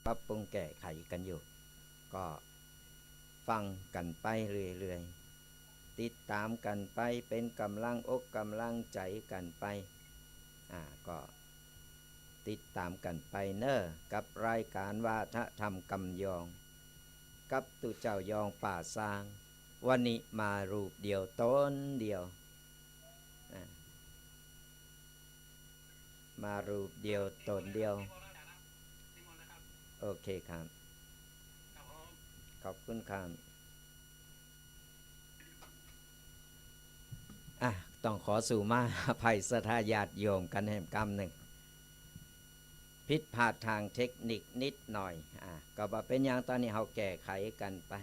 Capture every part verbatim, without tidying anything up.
ปรับปรุงแก้ไขกันอยู่ ก็ฟังกันไปเรื่อยๆ ติดตามกันไป เป็นกำลังอกกำลังใจกันไป อ่า ก็ติดตามกันไปเนอะ กับรายการวาทะธรรมกำยอง กับตุ๊เจ้ายองป่าซาง วันนี้มารูปเดียวตนเดียว อ่า มารูปเดียวตนเดียว โอเคครับ ขอบคุณครับ อ่ะ ต้องขอสู่มาอภัยศรัทธาญาติโยมกันแหมกำหนึ่ง ผิดพลาดทางเทคนิคนิดหน่อย อ่ะ ก็บ่เป็นหยัง ตอนนี้เฮาแก้ไขกันไป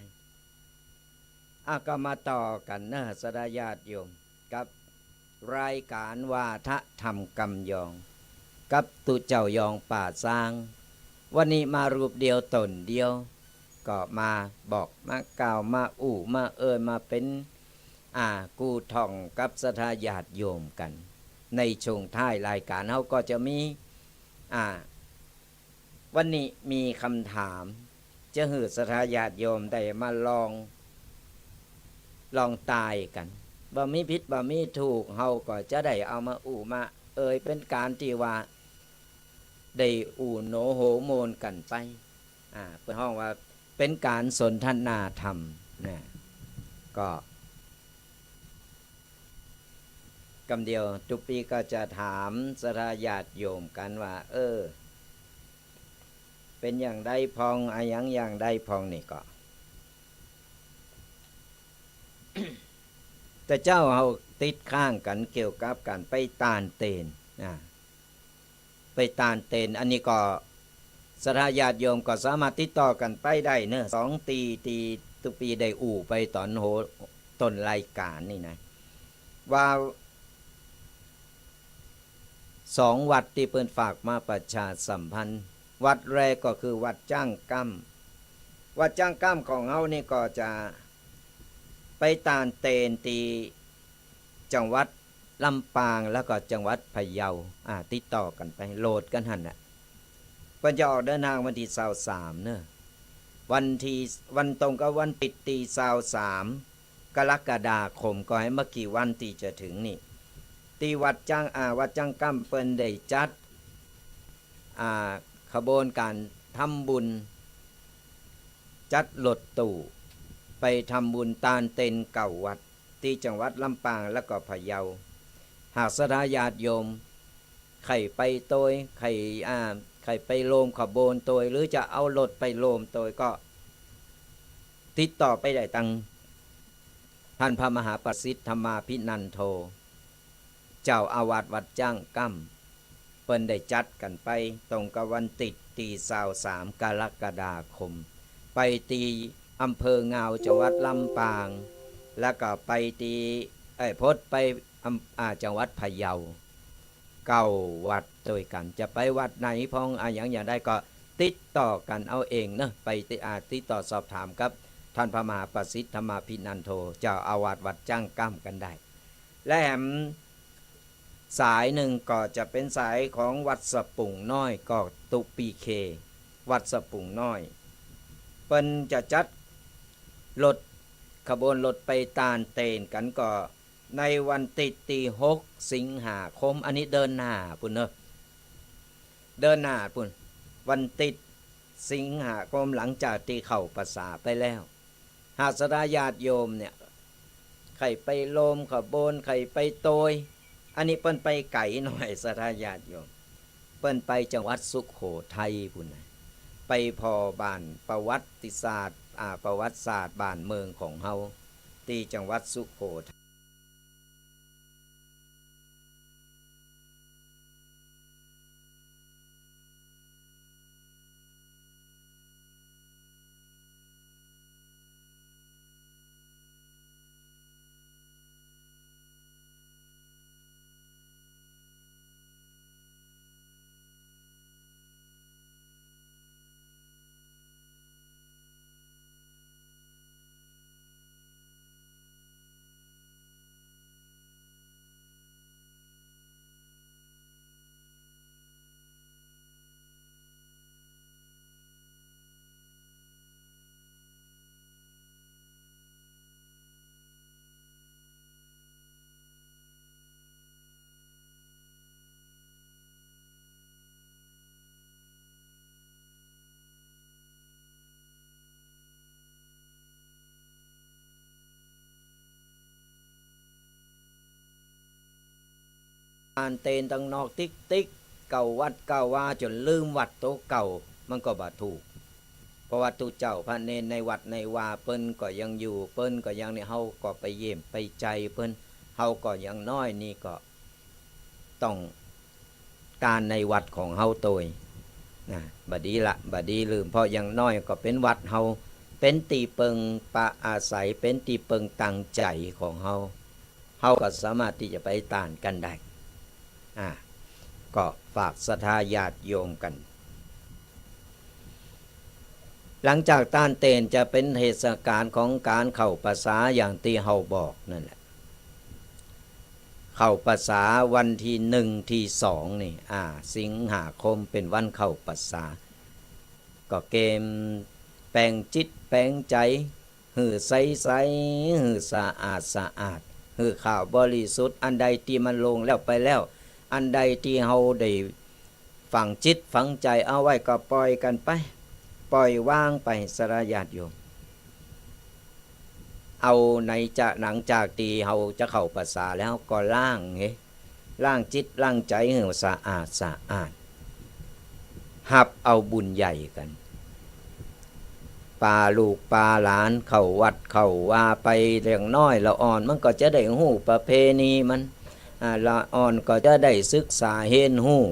อ่ะ ก็มาต่อกันเนอะศรัทธาญาติโยม กับรายการวาทะธรรมกำยอง กับตุ๊เจ้ายองป่าซาง วันนี้มารูปเดียวตนเดียว ก็มาบอกมากล่าวมาอู้มาเอ่ยมาเป็น อ่า กู้ท่องกับศรัทธาญาติโยมกัน ในช่วงท้ายรายการเฮาก็จะมี อ่า วันนี้มีคำถาม จะหื้อศรัทธาญาติโยมได้มาลอง ลองตายกัน บ่มีผิดบ่มีถูก เฮาก็จะได้เอามาอู้มาเอ่ย เป็นการที่ว่า ได้อู้โหนโหมนกันไป อ่า เปิ้นฮ้องว่าเป็นการสนทนาธรรมนะ ก็ กำเดียวตุ๊กปีก็จะถามศรัทธาญาติโยมกันว่า เออ เป็นอย่างใดพอง อะหยังอย่างใดพองนี่ก็ แต่เจ้าเฮาติดค้างกันเกี่ยวกับการไปตานเตน อ่า ไปตานเตน อันนี้ก็ศรัทธาญาติโยมก็สามารถติดต่อกันไปได้เนอะ สองตี้ ตี้ตุ๊กปีได้อู้ไปตอนโห ต้นรายการนี่นะ ว่าสองวัดตี้เปิ้นฝากมาประชาสัมพันธ์ วัดแรกก็คือวัดจ้างก้ำ วัดจ้างก้ำของเฮานี่ก็จะไปตานเตนตี้จังหวัดลำปาง แล้วก็จังหวัดพะเยา อ่า ติดต่อกันไป โหลดกันหั้นน่ะ เปิ้นจะออกเดินทางวันที่ซาวสามเนอะ วันที่ วันตรงกับวันติดตี้ซาวสาม กรกฎาคม ก็แหมบ่กี่วันตี้จะถึงนี่ ตี้วัดจ้าง อ่า วัดจ้างก้ำเปิ้นได้จัด อ่า ขบวนการทำบุญ จัดรถตู้ไปทำบุญตานเตนเก้าวัด ตี้จังหวัดลำปางแล้วก็พะเยา หากศรัทธาญาติโยม ใค่ไปโตย ใค่ อ่า ใค่ไปร่วมขบวนโตย หรือจะเอารถไปร่วมโตย ก็ติดต่อไปได้ตังท่านพระมหาประสิทธิ์ธรรมาภินันโท เจ้าอาวาสวัดจ้างก้ำ เปิ้นได้จัดกันไปตรงกับวันติดตี้ซาวสามกรกฎาคม ไปตี้อำเภองาวจังหวัดลำปาง แล้วก็ไปตี้ เอ้ย พดไปอำ อ่า จังหวัดพะเยา เก้าวัดโตยกั๋น จะไปวัดไหนพอง อะหยังอย่างใดก็ติดต่อกั๋นเอาเองเนอะ ไปติ อ่า ติดต่อสอบถามกับท่านพระมหาประสิทธิ์ธรรมาภินันโท เจ้าอาวาสวัดจ้างก้ำกั๋นได้ และแหมสายหนึ่งก็จะเป็นสายของวัดสะปุงน้อย ก็ตุ๊กปีเค วัดสะปุงน้อย เปิ้นจะจัดรถ ขบวนรถไปตานเตนกั๋นก็ ในวันติดตี้หกสิงหาคม อันนี้เดือนหน้าปู้นเนอะ เดือนหน้าปู้น วันติดสิงหาคม หลังจากตี้เข้าพรรษาไปแล้ว หากศรัทธาญาติโยมเนี่ย ใค่ไปร่วมขบวน ใค่ไปโตย อันนี้เปิ้นไปไก๋หน่อย ศรัทธาญาติโยม เปิ้นไปจังหวัดสุโขทัยปู้นนะ ไปผ่อบ้านประวัติศาสตร์ อ่า ประวัติศาสตร์บ้านเมืองของเฮา ตี้จังหวัดสุโขทัย านเตนตังนอกติ๊กติ๊ก เก่าวัดเก่าวาจ๋นลืมวัดโตเก่า มันก็บ่ถูก เพราะว่าตุ๊เจ้าพระเณรในวัดในวาเปิ้นก็ยังอยู่ เปิ้นก็ยังนี่ เฮาก็ไปเยี่ยมไปใจ๋เปิ้น เฮาก็อย่างน้อยนี่ก็ต้อง การในวัดของเฮาโตย นะ บ่ดีละ บ่ดีลืม เพราะอย่างน้อยก็เป๋นวัดเฮา เป๋นตี้เปิงปะอาศัย เป๋นตี้เปิงตังใจ๋ของเฮา เฮาก็สามารถตี้จะไปต้านกั๋นได้ อ่า ก็ฝากศรัทธาญาติโยมกั๋น หลังจากต้านเตนจะเป๋นเทศกาลของก๋านเข้าพรรษาอย่างตี้เฮาบอกนั่นแหละ เข้าพรรษาวันตี้หนึ่งตี้สองนี่ อ่า สิงหาคมเป๋นวันเข้าพรรษา ก็เกมแป๋งจิตแป๋งใจ๋ หื้อใสๆ หื้อสะอาดสะอาด หื้อขาวบริสุทธิ์ อันใดตี้มันล่วงแล้วไปแล้ว อันใดตี้เฮาได้ฝังจิตฝังใจ๋เอาไว้ก็ปล่อยกั๋นไป ปล่อยวางไป ศรัทธาญาติโยม เอาในจะ หลังจากตี้เฮาจะเข้าพรรษาแล้วก็ล้างเฮ ล้างจิตล้างใจ๋หื้อสะอาดสะอาด ฮับเอาบุญใหญ่กั๋น ปาลูกปาหลานเข้าวัดเข้าวาไป อย่างน้อยละอ่อนมันก็จะได้ฮู้ประเพณีมัน อ่า ละอ่อนก็จะได้ศึกษาเฮียนฮู้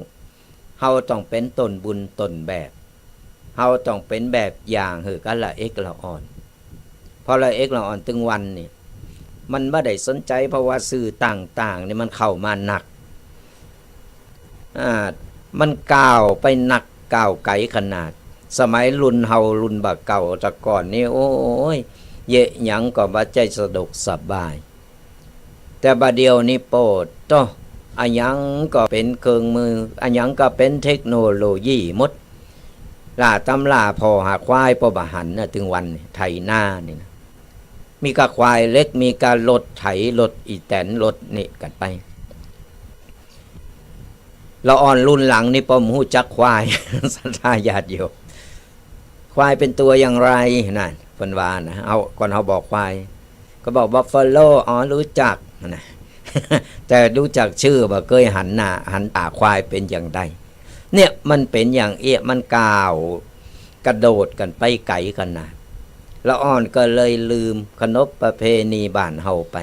เฮาต้องเป๋นต้นบุญต้นแบบ เฮาต้องเป๋นแบบอย่างหื้อกั๋นละเอกละอ่อน เพราะละเอกละอ่อนตึงวันนี่ มันบ่ได้สนใจ๋ เพราะว่าสื่อต่างๆ นี่มันเข้ามาหนัก อ่า มันก้าวไปหนักก้าวไก๋ขนาด สมัยรุ่นเฮารุ่นบ่าเก่าแต่ก่อนนี่ โอ๊ย เยียะหยังก็บ่ใจ้สะดวกสบาย แต่บ่าเดี่ยวนี้โปดโต้ อะหยังก็เป๋นเครื่องมือ อะหยังก็เป๋นเทคโนโลยีหมด ล่าตำล่าผ่อหาควายป้อบ่หันนะ ตึงวันนี่ ไถนานี่นะ มีก้าควายเหล็ก มีก้ารถไถ รถอีแตน รถนี่กั๋นไป ละอ่อนรุ่นหลังนี่ป้อบ่ฮู้จักควาย ศรัทธาญาติโยม ควายเป๋นตัวอย่างไรนะ เปิ้นว่านะ เฮา ก่อนเฮาบอกควาย ก็บอกบัฟฟาโล อ๋อ ฮู้จักนะ แต่ฮู้จักจื้อบ่เกยหันหน้าหันต๋าควายเป๋นอย่างใด เนี่ยมันเป๋นอย่างเอี้ย มันก้าวกระโดดกั๋นไปไก๋ขนาด ละอ่อนก็เลยลืมขนบประเพณีบ้านเฮาไป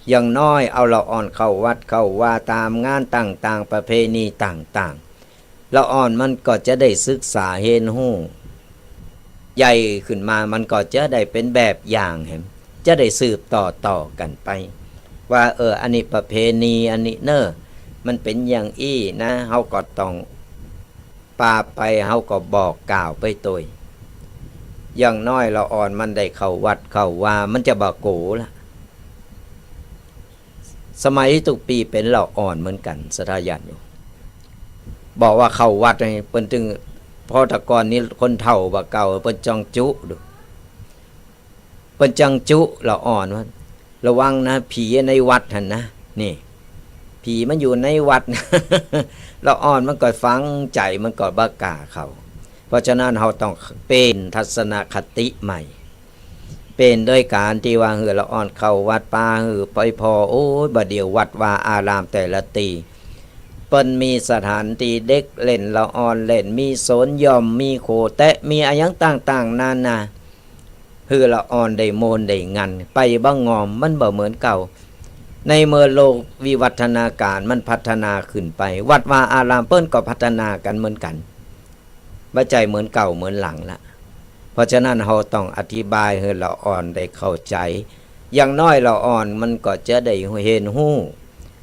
อย่างน้อยเอาละอ่อนเข้าวัดเข้าวาต๋ามงานต่างๆ ประเพณีต่างๆ ละอ่อนมันก็จะได้ศึกษาเฮียนฮู้ ใหญ่ขึ้นมามันก็จะได้เป๋นแบบอย่างแหม จะได้สืบต่อๆ กั๋นไป ว่า เออ อันนี้ประเพณีอันนี้เน่อ มันเป๋นอย่างอี้นะ เฮาก็ต้อง ปาไปเฮาก็บอกกล่าวไปโตย อย่างน้อยละอ่อนมันได้เข้าวัดเข้าวา มันจะบ่โก๋ละ สมัยตุ๊กปี้เป๋นละอ่อนเหมือนกั๋น ศรัทธาญาติโยม บอกว่าเข้าวัดนี่ เปิ้นตึง เพราะแต่ก่อนนี้คนเฒ่าบ่าเก่า เปิ้นจ้องจุดู เปิ้นจั่งจุละอ่อนว่า ระวังนะ ผีในวัดหั้นนะ นี่ ผีมันอยู่ในวัด ละอ่อนมันก็ฝังใจ๋ มันก็บ่กล้าเข้า เพราะฉะนั้นเฮาต้องเปลี่ยนทัศนคติใหม่ เปลี่ยนโดยก๋านตี้ว่าหื้อละอ่อนเข้าวัดป่า หื้อไปผ่อ โอ๊ย บ่าเดี่ยววัดวาอารามแต่ละตี้ เปิ้นมีสถานตี้เด็กเล่น ละอ่อนเล่น มีสวนหย่อม มีโขแตะ มีอะหยังต่างๆ นานา หื้อละอ่อนได้ม่วนได้งัน ไปบ่งอม มันบ่เหมือนเก่า ในเมื่อโลกวิวัฒนาการมันพัฒนาขึ้นไป วัดวาอารามเปิ้นก็พัฒนากั๋นเหมือนกั๋น บ่ใจ้เหมือนเก่าเหมือนหลังละ เพราะฉะนั้นเฮาต้องอธิบายหื้อละอ่อนได้เข้าใจ๋ อย่างน้อยละอ่อนมันก็จะได้เฮียนฮู้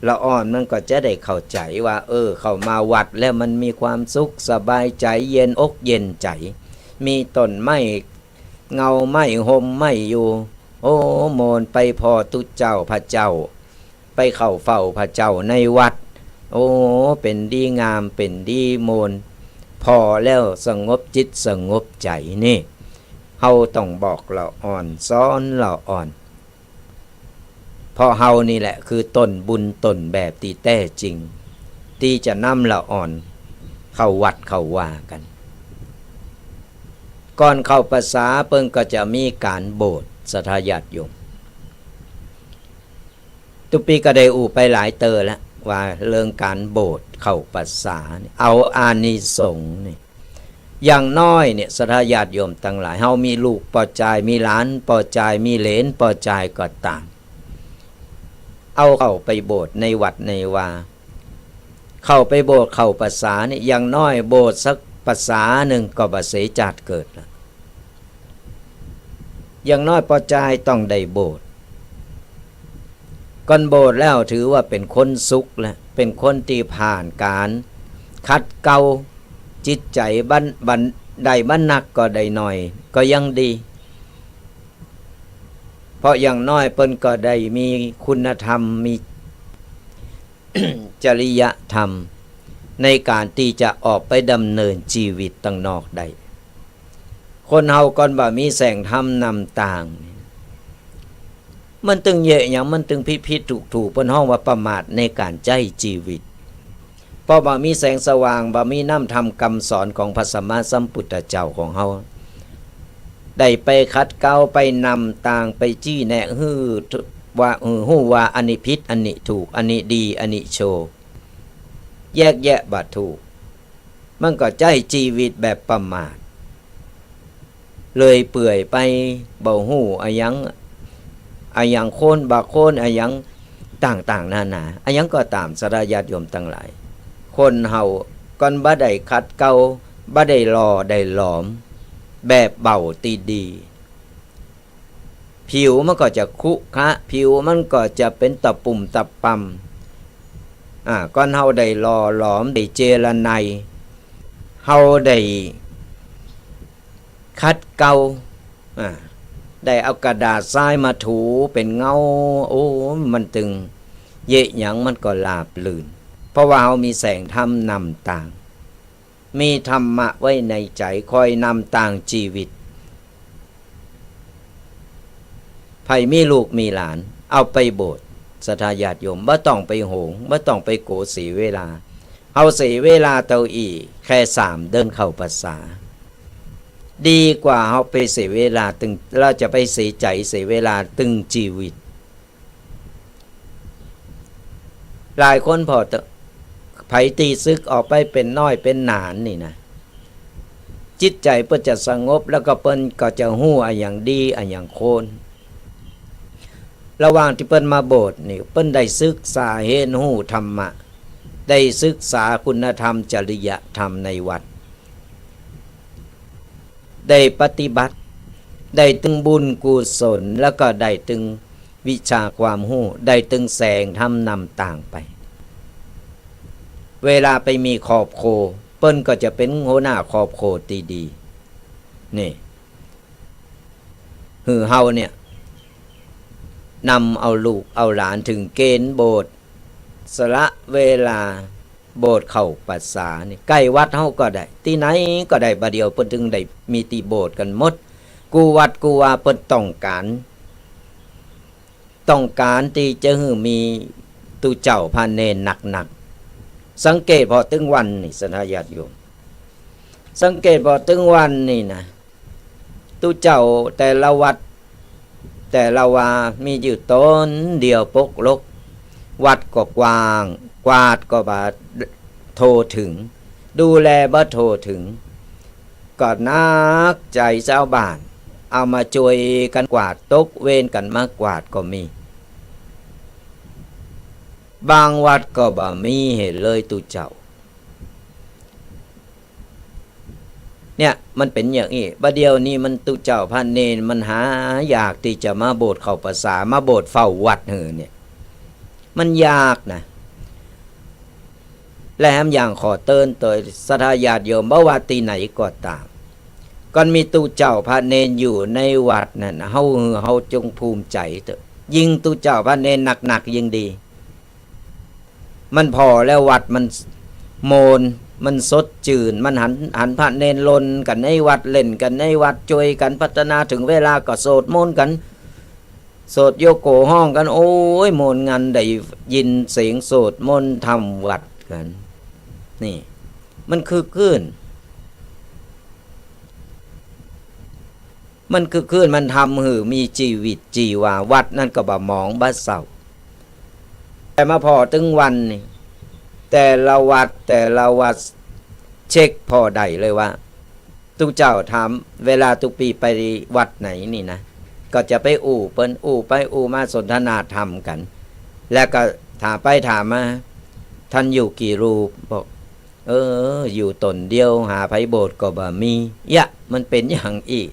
ละอ่อนมันก็จะได้เข้าใจ๋ว่า เออ เข้ามาวัดแล้วมันมีความสุขสบายใจ๋ เย็นอกเย็นใจ๋ มีต้นไม้ เงาไม้ฮ่มไม้อยู่ โอ้ ม่วนไปผ่อตุ๊เจ้าพระเจ้า ไปเข้าเฝ้าพระเจ้าในวัด โอ้ เป๋นดีงาม เป๋นดีม่วน ผ่อแล้วสงบจิตสงบใจ๋นี่ เฮาต้องบอกละอ่อน สอนละอ่อน เพราะเฮานี่แหละคือต้นบุญต้นแบบตี้แต๊จริง ตี้จะนำละอ่อนเข้าวัดเข้าวากั๋น ก่อนเข้าพรรษาเปิ้นก็จะมีก๋านโบสถ์ ศรัทธาญาติโยม ตุ๊ปีก็ได้อู้ไปหลายเตื้อแล้ว ว่าเรื่องการโบสถ์เข้าพรรษานี่ เอาอานิสงส์นี่ อย่างน้อยเนี่ย ศรัทธาญาติโยมตังหลาย เฮามีลูกปอจาย มีหลานปอจาย มีเหลนปอจายก็ตาม เอาเข้าไปโบสถ์ในวัดในวา เข้าไปโบสถ์เข้าพรรษานี่ อย่างน้อยโบสถ์สักพรรษาหนึ่งก็บ่เสียชาติเกิดละ อย่างน้อยปอจายต้องได้โบสถ์ ก่อนโบสถ์แล้วถือว่าเป็นคนสุขแล้ว เป็นคนที่ผ่านการขัดเกลาจิตใจ บัน- บัน- ได้บันนักก็ได้หน่อย ก็ยังดี เพราะอย่างน้อยเปิ้นก็ได้มีคุณธรรม มี จริยธรรม ในการที่จะออกไปดำเนินชีวิตตังนอกได้ คนเฮาก่อนบ่มีแสงธรรมนำตาง มันตึงเยอะหยัง มันตึงผิดๆ ถูกๆ เปิ้นฮ้องว่าประมาทในการใช้ชีวิต เพราะบ่มีแสงสว่าง บ่มีน้ำธรรมคำสอนของพระสัมมาสัมพุทธเจ้าของเฮา ได้ไปขัดเกลา ไปนำตาง ไปชี้แนะ หื้อว่า หื้อฮู้ว่าอันนี้ผิด อันนี้ถูก อันนี้ดี อันนี้ชั่ว แยกแยะบ่ถูก มันก็ใช้ชีวิตแบบประมาท เลยเปื่อยไป บ่ฮู้อะหยัง อะหยังโคนบ่โคน อะหยังต่างๆ นานา อะหยังก็ตาม ศรัทธาญาติโยมตังหลาย คนเฮาก่อนบ่ได้ขัดเกลา บ่ได้หล่อได้หลอม แบบเบาตีดี ผิวมันก็จะขรุขระ ผิวมันก็จะเป็นตะปุ่มตะป่ำ อ่า ก่อนเฮาได้หล่อหลอม ได้เจรไน เฮาได้ขัดเกลา อ่า ได้เอากระดาษทรายมาถูเป็นเงา โอ้ มันตึงเยอะหยังมันก็ราบรื่น เพราะว่าเฮามีแสงธรรมนำตาง มีธรรมะไว้ในใจ คอยนำตางชีวิต ไผมีลูกมีหลาน เอาไปโบสถ์ ศรัทธาญาติโยม บ่ต้องไปโหง บ่ต้องไปโกเสียเวลา เฮาเสียเวลาเต้าอี้แค่สามเดือนเข้าพรรษา ดีกว่าเฮาไปเสียเวลาตึง เฮาจะไปเสียใจเสียเวลาตึงชีวิต หลายคนพอเตอะ ไผตี้สึกออกไปเป็นน้อยเป็นหนานนี่นะ จิตใจเปิ้นจะสงบ แล้วก็เปิ้นก็จะฮู้อะหยังดีอะหยังควร ระหว่างที่เปิ้นมาโบสถ์นี่ เปิ้นได้ศึกษาเรียนรู้ธรรมะ ได้ศึกษาคุณธรรมจริยธรรมในวัด ได้ปฏิบัติ ได้ตึงบุญกุศล แล้วก็ได้ตึงวิชาความฮู้ ได้ตึงแสงธรรมนำตางไป เวลาไปมีครอบครัว เปิ้นก็จะเป็นหัวหน้าครอบครัวตี้ดี นี่ หื้อเฮาเนี่ย นำเอาลูกเอาหลานถึงเกณฑ์โบสถ์ สละเวลาโบสถ์เข้าพรรษานี่ ใกล้วัดเฮาก็ได้ ตี้ไหนก็ได้ บ่าเดี่ยวเปิ้นตึงได้มีตี้โบสถ์กันหมด กู้วัดกู้วาเปิ้นต้องการ ต้องการตี้จะหื้อมีตุ๊เจ้าพระเณรหนักๆ สังเกตผ่อตึงวันนี่ ศรัทธาญาติโยม สังเกตผ่อตึงวันนี่นะ ตุ๊เจ้าแต่ละวัด แต่ละวา มีอยู่ตนเดียวปกลก วัดก็กว้าง กวาดก็บ่ทั่วถึง ดูแลบ่ทั่วถึง ก็หนักใจชาวบ้าน เอามาช่วยกันกวาด ตกเวรกันมากวาดก็มี บางวัดก็บ่มีเหตุเลยตุ๊เจ้า เนี่ย มันเป็นอย่างอี้ บ่าเดี่ยวนี้มันตุ๊เจ้าพระเณรมันหายากตี้จะมาโบสถ์เข้าพรรษา มาโบสถ์เฝ้าวัดหื้อเนี่ย มันยากนะ และแหมอย่างขอเตือนเตยศรัทธาญาติโยม บ่ว่าตี้ไหนก็ตาม ก่อนมีตุ๊เจ้าพระเณรอยู่ในวัดนั่น เฮา เฮาจงภูมิใจเถอะ ยิ่งตุ๊เจ้าพระเณรหนักๆ ยิ่งดี มันผ่อแล้ววัดมันโมน มันสดชื่น มันหัน หันพระเณรลนกันในวัด เล่นกันในวัด ช่วยกันพัฒนา ถึงเวลาก็สวดมนต์กัน สวดโยโกฮ้องกัน โอ้ย โมนงัน ได้ยินเสียงสวดมนต์ทำวัดกัน นี่ มันคึกคื้น มันคึกคื้น มันทำหื้อมีชีวิตชีวา วัดนั่นก็บ่หมองบ่เศร้า แต่มาผ่อตึงวันนี่ แต่ละวัดแต่ละวัด เช็คผ่อได้เลยว่า ตุ๊เจ้าถาม เวลาตุ๊ปีไปวัดไหนนี่นะ ก็จะไปอู้เปิ้น อู้ไปอู้มาสนทนาธรรมกัน แล้วก็ถามไปถามมา ท่านอยู่กี่รูป บอก เออ อยู่ตนเดียว หาไผโบสถ์ก็บ่มี ยะ มันเป็นอย่างอี้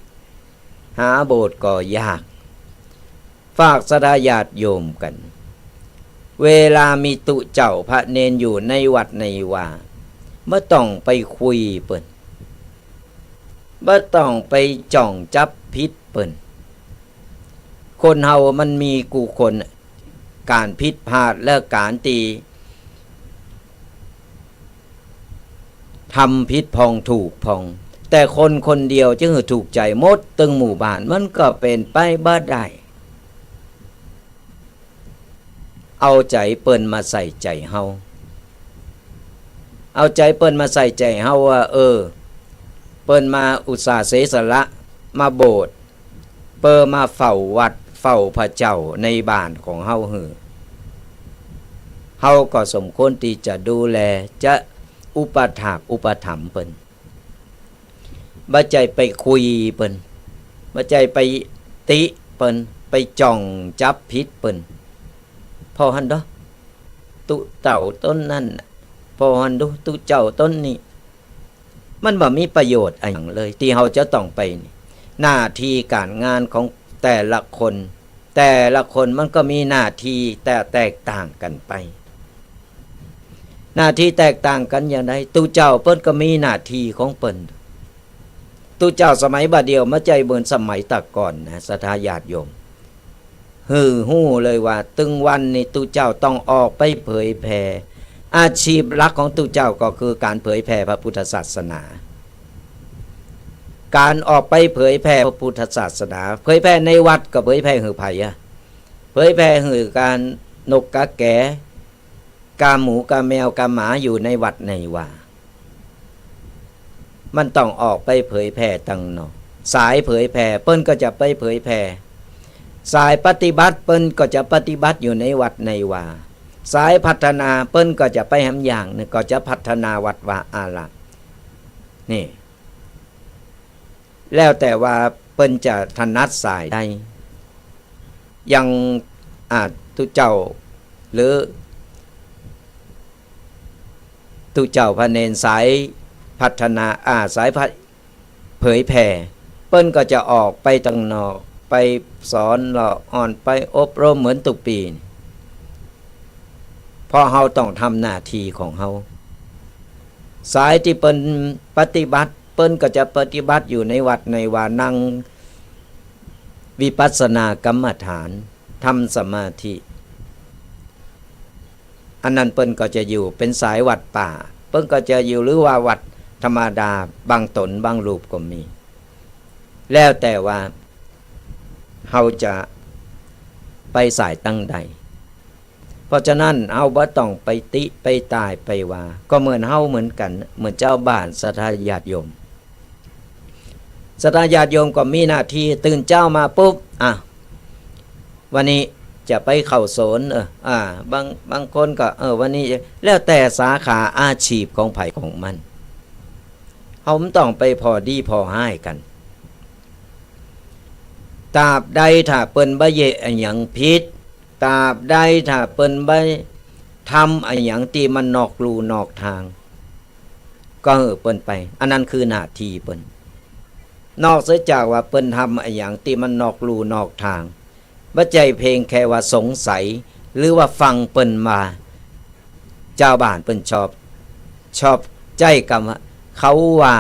หาโบสถ์ก็ยาก ฝากศรัทธาญาติโยมกัน เวลามีตุ๊เจ้าพระเณรอยู่ในวัดในวา บ่ต้องไปคุยเปิ้น บ่ต้องไปจ้องจับผิดเปิ้น คนเฮามันมีกู้คน การผิดพลาดและการตี้ ทำผิดพ่องถูกพ่อง แต่คนคนเดียวจะหื้อถูกใจ๋หมดตึงหมู่บ้าน มันก็เป๋นไปบ่ได้ เอาใจ๋เปิ้นมาใส่ใจ๋เฮา เอาใจ๋เปิ้นมาใส่ใจ๋เฮาว่า เออ เปิ้นมาอุตส่าห์เสียสละมาโบสถ์ เปิ้นมาเฝ้าวัดเฝ้าพระเจ้าในบ้านของเฮาหื้อ เฮาก็สมควรตี้จะดูแล จะอุปถากอุปถัมภ์เปิ้น บ่ใจ้ไปคุยเปิ้น บ่ใจ้ไปติเปิ้น ไปจ้องจับผิดเปิ้น ผ่อหั้นเด้อ ตุ๊เจ้าตนนั้นน่ะ ผ่อหั้นดู ตุ๊เจ้าตนนี้ มันบ่มีประโยชน์อะหยังเลย ตี้เฮาจะต้องไปนี่ หน้าที่การงานของแต่ละคน แต่ละคนมันก็มีหน้าที่แต่แตกต่างกันไป หน้าที่แตกต่างกันอย่างใด ตุ๊เจ้าเปิ้นก็มีหน้าที่ของเปิ้น ตุ๊เจ้าสมัยบ่าเดี่ยวบ่ใจ้เหมือนสมัยแต่ก่อนนะ ศรัทธาญาติโยม หื้อฮู้เลยว่า ตึงวันนี้ตุ๊เจ้าต้องออกไปเผยแผ่ อาชีพหลักของตุ๊เจ้าก็คือการเผยแผ่พระพุทธศาสนา การออกไปเผยแผ่พระพุทธศาสนา เผยแผ่ในวัดก็เผยแผ่หื้อไผอะ เผยแผ่หื้อกานกกาแก๋ กาหมูกาแมวกาหมาอยู่ในวัดในวา มันต้องออกไปเผยแผ่ตังนอก สายเผยแผ่เปิ้นก็จะไปเผยแผ่ สายปฏิบัติเปิ้นก็จะปฏิบัติอยู่ในวัดในวา สายพัฒนาเปิ้นก็จะไปหำอย่างหนึ่ง ก็จะพัฒนาวัดวาอาราม นี่ แล้วแต่ว่าเปิ้นจะถนัดสายใด อย่าง อ่า ตุ๊เจ้า หรือ ตุ๊เจ้าพระเณรสายพัฒนา อ่า สายพะ เผยแผ่ เปิ้นก็จะออกไปตังนอก ไปสอนเลาะอ่อน ไปอบรมเหมือนตุ๊กปี๋ เพราะเฮาต้องทำหน้าที่ของเฮา สายตี้เปิ้นปฏิบัติ เปิ้นก็จะปฏิบัติอยู่ในวัดในวา นั่งวิปัสสนากรรมฐาน ทำสมาธิ อันนั้นเปิ้นก็จะอยู่เป็นสายวัดป่า เปิ้นก็จะอยู่ หรือว่าวัดธรรมดา บางตนบางรูปก็มี แล้วแต่ว่าเฮาจะไปสายตังใด เพราะฉะนั้นเฮาบ่ต้องไปติไปต่ายไปว่า ก็เหมือนเฮาเหมือนกัน เหมือนเจ้าบ้านศรัทธาญาติโยม ศรัทธาญาติโยมก็มีหน้าที่ตื่นเจ๊ามาปุ๊บ อ่ะ วันนี้จะไปเข้าสวน เออ อ่า บาง บางคนก็ เออ วันนี้ แล้วแต่สาขาอาชีพของไผของมัน เฮาบ่ต้องไปผ่อดีผ่อฮ้ายกัน ตราบใดถ้าเปิ้นบ่เยียะอะหยังผิด ตราบใดถ้าเปิ้นบ่ทำอะหยังตี้มันนอกลู่นอกทาง ก็หื้อเปิ้นไป อันนั้นคือหน้าที่เปิ้น นอกเสียจากว่าเปิ้นทำอะหยังตี้มันนอกลู่นอกทาง บ่ใจ้เพียงแค่ว่าสงสัย หรือว่าฟังเปิ้นว่า เจ้าบ้านเปิ้นชอบ ชอบใจ๊กำว่า เขาว่า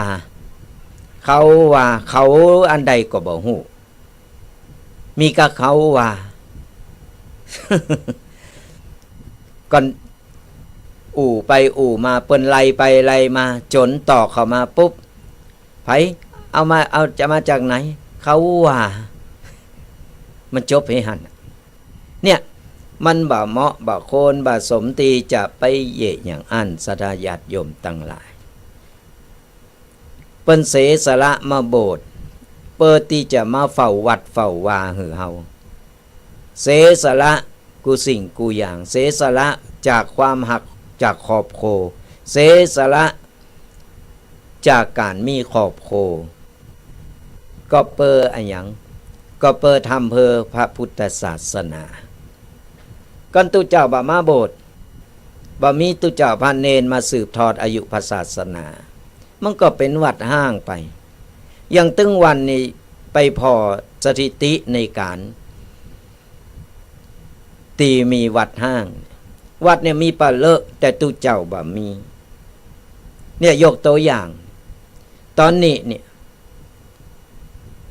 เขาว่า เขาอันใดก็บ่ฮู้ มีกะเขาว่า ก่อนอู้ไปอู้มา เปิ้นไล่ไปไล่มา จ๋นตอบเข้ามาปุ๊บ ไผเอามา เอา จะมาจากไหน เขาว่า มันจบเฮหั้นน่ะ เนี่ย มันบ่เหมาะ บ่ควร บ่สมตี้จะไปเยียะอย่างอั้น ศรัทธาญาติโยมตังหลาย เปิ้นเสียสละมาโบสถ์ เปิ้นตี้จะมาเฝ้าวัดเฝ้าวาหื้อเฮา เสียสละกู้สิ่งกู้อย่าง เสียสละจากความฮัก จากครอบครัว เสียสละจากการมีครอบครัว ก็เพื่ออะหยัง ก็เพื่อทำเพื่อพระพุทธศาสนา ก่อนตุ๊เจ้าบ่มาโบสถ์ บ่มีตุ๊เจ้าพระเณรมาสืบทอดอายุพระศาสนา มันก็เป็นวัดฮ้างไป อย่างตึงวันนี้ไปผ่อสถิติในการ ตี้มีวัดฮ้าง วัดเนี่ยมีปะเลอะ แต่ตุ๊เจ้าบ่มี เนี่ยยกตัวอย่าง ตอนนี้เนี่ย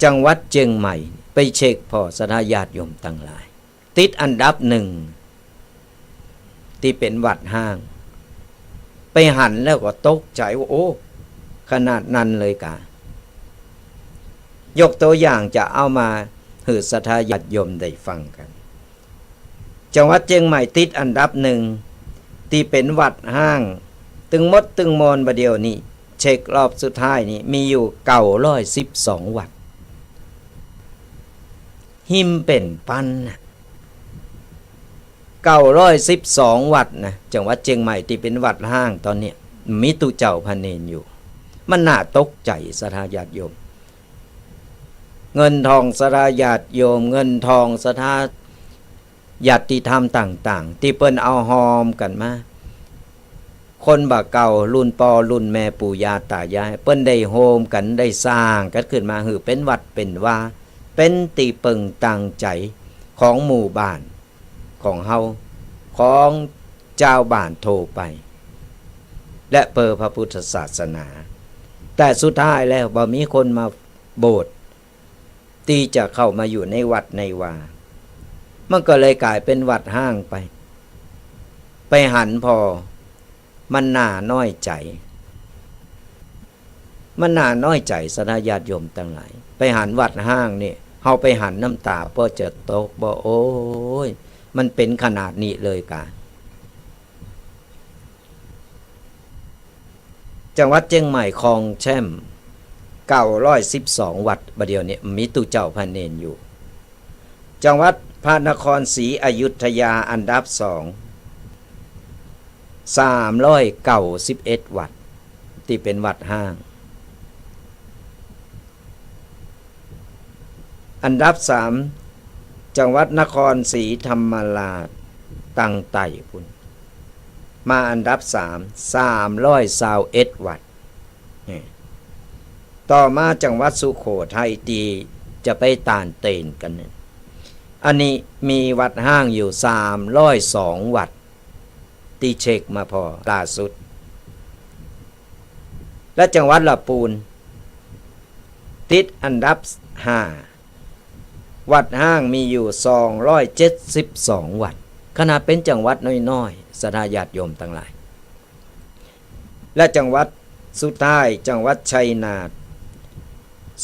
จังหวัดเจียงใหม่ ไปเช็คผ่อศรัทธาญาติโยมตังหลาย ติดอันดับหนึ่ง ตี้เป็นวัดฮ้าง ไปหันแล้วก็ตกใจ๋ว่า โอ้ ขนาดนั้นเลยกา ยกตัวอย่างจะเอามาหื้อศรัทธาญาติโยมได้ฟังกั๋น จังหวัดเจียงใหม่ติดอันดับหนึ่ง ตี้เป็นวัดฮ้าง ตึงหมดตึงมวลบ่าเดี่ยวนี้ เช็ครอบสุดท้ายนี้ มีอยู่เก้าร้อยสิบสองวัด ฮิมเป็นปันนะ เก้าร้อยสิบสองวัดนะ จังหวัดเจียงใหม่ตี้เป็นวัดฮ้างตอนเนี้ย มีตุ๊เจ้าพระเณรอยู่ มันน่าตกใจ๋ศรัทธาญาติโยม เงินทองศรัทธาญาติโยม เงินทองศรัทธาญาติธรรมต่างๆ ตี้เปิ้นเอาฮอมกั๋นมา คนบ่าเก่า รุ่นป้อรุ่นแม่ ปู่ย่าต๋ายาย เปิ้นได้โฮมกั๋น ได้สร้างกั๋นขึ้นมาหื้อเป็นวัดเป็นวา เป็นตี้เปิงตังใจ๋ของหมู่บ้านของเฮา ของจาวบ้านทั่วไป และเปื้อพระพุทธศาสนา แต่สุดท้ายแล้วบ่มีคนมาโบสถ์ ตี้จะเข้ามาอยู่ในวัดในวา มันก็เลยก๋ายเป็นวัดฮ้างไป ไปหันผ่อ มันน่าน้อยใจ๋ มันน่าน้อยใจ๋ศรัทธาญาติโยมตังหลาย ไปหันวัดฮ้างนี่ เฮาไปหันน้ำต๋าป้อจะตกบ่ โอ้ย มันเป็นขนาดนี้เลยกา จังหวัดเจียงใหม่ครองแชมป์ เก้าร้อยสิบสองวัด บ่าเดี่ยวนี้มีตุ๊เจ้าพระเณรอยู่ จังหวัดพระนครศรีอยุธยาอันดับสอง สามร้อยเก้าสิบเอ็ดวัด ตี้เป็นวัดฮ้าง อันดับสาม จังหวัดนครศรีธรรมราชตังใต้ปู้น มาอันดับสาม สามร้อยซาวเอ็ดวัด นี่ ต่อมาจังหวัดสุโขทัยตี้จะไปต้านเต้นกั๋นเนี่ย อันนี้มีวัดฮ้างอยู่สามร้อยสองวัด ตี้เช็คมาผ่อล่าสุด และจังหวัดละปูน ติดอันดับห้า วัดฮ้างมีอยู่สองร้อยเจ็ดสิบสองวัด ขนาดเป็นจังหวัดน้อยๆ ศรัทธาญาติโยมตังหลาย และจังหวัดสุดท้าย จังหวัดชัยนาท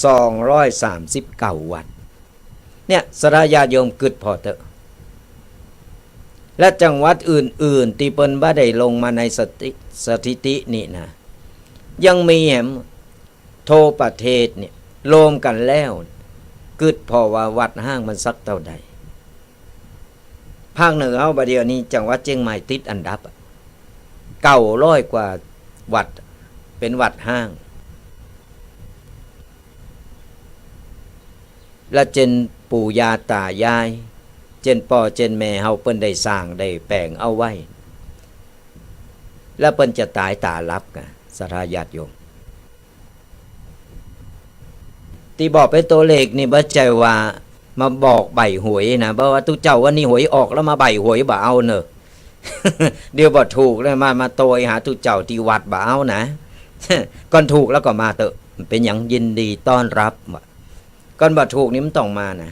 สองร้อยสามสิบเก้าวัด เนี่ย ศรัทธาญาติโยมกึ๊ดผ่อเต๊อะ และจังหวัดอื่นๆ ตี้เปิ้นบ่ได้ลงมาในสถิ- สถิตินี่นะ ยังมีแหม ทั่วประเทศเนี่ย รวมกั๋นแล้ว กึ๊ดผ่อว่าวัดฮ้างมันสักเต้าใด ภาคเหนือเฮาบ่าเดี่ยวนี้ จังหวัดเจียงใหม่ติดอันดับอะ เก้าร้อยกว่าวัด เป็นวัดฮ้าง และเจ้นปู่ย่าต๋ายาย เจ้นป้อเจ้นแม่เฮาเปิ้นได้สร้างได้แป๋งเอาไว้ และเปิ้นจะต๋ายต๋าหลับกา ศรัทธาญาติโยม ตี้บอกเป็นตั๋วเลขนี่บ่ใจ้ว่ามาบอกใบ้หวยนะ บ่ว่าตุ๊เจ้าวันนี้หวยออกแล้วมาใบ้หวยบ่เอาเนอะ เดี๋ยวบ่ถูกแล้วมา มาโตยหาตุ๊เจ้าตี้วัดบ่เอานะ ก่อนถูกแล้วก็มาเต๊อะ เป็นหยัง ยินดีต้อนรับ ก่อนบ่ถูกนี่มันต้องมานะ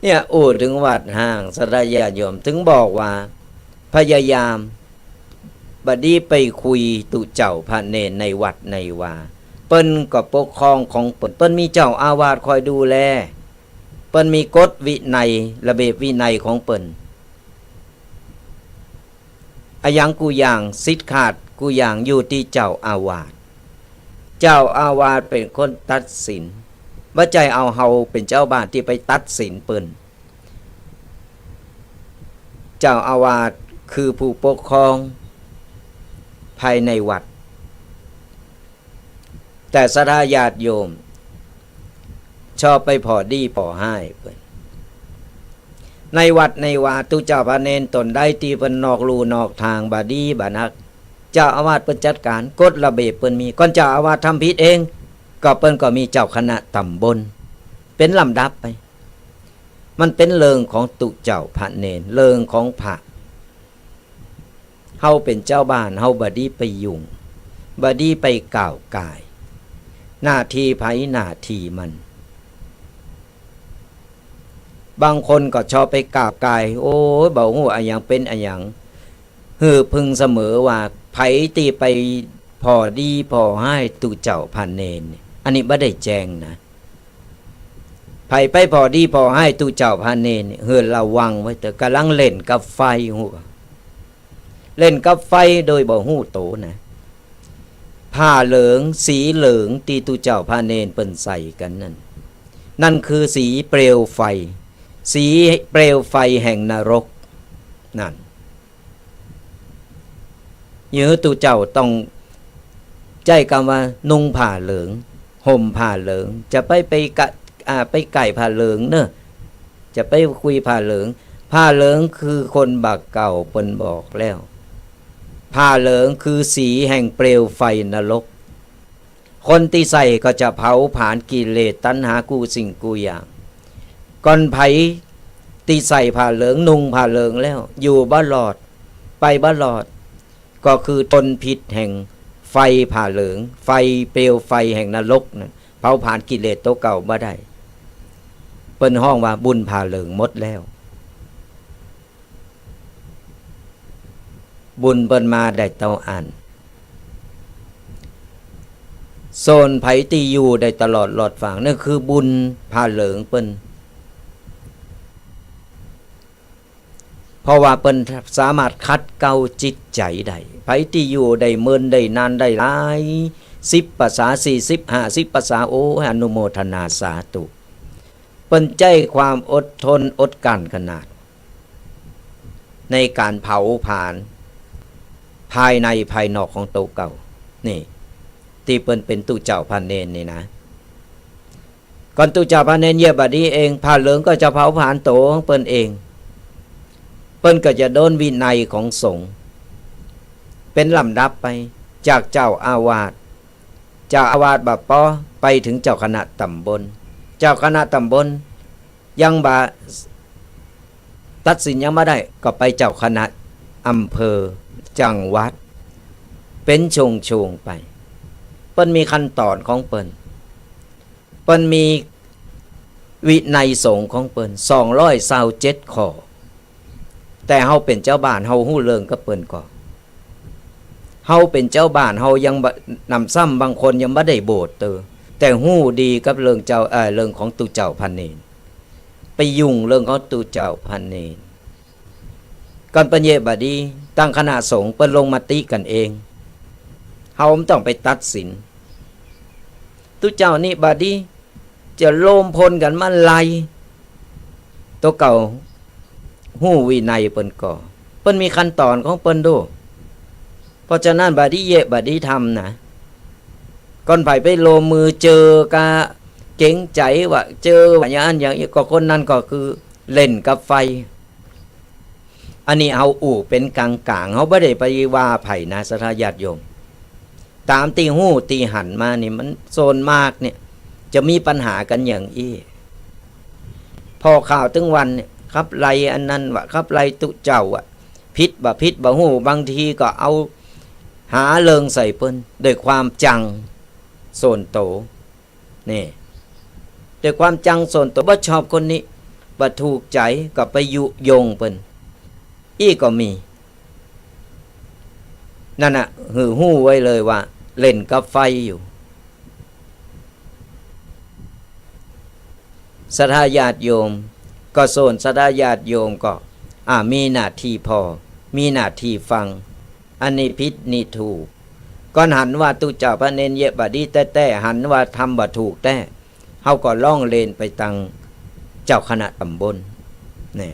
เนี่ย อู้ถึงวัดฮ้าง ศรัทธาญาติโยม ถึงบอกว่า พยายาม บ่ดีไปคุยตุ๊เจ้าพระเณรในวัดในวา เปิ้นก็ปกครองของเปิ้น เปิ้นมีเจ้าอาวาสคอยดูแล เปิ้นมีกฎวินัย ระเบียบวินัยของเปิ้น อะหยังกู้อย่าง สิทธิ์ขาดกู้อย่างอยู่ตี้เจ้าอาวาส เจ้าอาวาสเป็นคนตัดสิน บ่ใจ้เอาเฮาเป็นเจ้าบ้านตี้ไปตัดสินเปิ้น เจ้าอาวาสคือผู้ปกครองภายในวัด แต่ศรัทธาญาติโยมชอบไปผ่อดีผ่อฮ้ายเปิ้น ในวัดในวา ตุ๊เจ้าพระเณรตนใดตี้เปิ้นนอกลู่นอกทาง บ่ดีบ่นัก เจ้าอาวาสเปิ้นจัดการ กฎระเบียบเปิ้นมี ก่อนเจ้าอาวาสทำผิดเอง ก็เปิ้นก็มีเจ้าคณะตำบล เป็นลำดับไป มันเป็นเรื่องของตุ๊เจ้าพระเณร เรื่องของพระ เฮาเป็นเจ้าบ้าน เฮาบ่ดีไปยุ่ง บ่ดีไปก้าวก่าย หน้าที่ไผหน้าที่มัน บางคนก็ชอบไปก้าวก่าย โอ้ย บ่ฮู้อะหยังเป็นอะหยัง หื้อพึงเสมอว่า ไผตี้ไปผ่อดีผ่อฮ้ายตุ๊เจ้าพระเณรนี่ อันนี้บ่ได้แจ้งนะ ไผไปผ่อดีผ่อฮ้ายตุ๊เจ้าพระเณรนี่ หื้อระวังไว้เถอะ กำลังเล่นกับไฟ ฮู้บ่ เล่นกับไฟโดยบ่ฮู้โตนะ ผ้าเหลือง สีเหลืองตี้ตุ๊เจ้าพระเณรเปิ้นใส่กันนั่น นั่นคือสีเปลวไฟ สีเปลวไฟแห่งนรก นั่น หรือตุ๊เจ้าต้องใจ๊กำว่านุ่งผ้าเหลือง ห่มผ้าเหลือง จะไป ไปกะ อ่า ไปใก้ผ้าเหลืองเนอะ จะไปคุยผ้าเหลือง ผ้าเหลืองคือคนบ่าเก่า เปิ้นบอกแล้ว ผ้าเหลืองคือสีแห่งเปลวไฟนรก คนตี้ใส่ก็จะเผาผลาญกิเลสตัณหากู้สิ่งกู้อย่าง ก่อนไผตี้ใส่ผ้าเหลือง นุ่งผ้าเหลืองแล้ว อยู่บ่รอด ไปบ่รอด ก็คือทนพิษแห่งไฟผ้าเหลือง ไฟเปลวไฟแห่งนรกนั้น เผาผลาญกิเลสตัวเก่าบ่ได้ เปิ้นฮ้องว่าบุญผ้าเหลืองหมดแล้ว บุญเปิ้นมาได้เต้าอั้น ส่วนไผตี้อยู่ได้ตลอดรอดฟัง นั่นคือบุญผ้าเหลืองเปิ้น เพราะว่าเปิ้นสามารถขัดเกลาจิตใจได้ ไผตี้อยู่ได้เมินได้นานได้หลายสิบภาษา สี่สิบ ห้าสิบภาษา โอ้ย อนุโมทนาสาธุ เปิ้นใจ๊ความอดทนอดกลั้นขนาด ในการเผาผลาญภายในภายนอกของตัวเก่า นี่ ตี้เปิ้นเป็นตุ๊เจ้าพระเณรนี่นะ ก่อนตุ๊เจ้าพระเณรเยียะบ่ดีเอง ผ้าเหลืองก็จะเผาผลาญตัวของเปิ้นเอง เปิ้นก็จะโดนวินัยของสงฆ์ เป็นลำดับไป จากเจ้าอาวาส เจ้าอาวาสบ่ปอ ไปถึงเจ้าคณะตำบล เจ้าคณะตำบลยังบ่ตัดสินยังบ่ได้ ก็ไปเจ้าคณะอำเภอ จังหวัด เป็นช่วงๆ ไป เปิ้นมีขั้นตอนของเปิ้น เปิ้นมีวินัยสงฆ์ของเปิ้น สองร้อยซาวเจ็ดข้อ แต่เฮาเป็นเจ้าบ้าน เฮาฮู้เรื่องกับเปิ้นก่อ เฮาเป็นเจ้าบ้าน เฮายังบ่ หนำซ้ำบางคนยังบ่ได้โบสถ์เตอ แต่ฮู้ดีกับเรื่องเจ้า เอ่อ เรื่องของตุ๊เจ้าพระเณร ไปยุ่งเรื่องของตุ๊เจ้าพระเณร ก่อนเปิ้นเยียะบ่ดี ตั้งคณะสงฆ์เปิ้นลงมติกันเอง เฮาบ่ต้องไปตัดสิน ตุ๊เจ้านี่บ่ดี จะโลมพลกันมาไล่ ตัวเก่าฮู้วินัยเปิ้นก่อ เปิ้นมีขั้นตอนของเปิ้นโด เพราะฉะนั้นบ่ดีเยียะบ่ดีทำนะ ก่อนไผไปลงมือเจอกะเกรงใจว่า เจอว่าอย่างนั้นอย่างนี้ ก็คนนั้นก็คือเล่นกับไฟ อันนี้เฮาอู้เป็นกลางๆ เฮาบ่ได้ไปว่าไผนะ ศรัทธาญาติโยม ตามตี้ฮู้ตี้หันมานี่ มันส่วนมากเนี่ย จะมีปัญหากันอย่างอี้ ผ่อข่าวตึงวันเนี่ย ขับไล่อันนั้นว่า ขับไล่ตุ๊เจ้าอะ ผิดบ่ผิดบ่ฮู้ บางทีก็เอาหาเรื่องใส่เปิ้น ด้วยความจังส่วนโต นี่ ด้วยความจังส่วนโต บ่ชอบคนนี้ บ่ถูกใจ ก็ไปยุยงเปิ้น อี้ก็มี นั่นน่ะ หื้อฮู้ไว้เลยว่าเล่นกับไฟอยู่ ศรัทธาญาติโยม ก็ส่วนศรัทธาญาติโยมก็ อ่า มีหน้าที่ผ่อ มีหน้าที่ฟัง อันนี้ผิดนี่ถูก ก่อนหันว่าตุ๊เจ้าพระเณรเยียะบ่ดีแต๊ๆ หันว่าทำบ่ถูกแต๊ เฮาก็ร้องเรียนไปตังเจ้าคณะตำบล นี่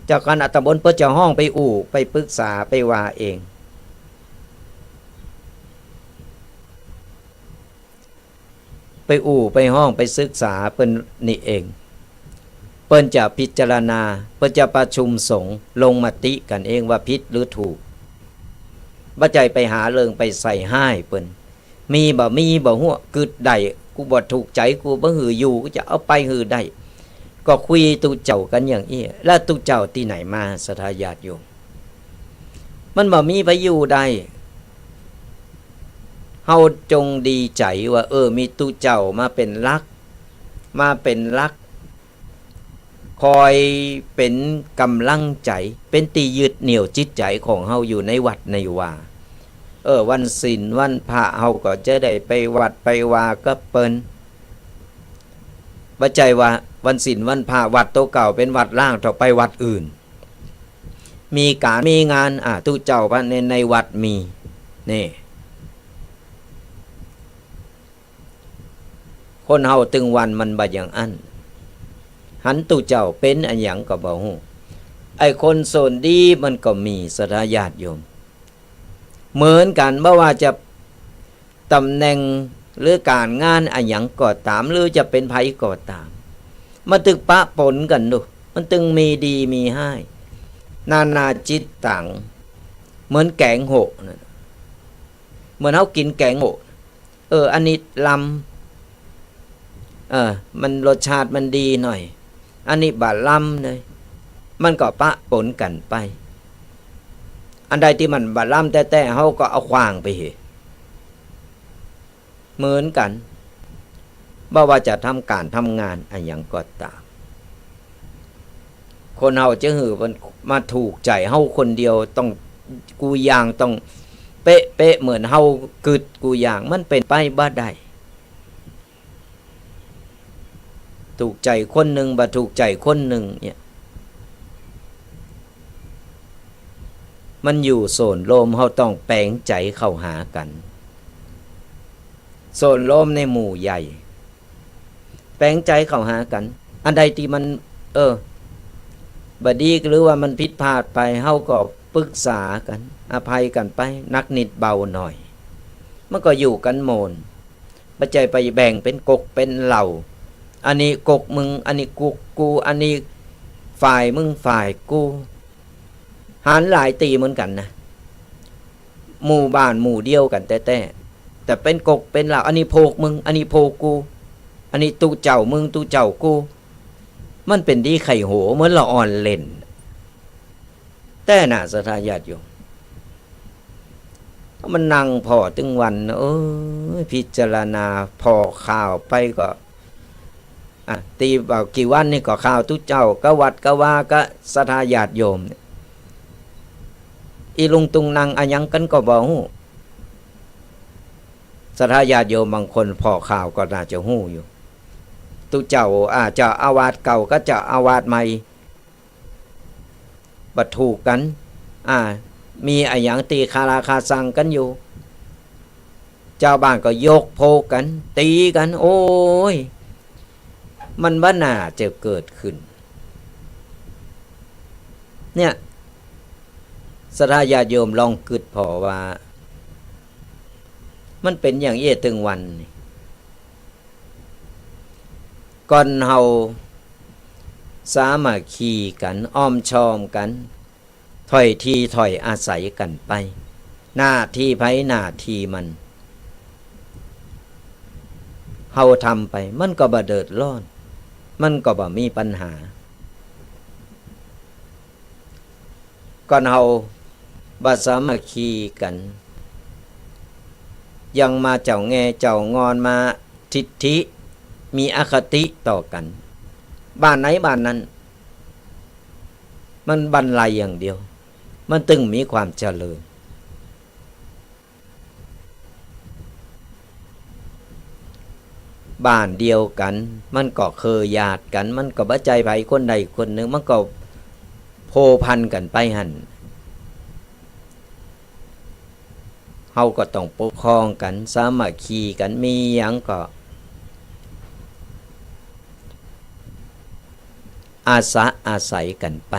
เจ้าคณะตำบลเปิ้นจะฮ้องไปอู้ ไปปรึกษา ไปว่าเอง ไปอู้ ไปฮ้อง ไปศึกษาเปิ้นนี่เอง เปิ้นจะพิจารณา เปิ้นจะประชุมสงฆ์ ลงมติกั๋นเองว่าผิดหรือถูก บ่ใจ้ไปหาเรื่อง ไปใส่ฮ้ายเปิ้น มีบ่มีบ่ฮู้ กึ๊ดได้ กูบ่ถูกใจ๋ กูบ่หื้ออยู่ กูจะเอาไปหื้อได้ ก็คุยตุ๊เจ้ากั๋นอย่างอี้ แล้วตุ๊เจ้าตี้ไหนมา ศรัทธาญาติโยม มันบ่มีไผอยู่ได้ เฮาจงดีใจ๋ว่า เออ มีตุ๊เจ้ามาเป๋นหลัก มาเป๋นหลัก คอยเป๋นก๋ำลังใจ๋ เป๋นตี้ยึดเหนี่ยวจิตใจ๋ของเฮาอยู่ในวัดในวา เออ วันศีลวันพระเฮาก็จะได้ไปวัดไปวากับเปิ้น บ่ใจ้ว่าวันศีลวันพระวัดโตเก่าเป๋นวัดร้าง เถาะไปวัดอื่น มีก๋านมีงาน อ่า ตุ๊เจ้าพระเณรในวัดมี นี่ คนเฮาตึงวันมันบ่อย่างอั้น หันตุ๊เจ้าเป๋นอะหยังก็บ่ฮู้ ไอ้คนส่วนดีมันก็มี ศรัทธาญาติโยม เหมือนกั๋น บ่ว่าจะตำแหน่งหรือก๋านงานอะหยังก็ต๋าม หรือจะเป๋นไผก็ต๋าม มันตึงปะปนกั๋นดู มันตึงมีดีมีฮ้าย นานาจิตตัง เหมือนแก๋งโหะนั่น เหมือนเฮากิ๋นแก๋งโหะ เออ อันนี้ลำ เออ มันรสชาติมันดีหน่อย อันนี้บ่ลำเลย มันก็ปะปนกั๋นไป อันใดตี้มันบ่ลำแต๊ๆ เฮาก็เอาขว้างไปเหีย เหมือนกั๋น บ่ว่าจะทำก๋านทำงานอะหยังก็ต๋าม คนเฮาจะหื้อมันมาถูกใจ๋เฮาคนเดียว ต้องกู้อย่าง ต้องเป๊ะๆ เหมือนเฮากึ๊ดกู้อย่าง มันเป๋นไปบ่ได้ ถูกใจ๋คนนึ่ง บ่ถูกใจ๋คนนึ่งเนี่ย มันอยู่ส่วนรวม เฮาต้องแป๋งใจ๋เข้าหากั๋น ส่วนรวมในหมู่ใหญ่ แป๋งใจ๋เข้าหากั๋น อันใดตี้มัน เออ บ่ดี หรือว่ามันผิดพลาดไป เฮาก็ปรึกษากั๋น อภัยกั๋นไป หนักนิดเบาหน่อย มันก็อยู่กั๋นโมน บ่ใจ้ไปแบ่งเป๋นก๊กเป๋นเหล่า อันนี้ก๊กมึง อันนี้ก๊กกู อันนี้ฝ่ายมึงฝ่ายกู หันหลายตี้เหมือนกั๋นนะ หมู่บ้านหมู่เดียวกั๋นแต๊ๆ แต่เป๋นก๊กเป๋นเหล่า อันนี้พวกมึง อันนี้พวกกู อันนี้ตุ๊เจ้ามึงตุ๊เจ้ากู มันเป๋นดีไข่โห เหมือนละอ่อนเล่น แต๊น่ะ ศรัทธาญาติโยม มันนั่งผ่อตึงวัน เอ้ย พิจารณาผ่อข่าวไปก็ อ่ะ ตี้บ่ากี่วันนี่ก็ข่าวตุ๊เจ้า กะวัดกะวา กะศรัทธาญาติโยมเนี่ย อีลุงตุงนังอะหยังกั๋นก็บ่ฮู้ ศรัทธาญาติโยมบางคนผ่อข่าวก็น่าจะฮู้อยู่ ตุ๊เจ้า อ่า เจ้าอาวาสเก่ากับเจ้าอาวาสใหม่ บ่ถูกกั๋น อ่า มีอะหยังตี้คาราคาซังกั๋นอยู่ ชาวบ้านก็ยกพวกกั๋น ตี๋กั๋น โอ้ย มันบ่น่าจะเกิดขึ้น เนี่ย ศรัทธาญาติโยมลองกึ๊ดผ่อว่า มันเป๋นอย่างอี้ตึงวันนี่ ก่อนเฮาสามัคคีกั๋น อ้อมชอมกั๋น ถ้อยทีถ้อยอาศัยกั๋นไป หน้าตี้ไผหน้าตี้มัน เฮาทำไป มันก็บ่เดือดร้อน มันก็บ่มีปัญหา ก่อนเฮาบ่สามัคคีกั๋น ยังมาเจ้าแง่เจ้างอน มาทิฐิ มีอคติต่อกั๋น บ้านไหนบ้านนั้น มันบันไลอย่างเดียว มันตึงมีความเจริญ บ้านเดียวกั๋น มันก็เครือญาติกั๋น มันก็บ่ใจ้ไผคนใดคนนึ่ง มันก็พัวพันกั๋นไปหั้น เฮาก็ต้องปกครองกั๋น สามัคคีกั๋น มีหยังก็ อาสาอาศัยกั๋นไป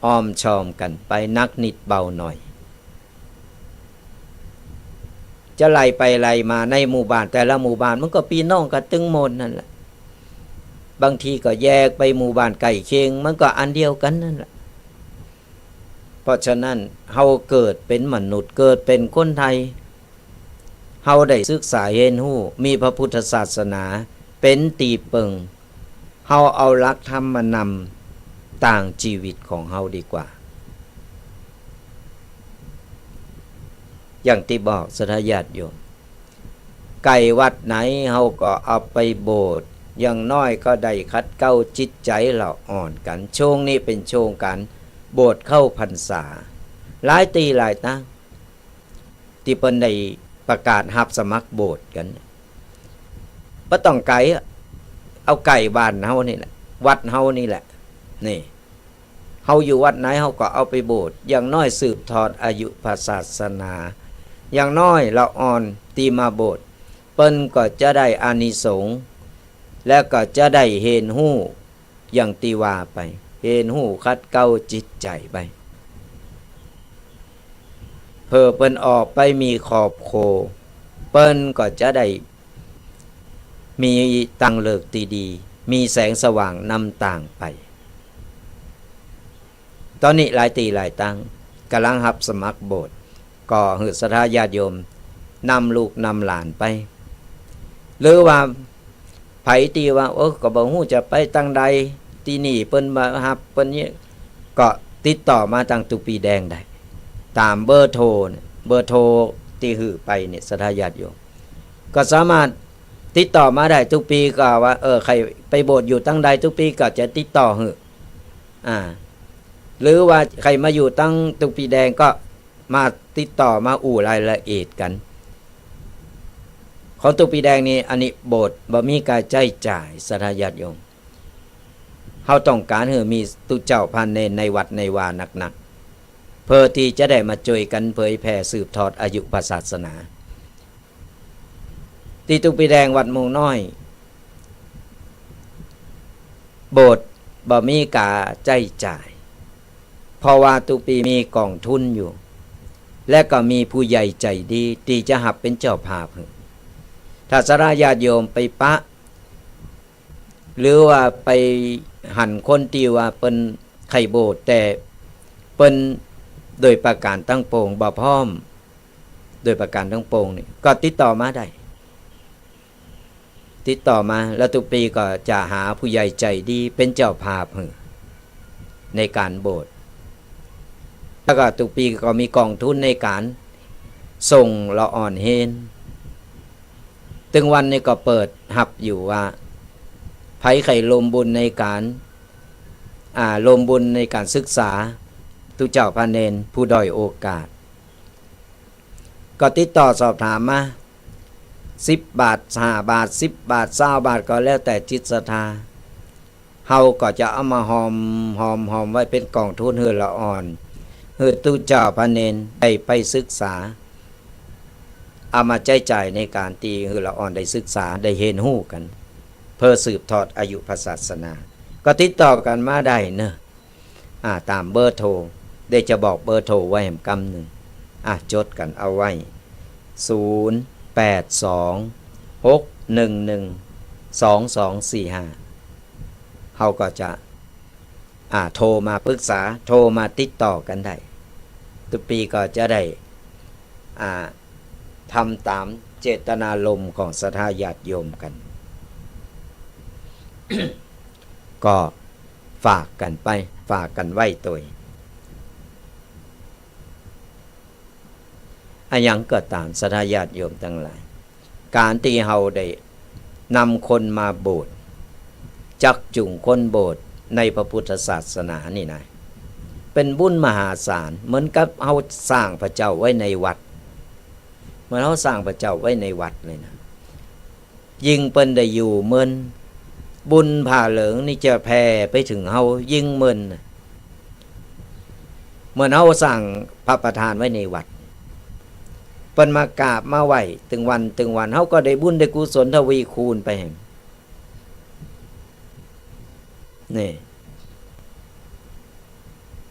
อ้อมชอมกันไป หนักนิดเบาหน่อย จะไล่ไปไล่มาในหมู่บ้าน แต่ละหมู่บ้านมันก็พี่น้องกันตึงหมดนั่นแหละ บางทีก็แยกไปหมู่บ้านใกล้เคียง มันก็อันเดียวกันนั่นแหละ เพราะฉะนั้น เฮาเกิดเป็นมนุษย์ เกิดเป็นคนไทย เฮาได้ศึกษาเรียนรู้ มีพระพุทธศาสนาเป็นตี้เปิง เฮาเอาหลักธรรมมานำตางชีวิตของเฮาดีกว่า อย่างตี้บอกศรัทธาญาติโยม ใกล้วัดไหนเฮาก็เอาไปโบสถ์ อย่างน้อยก็ได้ขัดเกลาจิตใจละอ่อนกัน ช่วงนี้เป็นช่วงการโบสถ์เข้าพรรษา หลายตี้หลายตาง ตี้เปิ้นได้ประกาศฮับสมัครโบสถ์กัน บ่ต้องไกล เอาใกล้บ้านเฮานี่แหละ วัดเฮานี่แหละ นี่ เฮาอยู่วัดไหนเฮาก็เอาไปโบสถ์ อย่างน้อยสืบทอดอายุพระศาสนา อย่างน้อยละอ่อนตี้มาโบสถ์ เปิ้นก็จะได้อานิสงส์ และก็จะได้เรียนรู้ อย่างตี้ว่าไป เรียนรู้ขัดเกลาจิตใจไป เผื่อเปิ้นออกไปมีครอบครัว เปิ้นก็จะได้มีตางเลือกตี้ดี มีแสงสว่างนำตางไป ตอนนี้หลายตี้หลายตางกำลังฮับสมัครโบสถ์ ก็หื้อศรัทธาญาติโยมนำลูกนำหลานไป หรือว่าไผตี้ว่า โอ้ ก็บ่ฮู้จะไปตางใด ตี้นี่เปิ้นบ่ฮับ เปิ้นนี่ ก็ติดต่อมาตางตุ๊ปีแดงได้ ตามเบอร์โทรเนี่ย เบอร์โทรตี้หื้อไปเนี่ย ศรัทธาญาติโยม ก็สามารถติดต่อมาได้ ตุ๊ปีก็ว่า เออ ใครไปโบสถ์อยู่ตางใด ตุ๊ปีก็จะติดต่อหื้อ อ่า หรือว่าใครมาอยู่ตางตุ๊ปีแดงก็มาติดต่อมาอู้รายละเอียดกัน ของตุ๊ปีแดงนี่ อันนี้โบสถ์บ่มีค่าใช้จ่าย ศรัทธาญาติโยม เฮาต้องการหื้อมีตุ๊เจ้าพระเณรในวัดในวานักๆ เพื่อตี้จะได้มาช่วยกันเผยแผ่สืบทอดอายุพระศาสนา ตี้ตุ๊ปีแดงวัดม่วงน้อย โบสถ์บ่มีค่าใช้จ่าย เพราะว่าตุ๊ปีมีกองทุนอยู่ และก็มีผู้ใหญ่ใจดีตี้จะฮับเป็นเจ้าภาพหื้อ ถ้าศรัทธาญาติโยมไปปะ หรือว่าไปหั้นคนตี้ว่าเปิ้นใค่โบสถ์ แต่เปิ้นโดยประการตังปวงบ่พร้อม โดยประการตังปวงนี่ ก็ติดต่อมาได้ ติดต่อมา แล้วตุ๊ปีก็จะหาผู้ใหญ่ใจดีเป็นเจ้าภาพหื้อในการโบสถ์ แล้วก็ตุ๊ปีก็มีกองทุนในการส่งละอ่อนเฮียน ตึงวันนี้ก็เปิดฮับอยู่ว่า ไผใค่ร่วมบุญในการ อ่า ร่วมบุญในการศึกษา ตุ๊เจ้าพระเณรผู้ด้อยโอกาส ก็ติดต่อสอบถามมา สิบบาท ห้าบาท สิบบาท ซาวบาท ก็แล้วแต่จิตศรัทธา เฮาก็จะเอามาฮอม ฮอม ฮอมไว้เป็นกองทุนหื้อละอ่อน หื้อตุ๊เจ้าพระเณรได้ไปศึกษา เอามาใช้จ่ายในการตี้หื้อละอ่อนได้ศึกษา ได้เฮียนฮู้กัน เพื่อสืบทอดอายุพระศาสนา ก็ติดต่อกันมาได้เนอะ อ่า ตามเบอร์โทร เดี๋ยวจะบอกเบอร์โทรไว้แหมกำหนึ่ง อ่ะ จดกันเอาไว้ ศูนย์แปดสอง หกหนึ่งหนึ่ง สองสองสี่ห้า เฮาก็จะ อ่า โทรมาปรึกษา โทรมาติดต่อกันได้ ตุ๊ปีก็จะได้ อ่า ทำตามเจตนารมณ์ของศรัทธาญาติโยมกัน ก็ฝากกันไป ฝากกันไว้โตย อะหยังก็ตาม ศรัทธาญาติโยมตังหลาย การตี้เฮาได้นำคนมาโบสถ์ ชักจูงคนโบสถ์ในพระพุทธศาสนานี่นะ เป็นบุญมหาศาล เหมือนกับเฮาสร้างพระเจ้าไว้ในวัด เหมือนเฮาสร้างพระเจ้าไว้ในวัดเลยนะ ยิ่งเปิ้นได้อยู่เมิน บุญผ้าเหลืองนี่จะแผ่ไปถึงเฮายิ่งเมินน่ะ เหมือนเฮาสร้างพระประธานไว้ในวัด เปิ้นมากราบมาไหว้ตึงวันตึงวัน เฮาก็ได้บุญได้กุศลทวีคูณไปแหม นี่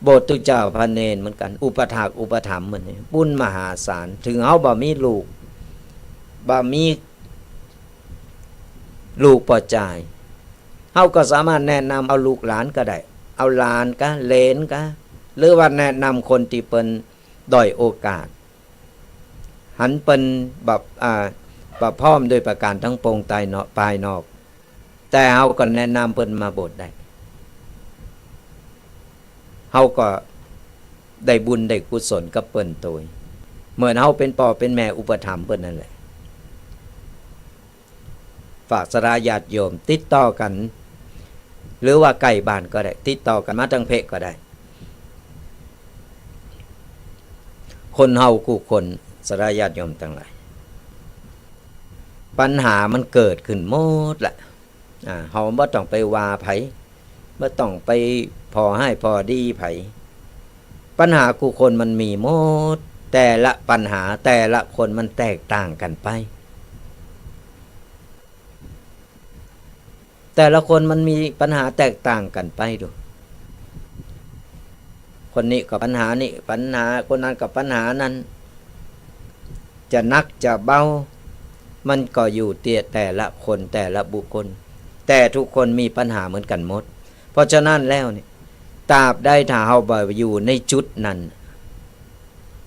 โปรดตุเจ้าพระเณรเหมือนกัน อุปถากอุปถัมภ์เหมือนกัน บุญมหาศาล เถิงเฮาบ่มีลูก บ่มีลูกป้อจาย เฮาก็สามารถแนะนำเอาลูกหลานก็ได้ เอาหลานกะ เหลนกะ หรือว่าแนะนำคนที่เปิ้นด้อยโอกาส หันเปิ้นบ่ อ่า บ่พร้อมโดยประการทั้งปวงภายนอก ภายนอก แต่เฮาก็แนะนำเปิ้นมาโบสถ์ได้ เฮาก็ได้บุญได้กุศลกับเปิ้นโตย เหมือนเฮาเป็นป้อเป็นแม่อุปถัมภ์เปิ้นนั่นแหละ ฝากศรัทธาญาติโยมติดต่อกัน หรือว่าใกล้บ้านก็ได้ ติดต่อกันมาทางเพจก็ได้ คนเฮากู้คน ศรัทธาญาติโยมตังหลาย ปัญหามันเกิดขึ้นหมดแหละ อ่า เฮาบ่ต้องไปว่าไผ บ่ต้องไปผ่อฮ้ายผ่อดีไผ ปัญหากู้คนมันมีหมด แต่ละปัญหาแต่ละคนมันแตกต่างกันไป แต่ละคนมันมีปัญหาแตกต่างกันไปดู คนนี้ก็ปัญหานี้ ปัญหา คนนั้นก็ปัญหานั้น จะหนักจะเบา มันก็อยู่ที่แต่ละคนแต่ละบุคคล แต่ทุกคนมีปัญหาเหมือนกันหมด เพราะฉะนั้นแล้วเนี่ย ตราบใดถ้าเฮาบ่อยู่ในจุดนั้น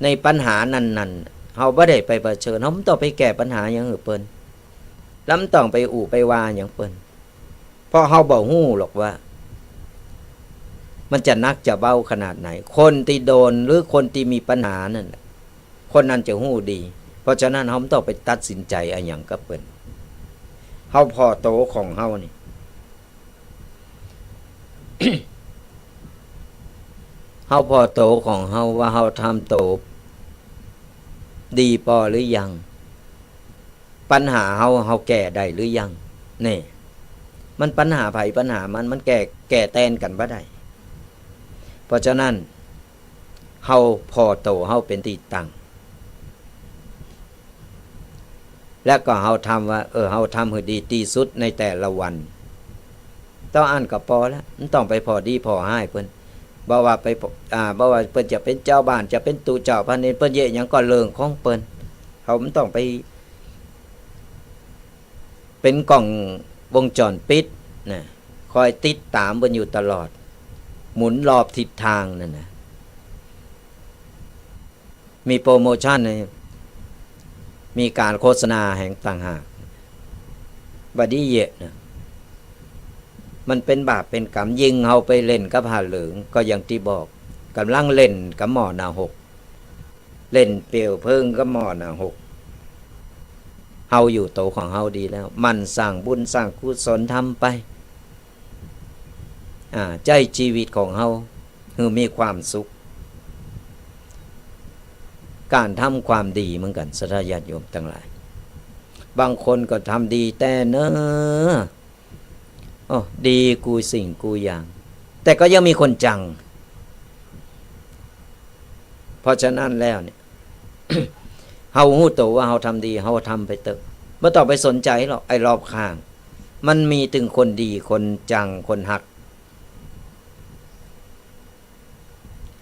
ในปัญหานั้นๆ เฮาบ่ได้ไปเผชิญ เฮาบ่ต้องไปแก้ปัญหาหยังหื้อเปิ้น แล้วบ่ต้องไปอู้ไปว่าหยังเปิ้น เพราะเฮาบ่ฮู้หรอกว่า มันจะหนักจะเบาขนาดไหน คนที่โดนหรือคนที่มีปัญหานั่นแหละ คนนั้นจะฮู้ดี เพราะฉะนั้นเฮาบ่ต้องไปตัดสินใจอะหยังกับเปิ้น เฮาผ่อโตของเฮานี่ เฮาผ่อโตของเฮาว่าเฮาทำโตดีปอหรือยัง ปัญหาเฮา เฮาแก้ได้หรือยัง นี่ มันปัญหาไผปัญหามัน มันแก้ แก้แตนกันบ่ได้ เพราะฉะนั้น เฮาผ่อโตเฮาเป็นตี้ตั้ง แล้วก็เฮาทำว่า เออ เฮาทำหื้อดีตี้สุดในแต่ละวัน เต้าอั้นก็ปอแล้ว บ่ต้องไปผ่อดีผ่อฮ้ายเปิ้น บ่ว่าไปผ่อ อ่า บ่ว่าเปิ้นจะเป็นเจ้าบ้าน จะเป็นตุ๊เจ้าพระเณร เปิ้นเยียะหยังก็เรื่องของเปิ้น เฮาบ่ต้องไป เป็นกล้องวงจรปิดนะ คอยติดตามเปิ้นอยู่ตลอด หมุนรอบทิศทางนั่นนะ มีโปรโมชั่นนี่ มีการโฆษณาแหงต่างหาก บ่ดีเยียะนะ มันเป็นบาปเป็นกรรม ยิ่งเฮาไปเล่นกับผ้าเหลือง ก็อย่างที่บอก กำลังเล่นกับหม้อหน้าหก เล่นเปลวเพลิงกับหม้อหน้าหก เฮาอยู่โตของเฮาดีแล้ว หมั่นสร้างบุญสร้างกุศลทำไป อ่า ใช้ชีวิตของเฮาหื้อมีความสุข การทำความดีเหมือนกัน ศรัทธาญาติโยมตังหลาย บางคนก็ทำดีแต๊เนาะ โอ้ ดีกู้สิ่งกู้อย่าง แต่ก็ยังมีคนจัง เพราะฉะนั้นแล้วเนี่ย เฮาฮู้โตว่าเฮาทำดี เฮาทำไปเต๊อะ บ่ต้องไปสนใจหรอก ไอ้รอบข้าง มันมีตึงคนดี คนจัง คนฮัก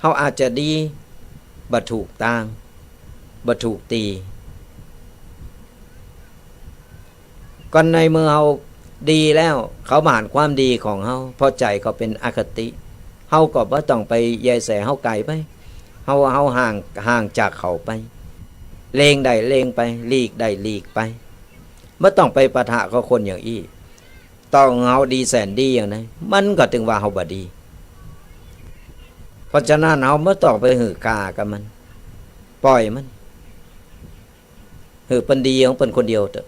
เฮาอาจจะดี บ่ถูกตาง บ่ถูกตี้ ก็ในเมื่อเฮาดีแล้ว เขาบ่หันความดีของเฮา เพราะใจเขาเป็นอคติ เฮาก็บ่ต้องไปใยแส เฮาไกลไป เฮา เฮาห่าง ห่างจากเขาไป เล็งได้เล็งไป หลีกได้หลีกไป บ่ต้องไปปะทะกับคนอย่างอี้ ต้องเฮาดีแสนดีอย่างใด มันก็ตึงว่าเฮาบ่ดี เพราะฉะนั้นเฮาบ่ต้องไปหื้อค่ากับมัน ปล่อยมัน หื้อเปิ้นดีของเปิ้นคนเดียวเต๊อะ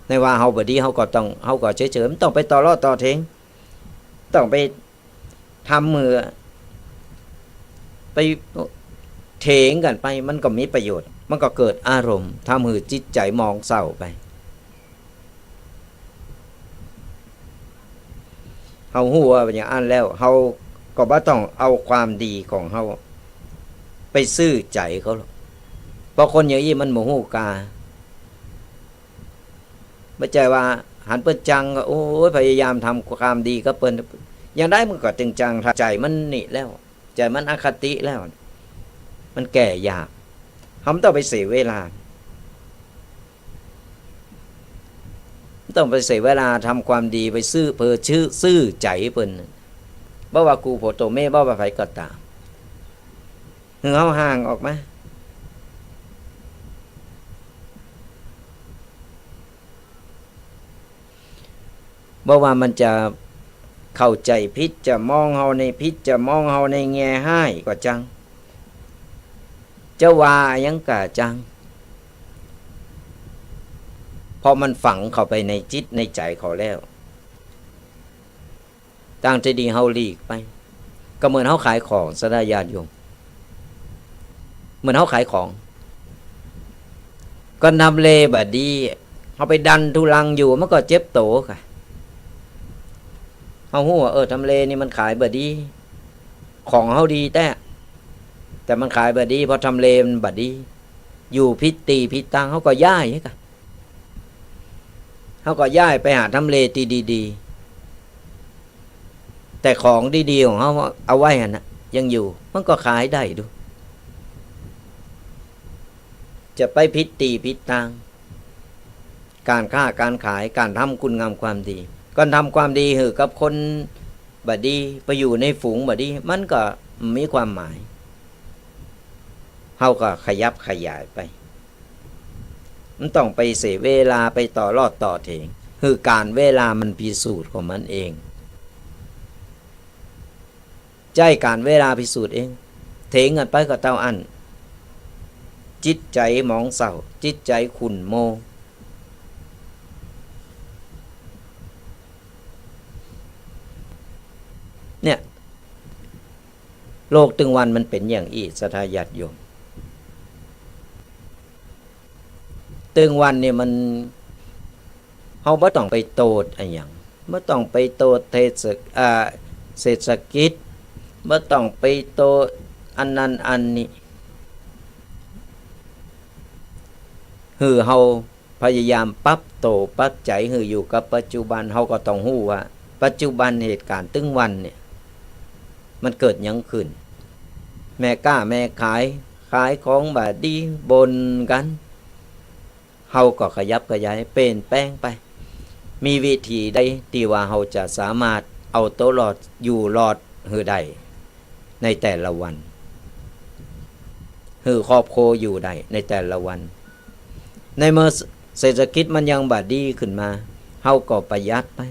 ในว่าเฮาบ่ดี เฮาก็ต้อง เฮาก็เฉยๆ บ่ต้องไปต่อเลาะต่อเถียง ต้องไป ทำหื้อ ไปเถียงกันไป มันก็มีประโยชน์ มันก็เกิดอารมณ์ ทำหื้อจิตใจหมองเศร้าไป เฮาฮู้ว่าอย่างอั้นแล้ว เฮาก็บ่ต้องเอาความดีของเฮาไปซื้อใจเขาหรอก เพราะคนอย่างอี้มันบ่ฮู้กา บ่ใจ้ว่าหันเปิ้นจังก็ โอ้ย พยายามทำความดีกับเปิ้น อย่างใดมันก็ตึงจัง ถ้าใจมันหนีแล้ว ใจมันอคติแล้ว มันแก้ยาก เฮาบ่ต้องไปเสียเวลา บ่ต้องไปเสียเวลาทำความดี ไปซื่อ เผลอซื่อ ซื่อใจเปิ้น บ่ว่ากู่โผโตเม บ่ว่าไผก็ตาม หื้อเฮาห่างออกมา บ่ว่ามันจะเข้าใจผิด จะมองเฮาในผิด จะมองเฮาในแง่ร้ายก็จัง จะว่าหยังก็จัง เพราะมันฝังเข้าไปในจิตในใจเขาแล้ว ตางตี้ดีเฮาหลีกไป ก็เหมือนเฮาขายของ ศรัทธาญาติโยม เหมือนเฮาขายของ ก็ทำเลบ่ดี เฮาไปดันทุลังอยู่ มันก็เจ็บโตกะ เฮาฮู้ว่า เออ ทำเลนี่มันขายบ่ดี ของเฮาดีแต๊ แต่มันขายบ่ดี เพราะทำเลมันบ่ดี อยู่ผิดตี้ผิดตาง เฮาก็ย้ายกะ เฮาก็ย้ายไปหาทำเลตี้ดีๆ แต่ของดีๆ ของเฮาเอาไว้หั่นน่ะ ยังอยู่ มันก็ขายได้ดู จะไปผิดตี้ผิดตาง การค้าการขาย การทำคุณงามความดี การทำความดีหื้อกับคนบ่ดี ไปอยู่ในฝูงบ่ดี มันก็บ่มีความหมาย เฮาก็ขยับขยายไป บ่ต้องไปเสียเวลาไปต่อลอดต่อเถียง หื้อการเวลามันพิสูจน์ของมันเอง ใจ๊การเวลาพิสูจน์เอง เถียงกันไปก็เต้าอั้น จิตใจหมองเศร้า จิตใจขุ่นมัว เนี่ย โลกตึงวันมันเป๋นอย่างอี้ ศรัทธาญาติโยม ตึงวันเนี่ยมัน เฮาบ่ต้องไปโต้ษอะหยัง บ่ต้องไปโต้ษเทศ- อ่า เศรษฐกิจ บ่ต้องไปโต้ษอันนั้นอันนี้ หื้อเฮาพยายามปรับโตปรับใจ๋หื้ออยู่กับปัจจุบัน เฮาก็ต้องฮู้ว่าปัจจุบันเหตุการณ์ตึงวันเนี่ย มันเกิดหยังขึ้น แม่ก๊าแม่ขาย ขายของบ่ดี บ่นกัน เฮาก็ขยับขยายเปลี่ยนแปลงไป มีวิธีใดตี้ว่าเฮาจะสามารถเอาตัวรอด อยู่รอดหื้อได้ในแต่ละวัน หื้อครอบครัวอยู่ได้ในแต่ละวัน ในเมื่อเศรษฐกิจมันยังบ่ดีขึ้นมา เฮาก็ประหยัดไป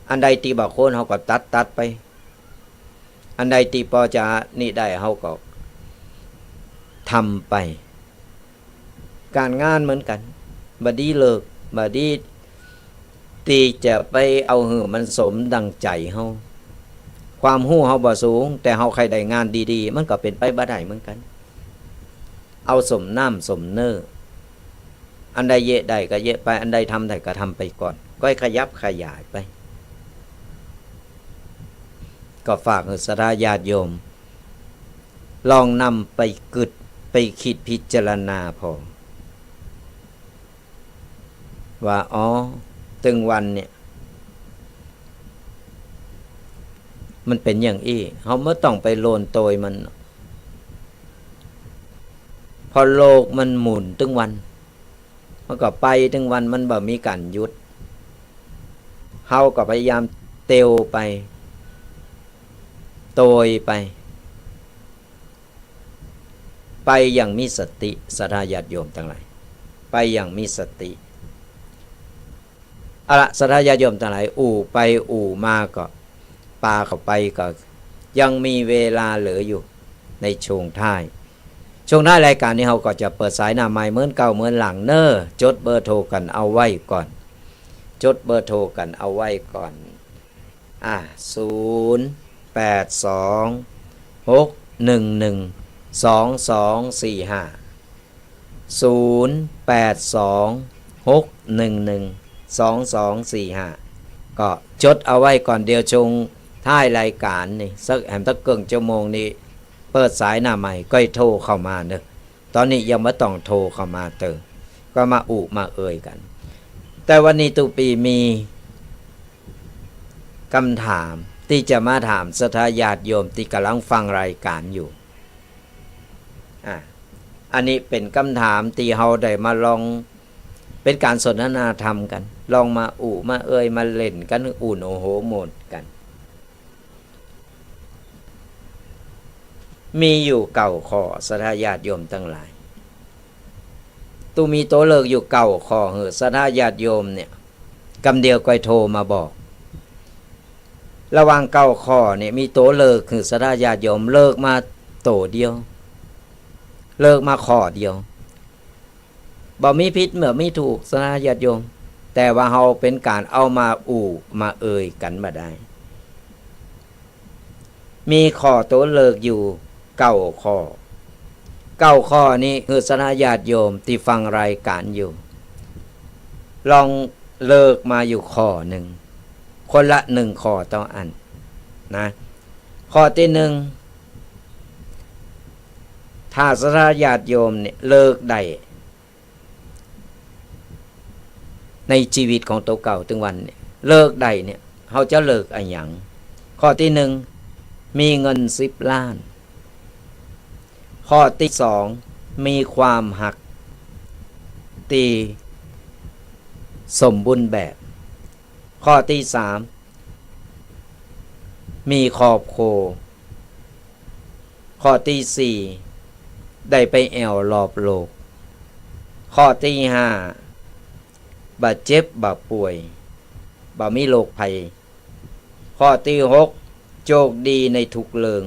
อันใดตี้บ่ควรเฮาก็ตัด ตัดไป อันใดตี้ปอจะนี่ได้เฮาก็ทำไป การงานเหมือนกัน บ่ดีเลิก บ่ดีตี้จะไปเอาหื้อมันสมดังใจ๋เฮา ความฮู้เฮาบ่สูง แต่เฮาใค่ได้งานดีๆ มันก็เป๋นไปบ่ได้เหมือนกัน เอาสมน้ำสมเนื้อ อันใดเยียะได้ก็เยียะไป อันใดทำได้ก็ทำไปก่อน ค่อยขยับขยายไป ก็ฝากหื้อศรัทธาญาติโยม ลองนำไปกึ๊ด ไปคิดพิจารณาผ่อ ว่า อ๋อ ตึงวันเนี่ย มันเป๋นอย่างอี้ เฮาบ่ต้องไปโลนโตยมัน เพราะโลกมันหมุนตึงวัน มันก็ไปตึงวัน มันบ่มีการหยุด เฮาก็พยายามเตียวไป โตยไป ไปอย่างมีสติ ศรัทธาญาติโยมตังหลาย ไปอย่างมีสติ เอาละ ศรัทธาญาติโยมตังหลาย อู้ไปอู้มาก็ ปาเข้าไปก็ยังมีเวลาเหลืออยู่ในช่วงท้าย ช่วงท้ายรายการนี้เฮาก็จะเปิดสายหน้าไมค์เหมือนเก่าเหมือนหลังเน้อ จดเบอร์โทรกันเอาไว้ก่อน จดเบอร์โทรกันเอาไว้ก่อน อ่า ศูนย์ แปด สอง หก หนึ่ง หนึ่ง สอง สอง สี่ ห้า ศูนย์ แปด สอง หก หนึ่ง หนึ่ง สอง สอง สี่ ห้า ก็จดเอาไว้ก่อน เดี๋ยวช่วงท้ายรายการนี่ สัก แหม สักเกิ่งชั่วโมงนี้ เปิดสายหน้าไมค์ ค่อยโทรเข้ามาเน้อ ตอนนี้ยังบ่ต้องโทรเข้ามาเต๊อะ ก็มาอู้มาเอ่ยกัน แต่วันนี้ตุ๊ปีมี กำถามที่จะมาถามศรัทธาญาติโยมที่กำลังฟังรายการอยู่ อ่ะ อันนี้เป็นคำถามที่เราได้มาลอง เป็นการสนทนาธรรมกัน ลองมาอู้มาเอ่ยมาเล่นกัน อุ่นโอโหโหมดกัน มีอยู่เก้าข้อ ศรัทธาญาติโยมทั้งหลาย ตู้มีตัวเลือกอยู่เก้าข้อ หื้อศรัทธาญาติโยมเนี่ย กำเดียวก้อยโทรมาบอก ระหว่างเก้าข้อเนี่ย มีตัวเลือกหื้อศรัทธาญาติโยม เลือกมาตัวเดียว เลือกมาข้อเดียว บ่มีผิด บ่มีถูก ศรัทธาญาติโยม แต่ว่าเราเป็นการเอามาอู้มาเอ่ยกันบ่ได้ มีข้อตัวเลือกอยู่เก้าข้อ เก้าข้อนี้ หื้อศรัทธาญาติโยมที่ฟังรายการอยู่ ลองเลือกมาอยู่ข้อหนึ่ง คนละหนึ่งข้อเต้าอั้น นะ ข้อที่หนึ่ง ถ้าศรัทธาญาติโยมเนี่ยเลือกได้ ในชีวิตของตัวเก่าตึงวันเนี่ย เลือกได้เนี่ย เราจะเลือกอะหยัง ข้อที่หนึ่ง มีเงินสิบล้าน ข้อที่สอง มีความฮักที่สมบูรณ์แบบ ข้อที่สาม มีครอบครัว ข้อที่สี่ ได้ไปแอ่วรอบโลก ข้อที่ห้า บ่เจ็บบ่ป่วย บ่มีโรคภัย ข้อที่หก โชคดีในทุกเรื่อง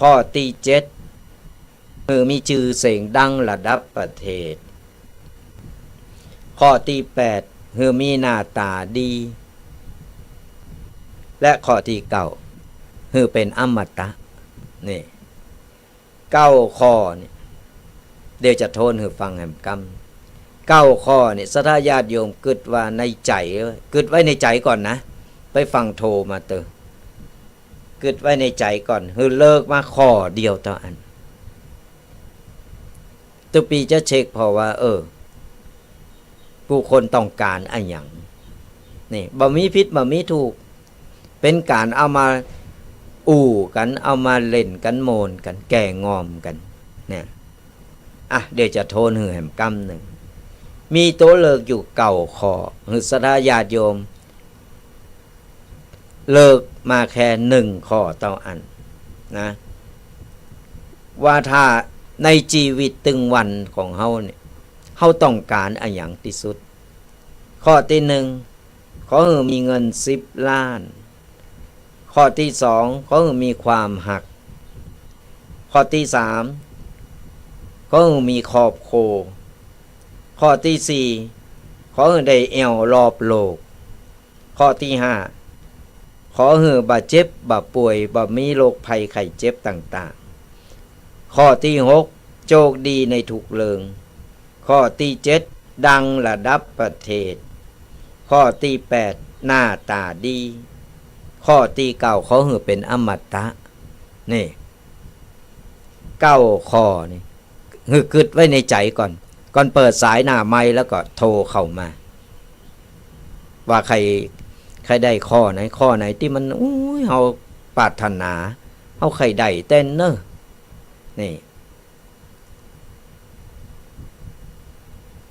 ข้อที่เจ็ด หื้อมีชื่อเสียงดังระดับประเทศ ข้อที่แปด หื้อมีหน้าตาดี และข้อที่เก้า หื้อเป็นอมตะ นี่ เก้าข้อนี่ เดี๋ยวจะทวนหื้อฟังแหมกำ เก้าข้อนี่ ศรัทธาญาติโยมกึ๊ดว่าในใจ กึ๊ดไว้ในใจก่อนนะ ไปฟังโทรมาเตอะ กึ๊ดไว้ในใจก่อน หื้อเลือกมาข้อเดียวเต้าอั้น ตุ๊ปีจะเช็คผ่อว่า เออ ผู้คนต้องการอะหยัง นี่ บ่มีผิด บ่มีถูก เป็นการเอามาอู้กัน เอามาเล่นกัน โหมดกัน แก้ง่อมกัน เนี่ย อ่ะ เดี๋ยวจะทวนหื้อแหมกำหนึ่ง มีตัวเลือกอยู่เก้าข้อ หื้อศรัทธาญาติโยม เลือกมาแค่หนึ่งข้อเต้าอั้น นะ ว่าถ้าในชีวิตตึงวันของเฮาเนี่ย เฮาต้องการอะหยังที่สุด ข้อที่หนึ่ง ขอหื้อมีเงินสิบล้าน ข้อที่สอง ขอหื้อมีความฮัก ข้อที่สาม ขอหื้อมีครอบครัว ข้อที่สี่ ขอหื้อได้แอ่วรอบโลก ข้อที่ห้า ขอหื้อบ่เจ็บบ่ป่วย บ่มีโรคภัยไข้เจ็บต่างๆ ข้อที่หก โชคดีในทุกเรื่อง ข้อที่เจ็ด ดังระดับประเทศ ข้อที่แปด หน้าตาดี ข้อที่เก้า ขอหื้อเป็นอมตะ นี่ เก้าข้อนี่ หื้อกึ๊ดไว้ในใจก่อน ก่อนเปิดสายหน้าไมค์แล้วก็โทรเข้ามา ว่าใคร ใครได้ข้อไหน ข้อไหนที่มัน อุ้ย เฮาปรารถนา เฮาใครได้แต่เนอะ นี่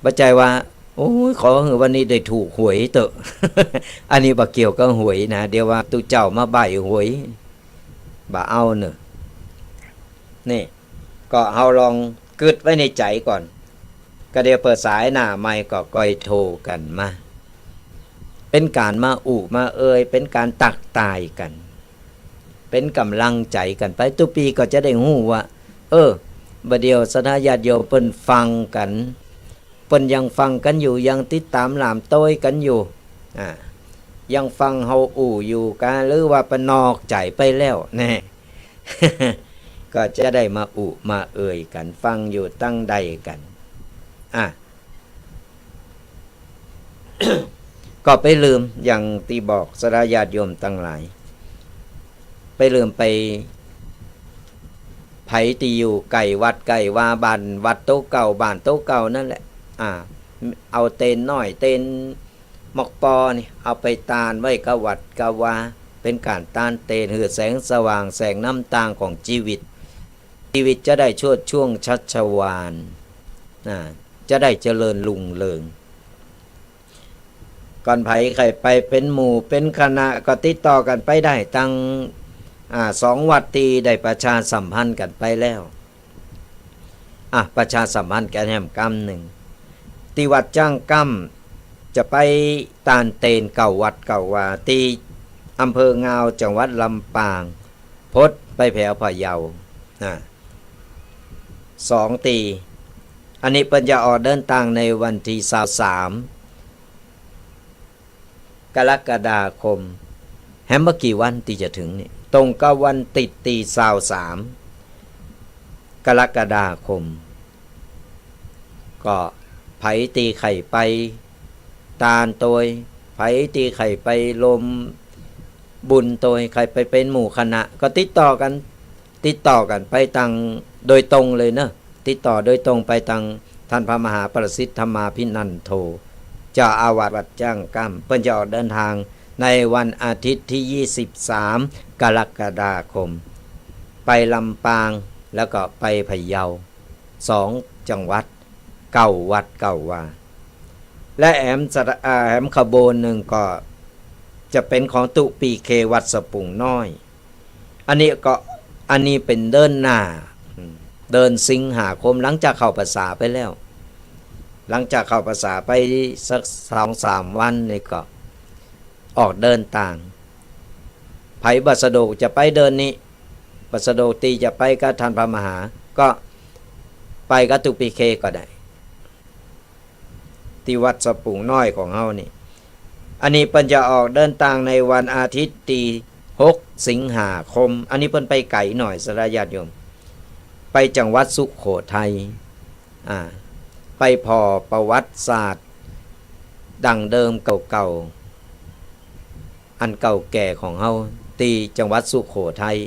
บ่ใจ้ว่า โอ้ย ขอหื้อวันนี้ได้ถูกหวยเตอะ อันนี้บ่เกี่ยวกับหวยนะ เดี๋ยวว่าตุ๊เจ้ามาใบ้หวย บ่เอาเนอะ นี่ ก็เฮาลองกึ๊ดไว้ในใจก่อน ก็เดี๋ยวเปิดสายหน้าไมค์ก็ก้อยโทรกันมา เป็นการมาอู้มาเอ่ย เป็นการตักตายกัน เป็นกำลังใจกันไป ตุ๊ปีก็จะได้ฮู้ว่า เออ บ่าเดี่ยวศรัทธาญาติโยมเปิ้นฟังกัน เปิ้นยังฟังกันอยู่ ยังติดตามหลามโต้ยกันอยู่ อ่า ยังฟังเฮาอู้อยู่กา หรือว่าเปิ้นนอกใจไปแล้วแน่ ก็จะได้มาอู้มาเอ่ยกัน ฟังอยู่ตั้งใดกัน อ่ะ ก็ไปลืม อย่างตี้บอกศรัทธาญาติโยมตังหลาย ไปลืมไป ไผตี้อยู่ใก้วัดใก้วา บ้านวัดโตเก่า บ้านโตเก่านั่นแหละ อ่า เอาเตนน้อย เตน หมอกปอนี่เอาไปตานไว้กับวัดกับวา เป็นการตานเตนหื้อแสงสว่างแสงนำตางของชีวิต ชีวิตจะได้โชติช่วงชัชวาล นะ จะได้เจริญรุ่งเรือง ก่อนไผใค่ไปเป็นหมู่เป็นคณะก็ติดต่อกันไปได้ตัง อ่า สองวัดตี้ได้ประชาสัมพันธ์กันไปแล้ว อ่ะ ประชาสัมพันธ์กันแหมกำนึ่ง ตี้วัดจ้างกำจะไปตานเตนเก้าวัดเก้าวา ตี้อำเภองาว จังหวัดลำปาง พดไปแผวพะเยา นะ สองตี้ อันนี้เปิ้นจะออกเดินตางในวันตี้ซาวสาม กรกฎาคม แหมบ่กี่วันตี้จะถึงนี่ ตรงกับวันติดตี้ซาวสาม กรกฎาคม ก็ไผตี้ใค่ไปตานโตย ไผตี้ใค่ไปรวมบุญโตย ใค่ไปเป็นหมู่คณะ ก็ติดต่อกัน ติดต่อกันไปตังโดยตรงเลยเนอะ ติดต่อโดยตรงไปตังท่านพระมหาประสิทธิ์ธรรมาภินันโท เจ้าอาวาสวัดจ้างกำ เปิ้นจะออกเดินทางในวันอาทิตย์ที่ยี่สิบสาม กรกฎาคม ไปลำปาง แล้วก็ไปพะเยา สองจังหวัด เก้าวัดเก้าวา และแหมสะ อ่า แหมขบวนนึ่งก็จะเป็นของตุ๊ปีเควัดสะปุงน้อย อันนี้ก็ อันนี้เป็นเดือนหน้า อืม เดือนสิงหาคม หลังจากเข้าพรรษาไปแล้ว หลังจากเข้าพรรษาไปสักสองสามวันนี่ก็ออกเดินตาง ไผบ่สะดวกจะไปเดือนนี้ บ่สะดวกตี้จะไปกับท่านพระมหา ก็ไปกับตุ๊ปีเคก็ได้ ตี้วัดสะปุงน้อยของเฮานี่ อันนี้เปิ้นจะออกเดินตางในวันอาทิตย์ตี้หกสิงหาคม อันนี้เปิ้นไปไก๋หน่อยสะละญาติโยม ไปจังหวัดสุโขทัย อ่า ไปผ่อประวัติศาสตร์ดั้งเดิมเก่าๆ อันเก่าแก่ของเฮาตี้จังหวัดสุโขทัย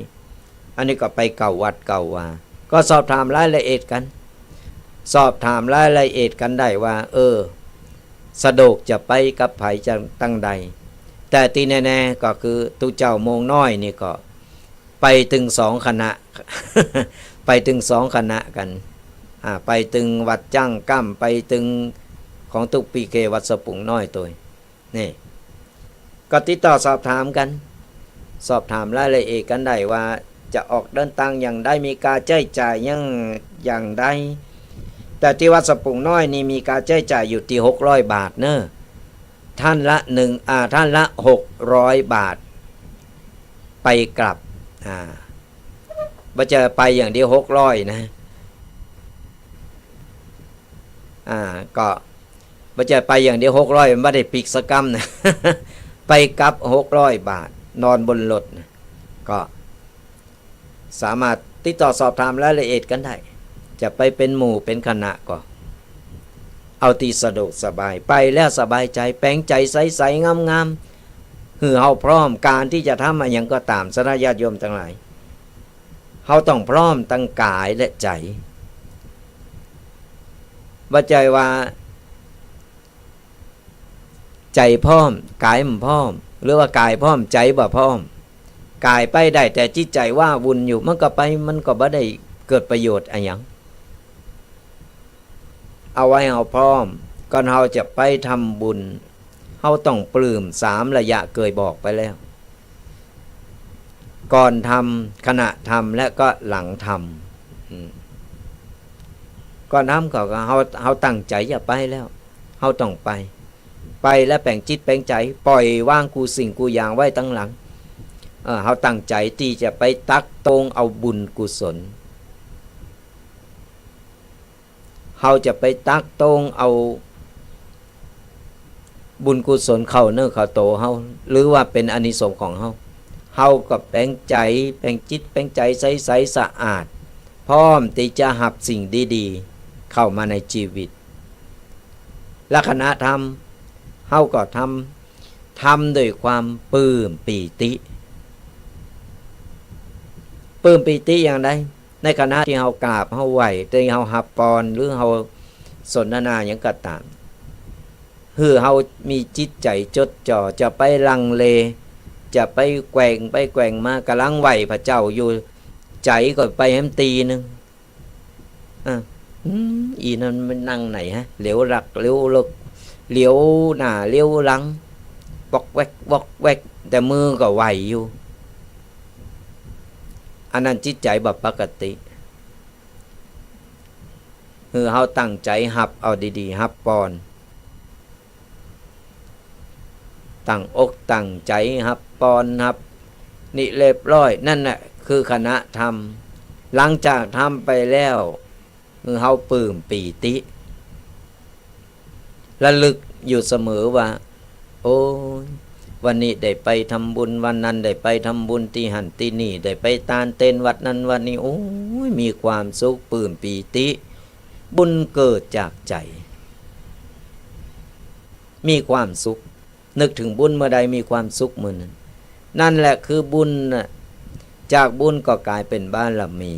อันนี้ก็ไปเก้าวัดเก้าวา ก็สอบถามรายละเอียดกัน สอบถามรายละเอียดกันได้ว่า เออ สะดวกจะไปกับไผจะตังใด แต่ตี้แน่ๆ ก็คือตุ๊เจ้าโมงน้อยนี่ก็ไปตึงสองคณะ ไปตึงสองคณะกัน อ่า ไปตึงวัดจ้างกำ ไปตึงของตุ๊ปีเควัดสะปุงน้อยโตย นี่ ก็ติดต่อสอบถามกัน สอบถามรายละเอียดกันได้ว่าจะออกเดินตางอย่างใด มีค่าใช้จ่ายอย่าง อย่างใด แต่ตี้วัดสะปุงน้อยนี่มีค่าใช้จ่ายอยู่ตี้หกร้อยบาทเนอะ ท่านละหนึ่ง อ่า ท่านละหกร้อยบาท ไปกลับ อ่า บ่ใจ้ไปอย่างเดียวหกร้อยนะ อ่า ก็บ่ใจ้ไปอย่างเดียวหกร้อย มันบ่ได้ปิ๊กสักกำนะ ไปกลับหกร้อยบาท นอนบนรถนะ ก็สามารถติดต่อสอบถามรายละเอียดกันได้ จะไปเป็นหมู่เป็นคณะก็ เอาตี้สะดวกสบาย ไปแล้วสบายใจ แป๋งใจ๋ใสๆ งามๆ หื้อเฮาพร้อมก๋านตี้จะทำอะหยังก็ต๋าม สะละญาติโยมตังหลาย เฮาต้องพร้อมตังก๋ายและใจ๋ บ่ใจ้ว่า ใจ๋พร้อม ก๋ายบ่พร้อม หรือว่าก๋ายพร้อม ใจ๋บ่พร้อม ก๋ายไปได้ แต่จิตใจ๋ว้าวุ่นอยู่ มันก็ไป มันก็บ่ได้เกิดประโยชน์อะหยัง เอาไว้เฮาพร้อม ก่อนเฮาจะไปทำบุญ เฮาต้องปลื้มสามระยะเกยบอกไปแล้ว ก่อนทำ ขณะทำ และก็หลังทำ อืม ก่อนทำก็ ก็เฮา เฮาตั้งใจ๋จะไปแล้ว เฮาต้องไป ไปแล้วแป๋งจิตแป๋งใจ๋ ปล่อยวางกู้สิ่งกู้อย่างไว้ตังหลัง เอ่อ เฮาตั้งใจ๋ตี้จะไปตักตวงเอาบุญกุศล เฮาจะไปตักตวงเอาบุญกุศลเข้าเนื้อเข้าโตเฮา หรือว่าเป๋นอานิสงส์ของเฮา เฮาก็แป๋งใจ๋ แป๋งจิต แป๋งใจ๋ใสๆ สะอาด พร้อมตี้จะฮับสิ่งดีๆ เข้ามาในชีวิต และขณะทำ เฮาก็ทำ ทำด้วยความปลื้มปีติ ปลื้มปีติอย่างใด ในขณะตี้เฮากราบ เฮาไหว้ ตี้เฮาฮับปอน หรือเฮาสนทนาหยังก็ต๋าม หื้อเฮามีจิตใจ๋จดจ่อ จะไปลังเล จะไปแกว่งไปแกว่งมา ก่ำลังไหว้พระเจ้าอยู่ ใจ๋ก็ไปแหมตีหนึ่ง อ่ะ อืม อีนั่นมันนั่งไหนฮะ เหลียวหลักเหลียวเลิก เหลียวหน้าเหลียวหลัง วอกแวก วอกแวก แต่มือก็ไหวอยู่ อันนั้นจิตใจ๋บ่ปกติ คือเฮาตั้งใจ๋ฮับเอาดีๆ ฮับปอน ตั้งอกตั้งใจ๋ฮับปอนฮับนี่เรียบร้อย นั่นแหละคือคณะธรรม หลังจากทำไปแล้ว คือเฮาปลื้มปีติ ระลึกอยู่เสมอว่า โอ้ย วันนี้ได้ไปทำบุญ วันนั้นได้ไปทำบุญตี้หั้นตี้นี่ ได้ไปตานเตนวัดนั้นวัดนี้ โอ้ย มีความสุขปลื้มปีติ บุญเกิดจากใจ๋ มีความสุข นึกถึงบุญเมื่อใดมีความสุขเมื่อนั้น นั่นแหละคือบุญน่ะ จากบุญก็กลายเป็นบารมี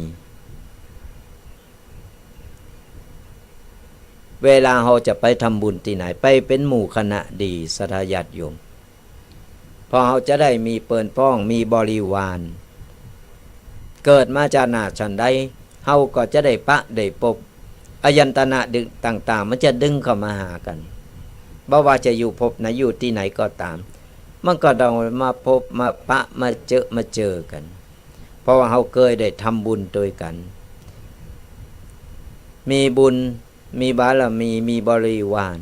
เวลาเฮาจะไปทำบุญตี้ไหน ไปเป็นหมู่คณะดี ศรัทธาญาติโยม เพราะเฮาจะได้มีเปิ้นพ้อง มีบริวาร เกิดมาชาติหน้าชาติใด เฮาก็จะได้ปะได้ปบ อายตนะดึงต่างๆ มันจะดึงเข้ามาหากัน บ่ว่าจะอยู่ภพไหน อยู่ตี้ไหนก็ตาม มันก็ต้องมาพบ มาปะ มาเจอ มาเจอกัน เพราะว่าเฮาเคยได้ทำบุญด้วยกัน มีบุญ มีบารมี มีบริวาร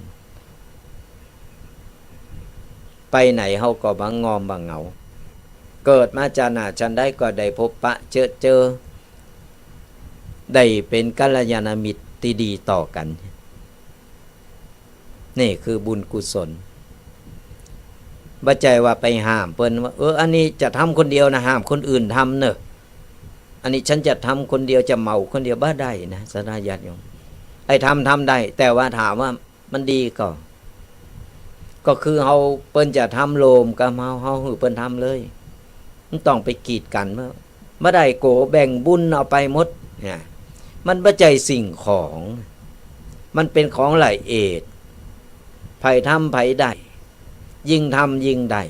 ไปไหนเฮาก็บ่งอมบ่เหงา เกิดมาชาติหน้าชาติใดก็ได้พบปะเจอเจอ ได้เป็นกัลยาณมิตรตี้ดีต่อกัน นี่คือบุญกุศล บ่ใจ้ว่าไปห้ามเปิ้นว่า เออ อันนี้จะทำคนเดียวนะ ห้ามคนอื่นทำเนอะ อันนี้ฉันจะทำคนเดียว จะเหมาคนเดียว บ่ได้นะ ศรัทธาญาติโยม ไอ้ทำทำได้ แต่ว่าถามว่ามันดีก่อ ก็คือเฮา เปิ้นจะทำโลมกับเฮา เฮาหื้อเปิ้นทำเลย มันต้องไปกีดกัน บ่ได้โกแบ่งบุญเอาไปหมดนะ มันบ่ใจ้สิ่งของ มันเป็นของละเอียด ไผทำไผได้ ยิ่งทำยิ่งได้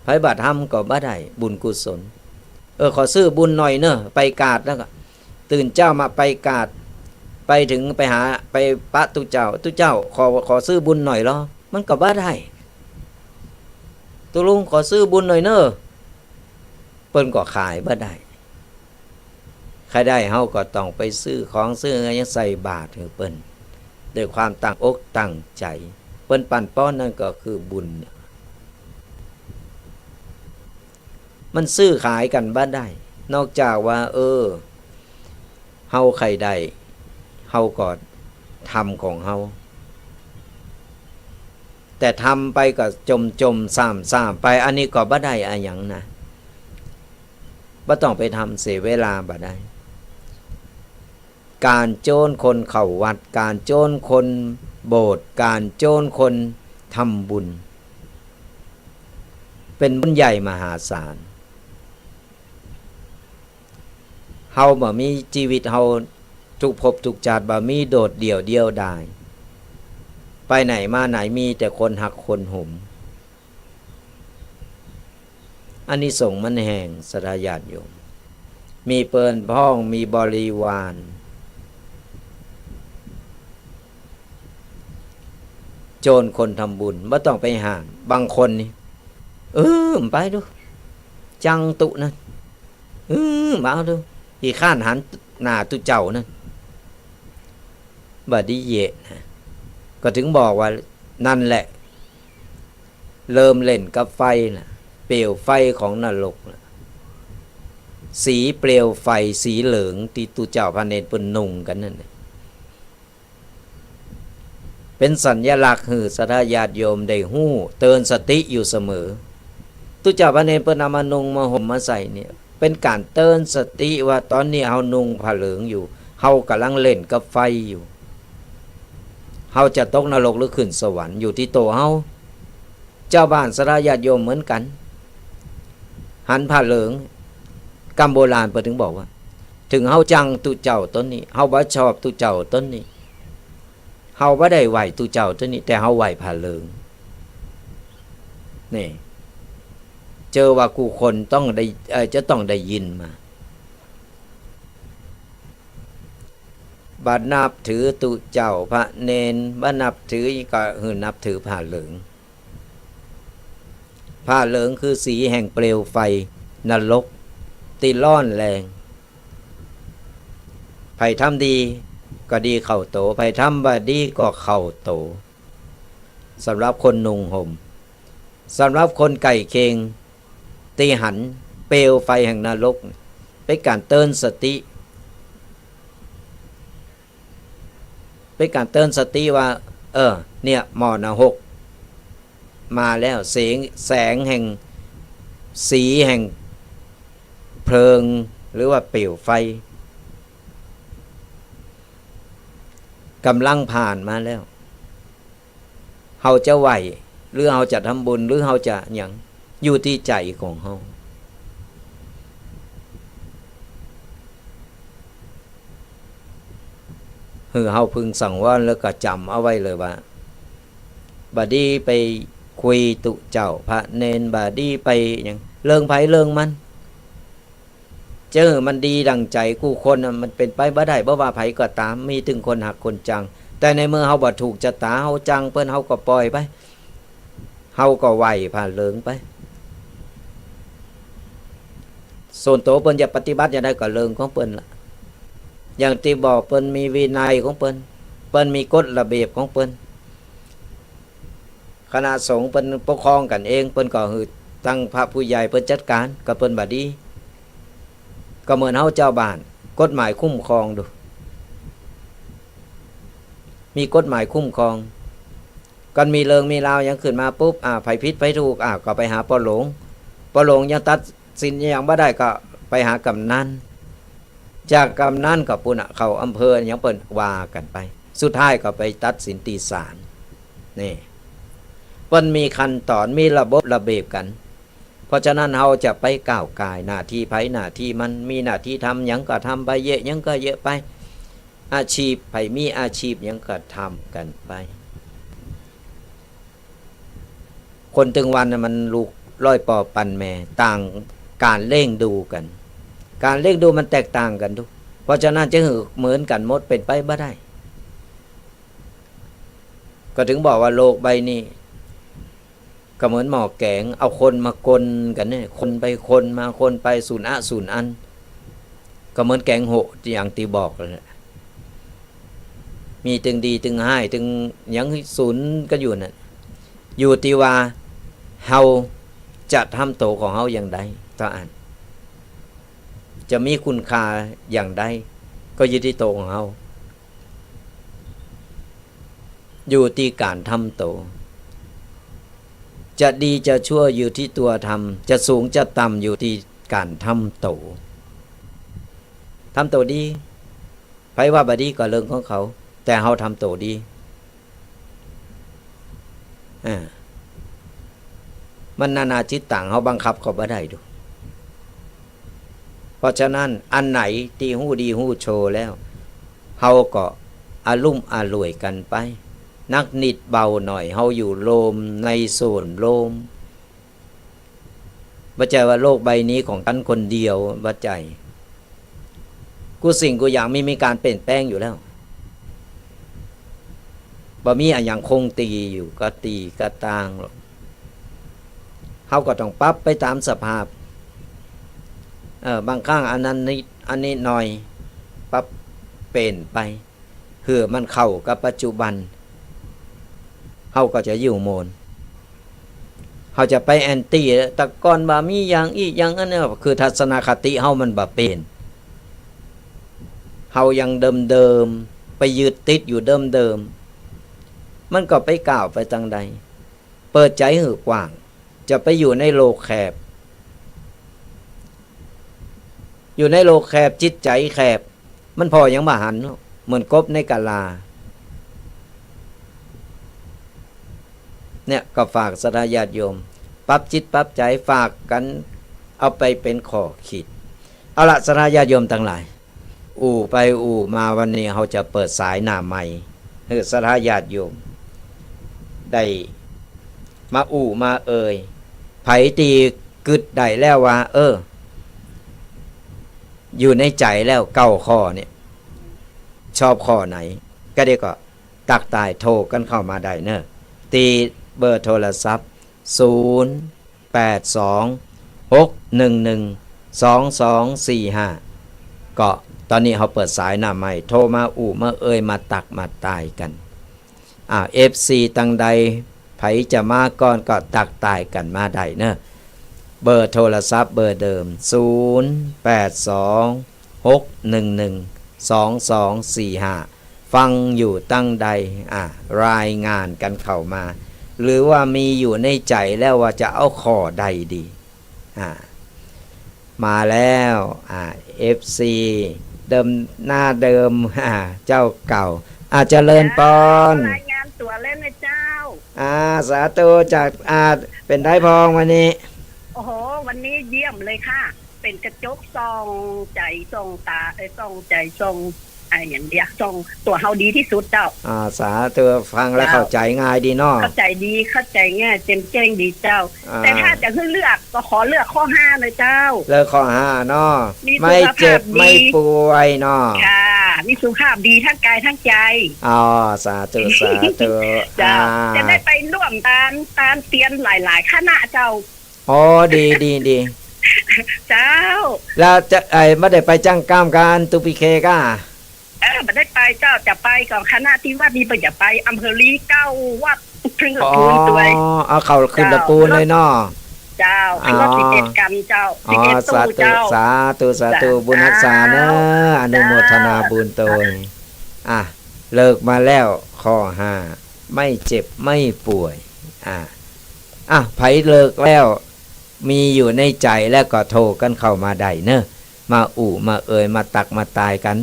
ไผบ่ทำก็บ่ได้บุญกุศล เออ ขอซื้อบุญหน่อยเนอะ ไปกาดแล้วก็ ตื่นเช้ามาไปกาด ไปถึงไปหา ไปปะตุ๊เจ้า ตุ๊เจ้า ขอ ขอซื้อบุญหน่อยลอ มันก็บ่ได้ ตุ๊ลุงขอซื้อบุญหน่อยเนอะ เปิ้นก็ขายบ่ได้ ใครได้เฮาก็ต้องไปซื้อของซื้อหยังใส่บาตรหื้อเปิ้น ด้วยความตั้งอกตั้งใจ๋ เปิ้นปันป้อนนั่นก็คือบุญ มันซื้อขายกันบ่ได้ นอกจากว่า เออ เฮาใค่ได้ เฮาก็ทำของเฮา แต่ทำไปก็จ่มๆ ซ่ามๆ ไป อันนี้ก็บ่ได้อะหยังนะ บ่ต้องไปทำเสียเวลา บ่ได้ การโจนคนเข้าวัด การโจนคนโบสถ์ การโจนคนทำบุญ เป็นบุญใหญ่มหาศาล เฮาบ่มี ชีวิตเฮาทุกภพทุกชาติ บ่มีโดดเดี่ยวเดียวดาย ไปไหนมาไหนมีแต่คนฮักคนหม อานิสงส์มันแฮง ศรัทธาญาติโยม มีเปิ้นพ้อง มีบริวาร โจนคนทำบุญ บ่ต้องไปห้าม บางคนนี่ เออ ไปดู จังตุ๊นั่น เออ มาดู ขี้คร้านหันหน้าตุ๊เจ้านั่น บ่ดีเยะนะ ก็ถึงบอกว่า นั่นแหละ เริ่มเล่นกับไฟน่ะ เปลวไฟของนรกน่ะ สีเปลวไฟสีเหลืองตี้ตุ๊เจ้าพระเนรเปิ้นนุ่งกันนั่นน่ะ เป็นสัญลักษณ์หื้อศรัทธาญาติโยมได้ฮู้ เตือนสติอยู่เสมอ ตุ๊เจ้าพระเนรเปิ้นเอามานุ่งมาห่มมาใส่เนี่ย เป็นการเตือนสติว่าตอนนี้เฮานุ่งผ้าเหลืองอยู่ เฮากำลังเล่นกับไฟอยู่ เฮาจะตกนรกหรือขึ้นสวรรค์อยู่ที่ตัวเฮา เจ้าบ้านศรัทธาญาติโยมเหมือนกัน หันผ้าเหลือง กำโบราณเปิ้นถึงบอกว่า ถึงเฮาจังตุ๊เจ้าตนนี้ เฮาบ่ชอบตุ๊เจ้าตนนี้ เฮาบ่ได้ไหว้ตุ๊เจ้าตัวนี้ แต่เฮาไหว้ผ้าเหลือง นี่ เจอว่ากู้คนต้องได้ เอ่อ จะต้องได้ยินมา บ่นับถือตุ๊เจ้าพระเณร บ่นับถือก็หื้อนับถือผ้าเหลือง ผ้าเหลืองคือสีแห่งเปลวไฟนรก ตี้ร้อนแรง ไผทำดีก็ดีเข้าโต ไผทำบ่ดีก็เข้าโต สำหรับคนนุ่งห่ม สำหรับคนใกล้เคียง ตี้หันเปลวไฟแห่งนรก เป๋นก๋านเตือนสติ เป๋นก๋านเตือนสติว่า เออ เนี่ย หม้อนรกมาแล้ว แสง แสงแห่ง สีแห่งเพลิง หรือว่าเปลวไฟ กำลังผ่านมาแล้ว เฮาจะไหว้ หรือเฮาจะทำบุญ หรือเฮาจะหยัง อยู่ตี้ใจของเฮา หื้อเฮาพึงสังวร แล้วก็จ๋ำเอาไว้เลยว่า บ่ดีไปคุยตุ๊เจ้าพระเณร บ่ดีไปหยัง เรื่องไผเรื่องมัน จะหื้อมันดีดั่งใจกู้คนน่ะ มันเป๋นไปบ่ได้ บ่ว่าไผก็ตาม มีตึงคนฮักคนจัง แต่ในเมื่อเฮาบ่ถูกชะตา เฮาจังเปิ้น เฮาก็ปล่อยไป เฮาก็ไหว้ผ้าเหลืองไป ส่วนโตเปิ้นจะปฏิบัติอย่างใดก็เรื่องของเปิ้นละ อย่างตี้บอก เปิ้นมีวินัยของเปิ้น เปิ้นมีกฎระเบียบของเปิ้น คณะสงฆ์เปิ้นปกครองกั๋นเอง เปิ้นก็หื้อตั้งพระผู้ใหญ่เปิ้นจัดก๋าน ก็เปิ้นบ่ดี ก็เหมือนเฮาเจ้าบ้าน กฎหมายคุ้มครองดู มีกฎหมายคุ้มครอง คันมีเรื่องมีราวหยังขึ้นมาปุ๊บ อ่า ไผผิดไผถูก อ่า ก็ไปหาป้อหลวง ป้อหลวงยังตัดสินหยังบ่ได้ ก็ไปหากำนัน จากกำนันก็ปู้นน่ะ เข้าอำเภอหยังเปิ้นว่ากั๋นไป สุดท้ายก็ไปตัดสินตี้ศาล นี่ เปิ้นมีขั้นตอน มีระบบระเบียบกั๋น เพราะฉะนั้นเฮาจะไปก้าวก่ายหน้าตี้ไผหน้าตี้มัน มีหน้าตี้ทำหยังก็ทำไป เยียะหยังก็เยียะไป อาชีพ ไผมีอาชีพหยังก็ทำกั๋นไป คนตึงวันน่ะมันลูกร้อยป้อปันแม่ ต่างก๋านเลี้ยงดูกั๋น ก๋านเลี้ยงดูมันแตกต่างกั๋นดู เพราะฉะนั้นจะหื้อเหมือนกั๋นหมดเป๋นไปบ่ได้ ก็ถึงบอกว่าโลกใบนี้ ก็เหมือนหม้อแก๋ง เอาคนมาคนกั๋นเนี่ย คนไปคนมา คนไปสุนอะสุนอัน ก็เหมือนแก๋งโหะอย่างตี้บอกนั่นแหละ มีตึงดีตึงฮ้าย ตึงหยังสุนกั๋นอยู่นั่น อยู่ตี้ว่าเฮาจะทำโตของเฮาอย่างใด เต้าอั้น จะมีคุณค่าอย่างใด ก็อยู่ตี้โตของเฮา อยู่ตี้ก๋านทำโต จะดีจะชั่วอยู่ตี้ตั๋วทำ จะสูงจะต่ำอยู่ตี้ก๋านทำโต ทำโตดี ไผว่าบ่ดีก็เรื่องของเขา แต่เฮาทำโตดี อ่า มันนานาจิตตัง เฮาบังคับเขาบ่ได้ดู เพราะฉะนั้นอันไหนตี้ฮู้ดีฮู้ชั่วแล้ว เฮาก็อะลุ่มอล่วยกั๋นไป หนักนิดเบาหน่อย เฮาอยู่โฮมในส่วนโฮม บ่ใจ้ว่าโลกใบนี้ของฉันคนเดียว บ่ใจ้ กู้สิ่งกู้อย่างมี มีก๋านเปลี่ยนแปลงอยู่แล้ว บ่มีอะหยังคงตี้อยู่ ก็ตี้ก็ตางหรอก เฮาก็ต้องปรับไปต๋ามสภาพ เอ่อ บางครั้งอันนั้นนิด อันนี้หน่อย ปรับเปลี่ยนไป เพื่อมันเข้ากับปัจจุบัน เฮาก็จะอยู่โมน เฮาจะไปแอนตี้ แต่ก่อนว่ามีอย่างอี้อย่างอันนี้ คือทัศนคติเฮามันบ่เปลี่ยน เฮายังเดิมๆ ไปยึดติดอยู่เดิมๆ มันก็ไปก้าวไปตางใด เปิดใจ๋หื้อกว้าง จะไปอยู่ในโลกแคบ อยู่ในโลกแคบ จิตใจ๋แคบ มันผ่อหยังบ่หันเนาะ เหมือนกบในกะลา เนี่ย ก็ฝากศรัทธาญาติโยม ปรับจิตปรับใจ๋ ฝากกั๋นเอาไปเป๋นข้อคิด เอาละ ศรัทธาญาติโยมตังหลาย อู้ไปอู้มา วันนี้เฮาจะเปิดสายหน้าใหม่ หื้อศรัทธาญาติโยมได้มาอู้มาเอ่ย ไผตี้กึ๊ดได้แล้วว่า เออ อยู่ในใจแล้วเก้าข้อเนี่ย ชอบข้อไหน ก็เดี๋ยวก็ตักตายโทรกันเข้ามาได้เนอะ ที่เบอร์โทรศัพท์ ศูนย์ แปด สอง หก หนึ่ง หนึ่ง สอง สอง สี่ ห้า ก็ตอนนี้เฮาเปิดสายหน้าไมค์ โทรมาอู้มาเอ่ยมาตักมาตายกัน อ่า เอฟซี ตังใด ไผจะมาก่อนก็ตักตายกันมาได้เนอะ เบอร์โทรศัพท์เบอร์เดิม ศูนย์ แปด สอง หก หนึ่ง หนึ่ง สอง สอง สี่ ห้า ฟังอยู่ตังใด อ่ะ รายงานกันเข้ามา หรือว่ามีอยู่ในใจแล้วว่าจะเอาข้อใดดี อ่ะ มาแล้ว อ่ะ เอฟซี เดิมหน้าเดิม อ่ะ เจ้าเก่า อ่ะ เจริญปอน รายงานตั๋วแล้วนะเจ้า อ่ะ สาธุจาก อ่ะ เป็นไดพ่องวันนี้ โอ้โห วันนี้เยี่ยมเลยค่ะ เป็นกระจกส่องใจส่องตา เอ้ย ส่องใจส่อง ไอ้อย่างเดียว ส่องตั๋วเฮาดีที่สุดเจ้า อ่า สาธุ ฟังแล้ว เจ้า เข้าใจง่ายดีเนาะ เข้าใจดี เข้าใจง่าย แจ่มแจ้งดีเจ้า อ่า แต่ถ้าจะให้เลือกก็ขอเลือกข้อห้าเลยเจ้า เลือกข้อห้าเนาะ มีสุขภาพดี ไม่เจ็บไม่ป่วยเนาะ ค่ะ มีสุขภาพดีทั้งกายทั้งใจ อ๋อ สาธุ สาธุ เจ้า อ่า จะได้ไปร่วมตาน ตานเตียนหลายๆ คณะเจ้า อ๋อ ดี ดี ดี เจ้า แล้วจะ ไอ้ บ่ได้ไปจั้งกล้ามกัน ตุปีเคก้า เออ บ่ได้ไปเจ้า จะไปกับคณะที่วัดนี้ ไปจะไปอำเภอลีเก้าวัด ถึงกับปูนตัวย อ๋อ เอาเข้าขึ้นตะปูนเลยเนาะ เจ้า ขึ้นรถ อ๋อ สิบเอ็ดกันเจ้า อ๋อ สิบเอ็ดตู้เจ้า สาธุ สาธุ สาธุ บุญฮักษาเนอะ เจ้า อนุโมทนาบุญโตย อ่ะ เลือกมาแล้วข้อห้า ไม่เจ็บไม่ป่วย อ่ะ อ่ะ ไผเลือกแล้ว มีอยู่ในใจแล้วก็โทรกันเข้ามาได้เนอะ มาอู้มาเอ่ยมาตักมาตายกัน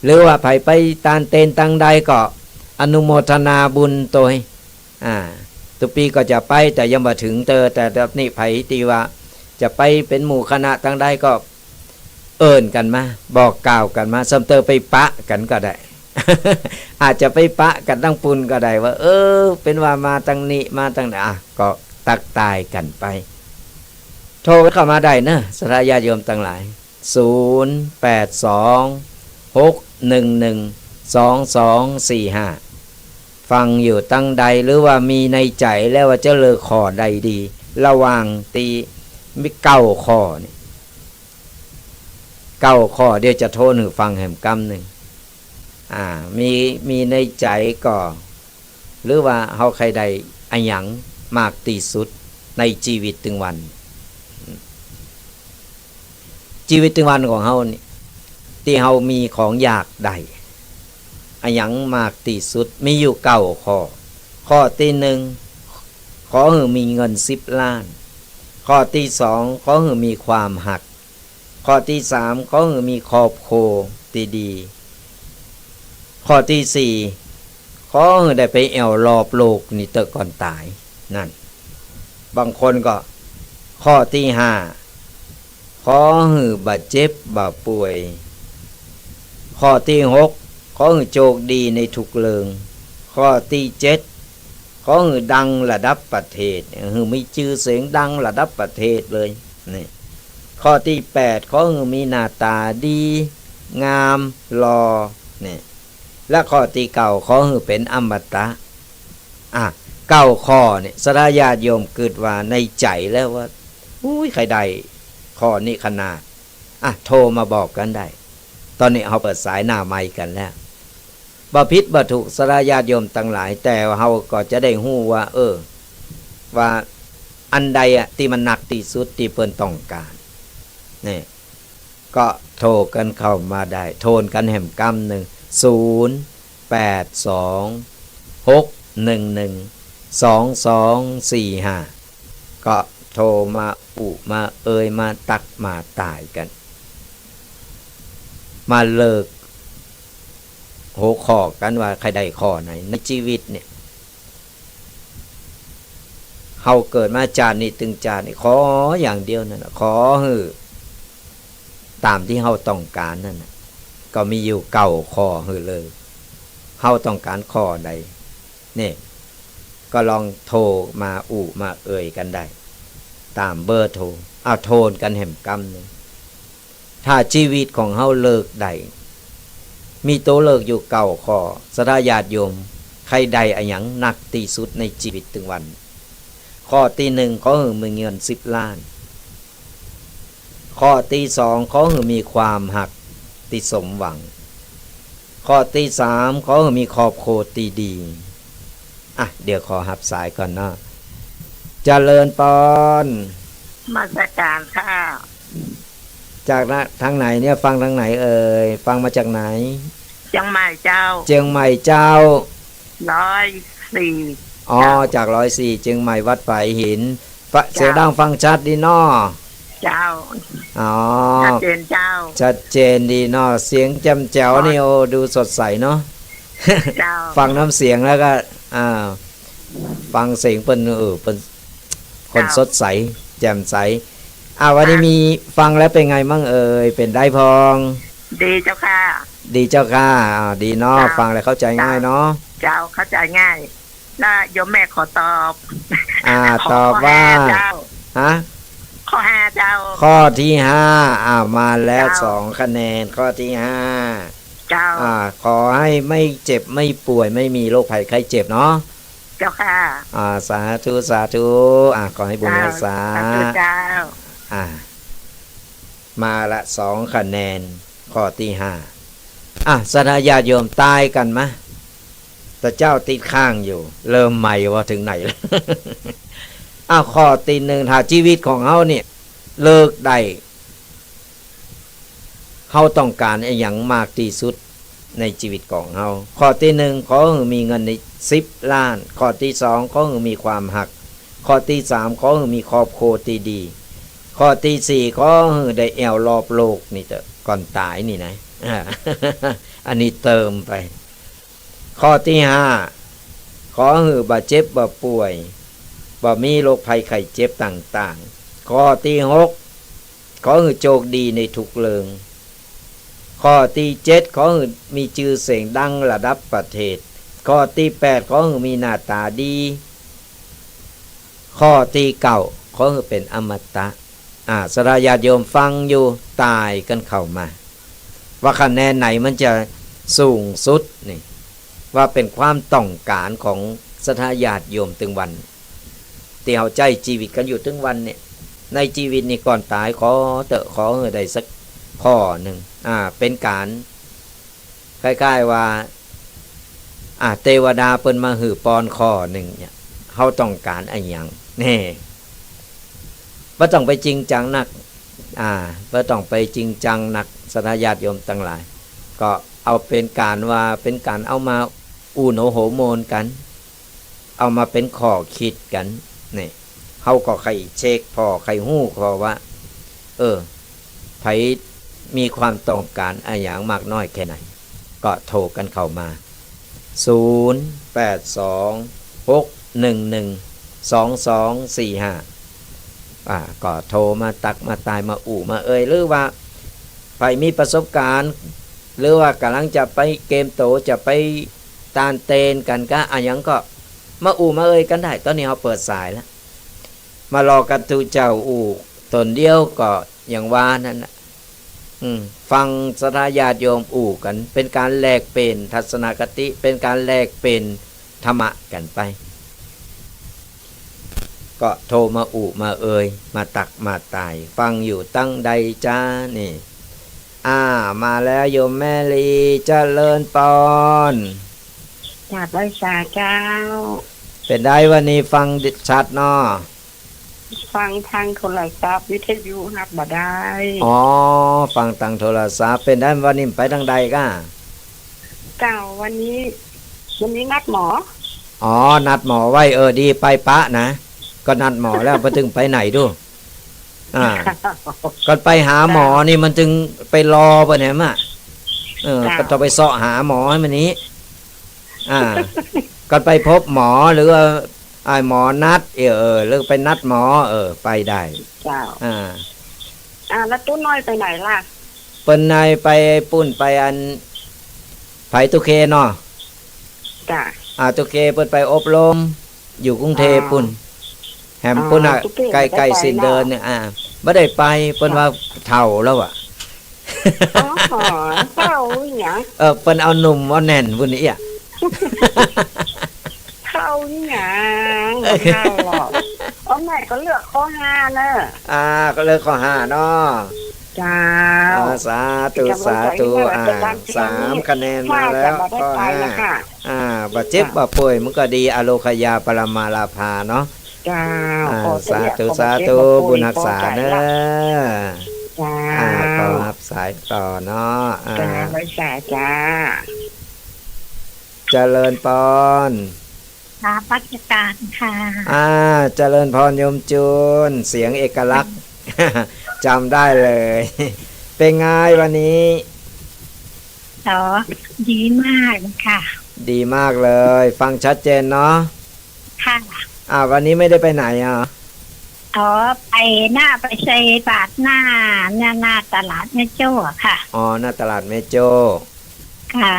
หรือว่าไผไปตานเตนตังใดก็อนุโมทนาบุญโตย อ่า ตุปีก็จะไปแต่ยังบ่ถึงเตอ แต่ตอนนี้ไผตี้ว่าจะไปเป็นหมู่คณะตังใดก็ เอิ้นกันมา บอกกล่าวกันมา ซ้ำเตอไปปะกันก็ได้ อาจจะไปปะกันตังปูนก็ได้ว่า เออ เป็นว่ามาตังนี้ มาตังนั้น อ่ะ ก็ตักตายกันไป โทรเข้ามาได้เนอะ ศรัทธาญาติโยมตังหลาย ศูนย์ แปด สอง หก หนึ่ง หนึ่ง สอง สอง สี่ ห้า ฟังอยู่ตังใด หรือว่ามีในใจแล้วว่าจะเลือกข้อใดดี ระหว่างตี้มีเก้าข้อนี่ เก้าข้อ เดี๋ยวจะโทรหื้อฟังแหมกำหนึ่ง อ่า มี มีในใจก็ หรือว่าเฮาใค่ได้อะหยังมากตี้สุดในจีวิตตึงวัน จีวิตตึงวันของเฮานี่ ตี้เฮามีของอยากได้ อะหยังมากตี้สุด มีอยู่เก้าข้อ ข้อตี้หนึ่ง ขอหื้อมีเงินสิบล้าน ข้อตี้สอง ขอหื้อมีความฮัก ข้อตี้สาม ขอหื้อมีครอบครัวตี้ดี ข้อตี้สี่ ขอหื้อได้ไปแอ่วรอบโลกนี่เต๊อะก่อนต๋าย นั่น บางคนก็ ข้อตี้ห้า ขอหื้อบ่เจ็บบ่ป่วย ข้อตี้หก ขอหื้อโชคดีในทุกเรื่อง ข้อตี้เจ็ด ขอหื้อดังระดับประเทศ หื้อมีจื้อเสียงดังระดับประเทศเลย นี่ ข้อตี้แปด ขอหื้อมีหน้าต๋าดี งาม หล่อ นี่ และข้อตี้เก้า ขอหื้อเป๋นอมตะ อ่ะ เก้าข้อนี่ ศรัทธาญาติโยมกึ๊ดว่าในใจแล้วว่า อุ้ย ใค่ได้ข้อนี้ขนาด อ่ะ โทรมาบอกกันได้ ตอนนี้เฮาเปิดสายหน้าไมค์กันแล้ว บ่ผิดบ่ถูก ศรัทธาญาติโยมตังหลาย แต่เฮาก็จะได้ฮู้ว่า เออ ว่าอันใดอะตี้มันนักตี้สุดตี้เปิ้นต้องการ นี่ ก็โทรกันเข้ามาได้ โทรกันแหมกำหนึ่ง ศูนย์ แปด สอง หก หนึ่ง หนึ่ง สอง สอง สี่ ห้า ก็โทรมาอู้มาเอ่ยมาตักมาตายกัน มาเลือกหัวข้อกันว่าใค่ได้ข้อไหนในจีวิตเนี่ย เฮาเกิดมาจาตินี้ตึงจาตินี้ ขออย่างเดียวนั่นน่ะ ขอหื้อต๋ามตี้เฮาต้องการนั่นน่ะ ก็มีอยู่เก้าข้อหื้อเลย เฮาต้องการข้อใด นี่ ก็ลองโทรมาอู้มาเอ่ยกันได้ ตามเบอร์โทร เอาโทรกันแหมกำหนึ่ง ถ้าชีวิตของเฮาเลือกได้ มีตัวเลือกอยู่เก้าข้อ ศรัทธาญาติโยม ใครได้อะหยังนักที่สุดในชีวิตตึงวัน ข้อที่หนึ่ง ขอหื้อมีเงินสิบล้าน ข้อที่สอง ขอหื้อมีความฮักที่สมหวัง ข้อที่สาม ขอหื้อมีครอบครัวที่ดี อ่ะ เดี๋ยวขอฮับสายก่อนเนาะ เจริญปอน นมัสการค่ะ จากนะ ทางไหนเนี่ย ฟังทางไหนเอ่ย ฟังมาจากไหน เชียงใหม่เจ้า เชียงใหม่เจ้า ร้อยสี่ อ๋อ เจ้า จากร้อยสี่ เชียงใหม่วัดฝายหิน ฟะ เจ้า เสียงดังฟังชัดดีเนาะ เจ้า อ๋อ ชัดเจนเจ้า ชัดเจนดีเนาะ เสียงแจ่มแจ๋วนี่ เจ้า โอ้ ดูสดใสเนาะ เจ้า ฟังน้ำเสียงแล้วก็ อ่า ฟังเสียงเปิ้น เออ เปิ้น คน เจ้า สดใส แจ่มใส อ่า วันนี้ ค่ะ มีฟังแล้วเป็นไงมั่งเอ่ย เป็นใดพอง ดีเจ้าค่ะ ดีเจ้าค่ะ อ่า ดีเนาะ เจ้า ฟังแล้วเข้าใจง่ายเนาะ เจ้า เข้าใจง่าย แล้วโยมแม่ขอตอบ อ่า ขอ ตอบว่า ข้อห้าเจ้า ฮะ ข้อห้าเจ้า ข้อที่ห้า อ่า มาแล้ว เจ้า สองคะแนน ข้อที่ห้า เจ้า อ่า ขอให้ไม่เจ็บไม่ป่วย ไม่มีโรคภัยไข้เจ็บเนาะ เจ้าค่ะ อ่า สาธุ สาธุ อ่า ขอให้บุญ เจ้า รักษา สาธุเจ้า อ่า มาละสองคะแนน ข้อที่ห้า อ่ะ ศรัทธาญาติโยม ตายกันมะ แต่เจ้าติดค้างอยู่ เริ่มใหม่ว่าถึงไหนแล้ว อ้าว ข้อที่หนึ่ง ถ้าชีวิตของเฮาเนี่ย เลือกได้ เฮาต้องการอะหยังมากที่สุดในชีวิตของเฮา ข้อที่หนึ่ง ขอหื้อมีเงินได้สิบล้าน ข้อที่สอง ขอหื้อมีความฮัก ข้อที่สาม ขอหื้อมีครอบครัวที่ดี ข้อที่สี่ ขอหื้อได้แอ่วรอบโลกนี่เต๊อะ ก่อนตายนี่นะ อ่า อันนี้เติมไป ข้อที่ห้า ขอหื้อบ่เจ็บบ่ป่วย บ่มีโรคภัยไข้เจ็บต่างๆ ข้อที่หก ขอหื้อโชคดีในทุกเรื่อง ข้อที่เจ็ด ขอหื้อมีชื่อเสียงดังระดับประเทศ ข้อที่แปด ขอหื้อมีหน้าตาดี ข้อที่เก้า ขอหื้อเป็นอมตะ อ่า ศรัทธาญาติโยมฟังอยู่ ตายกันเข้ามา ว่าคะแนนไหนมันจะสูงสุดนี่ ว่าเป็นความต้องการของศรัทธาญาติโยมตึงวัน ที่เฮาใจ๊ชีวิตกันอยู่ตึงวันเนี่ย ในชีวิตนี้ก่อนตายขอเต๊อะ ขอหื้อได้สักข้อหนึ่ง อ่า เป็นการ คล้ายๆว่า อ่า เทวดาเปิ้นมาหื้อปอนข้อหนึ่งเนี่ย เฮาต้องการอะหยัง แน่ บ่ต้องไปจริงจังนัก อ่า บ่ต้องไปจริงจังนัก ศรัทธาญาติโยมตังหลาย ก็เอาเป็นการว่า เป็นการเอามาอู้โหนหัวโมนกัน เอามาเป็นข้อคิดกัน นี่ เฮาก็ใค่เช็คผ่อ ใค่ฮู้ผ่อว่า เออ ไผมีความต้องการอะหยังมากน้อยแค่ไหน ก็โทรกันเข้ามา ศูนย์แปดสอง หกหนึ่งหนึ่ง สองสองสี่ห้า อ่า ก็โทรมาตักมาตายมาอู้มาเอ่ย หรือว่าไผมีประสบการณ์ หรือว่ากำลังจะไปเกมโต จะไปตานเตนกันกะอะหยังก็มาอู้มาเอ่ยกันได้ ตอนนี้เฮาเปิดสายแล้ว มารอกันตุ๊เจ้าอู้ตนเดียวก็อย่างว่านั่นน่ะ อืม ฟังศรัทธาญาติโยมอู้กัน เป็นการแลกเปลี่ยนทัศนคติ เป็นการแลกเปลี่ยนธรรมะกันไป ก็โทรมาอู้มาเอ่ย มาตักมาตาย ฟังอยู่ตังใดจ๊านี่ อ่า มาแล้วโยมแม่ลี เจริญปอน กราบไหว้สาเจ้า เป็นใดวันนี้ฟังชัดเนาะ ฟังทางโทรศัพท์ วิทยุฮับบ่ได้ อ๋อ ฟังตางโทรศัพท์ เป็นใดวันนี้ไปตางใดก้า เจ้า วันนี้ วันนี้นัดหมอ อ๋อ นัดหมอไว้ เออ ดี ไปปะนะ ก็นัดหมอแล้ว ไปถึงไปไหนดู อ่า ก่อนไปหาหมอนี่มันจึงไปรอไปเนี่ยมะ เออ เจ้า ก็ต้องไปเซาะหาหมอให้มันนี้ อ่า ก่อนไปพบหมอหรือว่า อ่า หมอนัด เออ เออ หรือไปนัดหมอ เออ ไปได้ เจ้า อ่า อ่า แล้วตุ๊น้อยไปไหนล่ะ เปิ้นนายไปปุ้นไปอัน ไผตุ๊เคเนาะ จ้ะ อ่า ตุ๊กเกเปิ้นไปอบรมอยู่กรุงเทพฯ อ๋อ ปุ้น แหม อ๋อ ปุ้นน่ะ ตุ๊กเก ใกล้ๆ บ่ได้ไป สิ้นเดือน เนาะ เนี่ย อ่า บ่ได้ไป เปิ้น จ้ะ ว่าเฒ่าแล้วอะ อ๋อ เฒ่าอีหยัง เออ เปิ้นเอาหนุ่มเอาแน่นปุ้นเนี่ย เฒ่าอีหยัง บ่เฒ่าหรอก อ๋อ แม่ก็เลือกข้อห้าเนอะ อ่า ก็เลือกข้อห้าเนาะ เจ้า อ่า สาธุ เป็นกำลังใจ สาธุ ให้นะ อ่า อาจารย์ สามคะแนนมาแล้ว ถ้าจะบ่ได้ไป ข้อห้า นะคะ อ่า บ่เจ็บ จ้ะ บ่ป่วย มันก็ดี อโรคยาปรมาลาภาเนาะ เจ้า อ่า ขอเถอะ สาธุ ขอบ่เจ็บ สาธุ บ่ป่วย บุญรักษาเนอะ พอใจละ เจ้า อ่า ขอรับสายต่อเนาะ อ่า เจ้า ไหว้สาจ้า เจริญพร นมัสการค่ะ อ่า เจริญพรโยมจูน เสียงเอกลักษณ์ จำได้เลย เป็นไงวันนี้ อ๋อ ดีมากค่ะ ดีมากเลย ฟังชัดเจนเนาะ ค่ะ อ่า วันนี้ไม่ได้ไปไหนอ่ะ อ๋อ ไปหน้า ไปใส่บาตรหน้า หน้า หน้าตลาดแม่โจ้อะค่ะ อ๋อ หน้าตลาดแม่โจ้ ค่ะ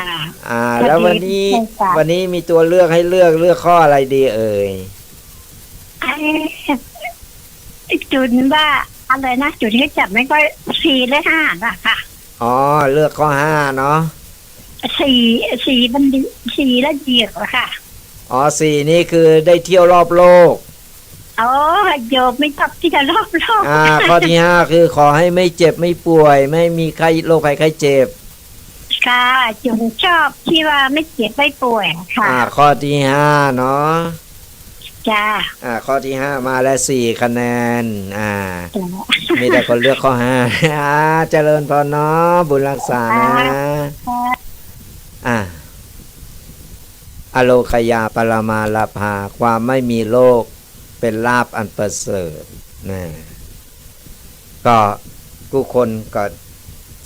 อ่า พอดี แล้ววันนี้ ใช่ค่ะ วันนี้มีตัวเลือกให้เลือก เลือกข้ออะไรดีเอ่ย เอ๊ะ จุนว่าอะไรนะ จุนให้จับไม่ค่อย สี่และห้าน่ะค่ะ อ๋อ เลือกข้อห้าเนาะ สี่ สี่มันดี สี่แล้วดีกว่าค่ะ อ๋อ สี่นี่คือได้เที่ยวรอบโลก อ๋อ โยมไม่ชอบเที่ยวรอบโลก อ่า ข้อที่ห้าคือขอให้ไม่เจ็บไม่ป่วย ไม่มีไข้ โรคภัยไข้เจ็บ ค่ะ จุนชอบที่ว่าไม่เจ็บไม่ป่วยค่ะ อ่า ข้อที่ห้าเนาะ จ้า อ่า ข้อที่ห้ามาแล้ว สี่คะแนน อ่า จ้า มีแต่คนเลือกข้อห้า อ่า เจริญพรเนาะ บุญรักษานะ ค่ะ อ่า อโรคยาปรมาลาภา ความไม่มีโรคเป็นลาภอันประเสริฐ นะ ก็กู้คนก็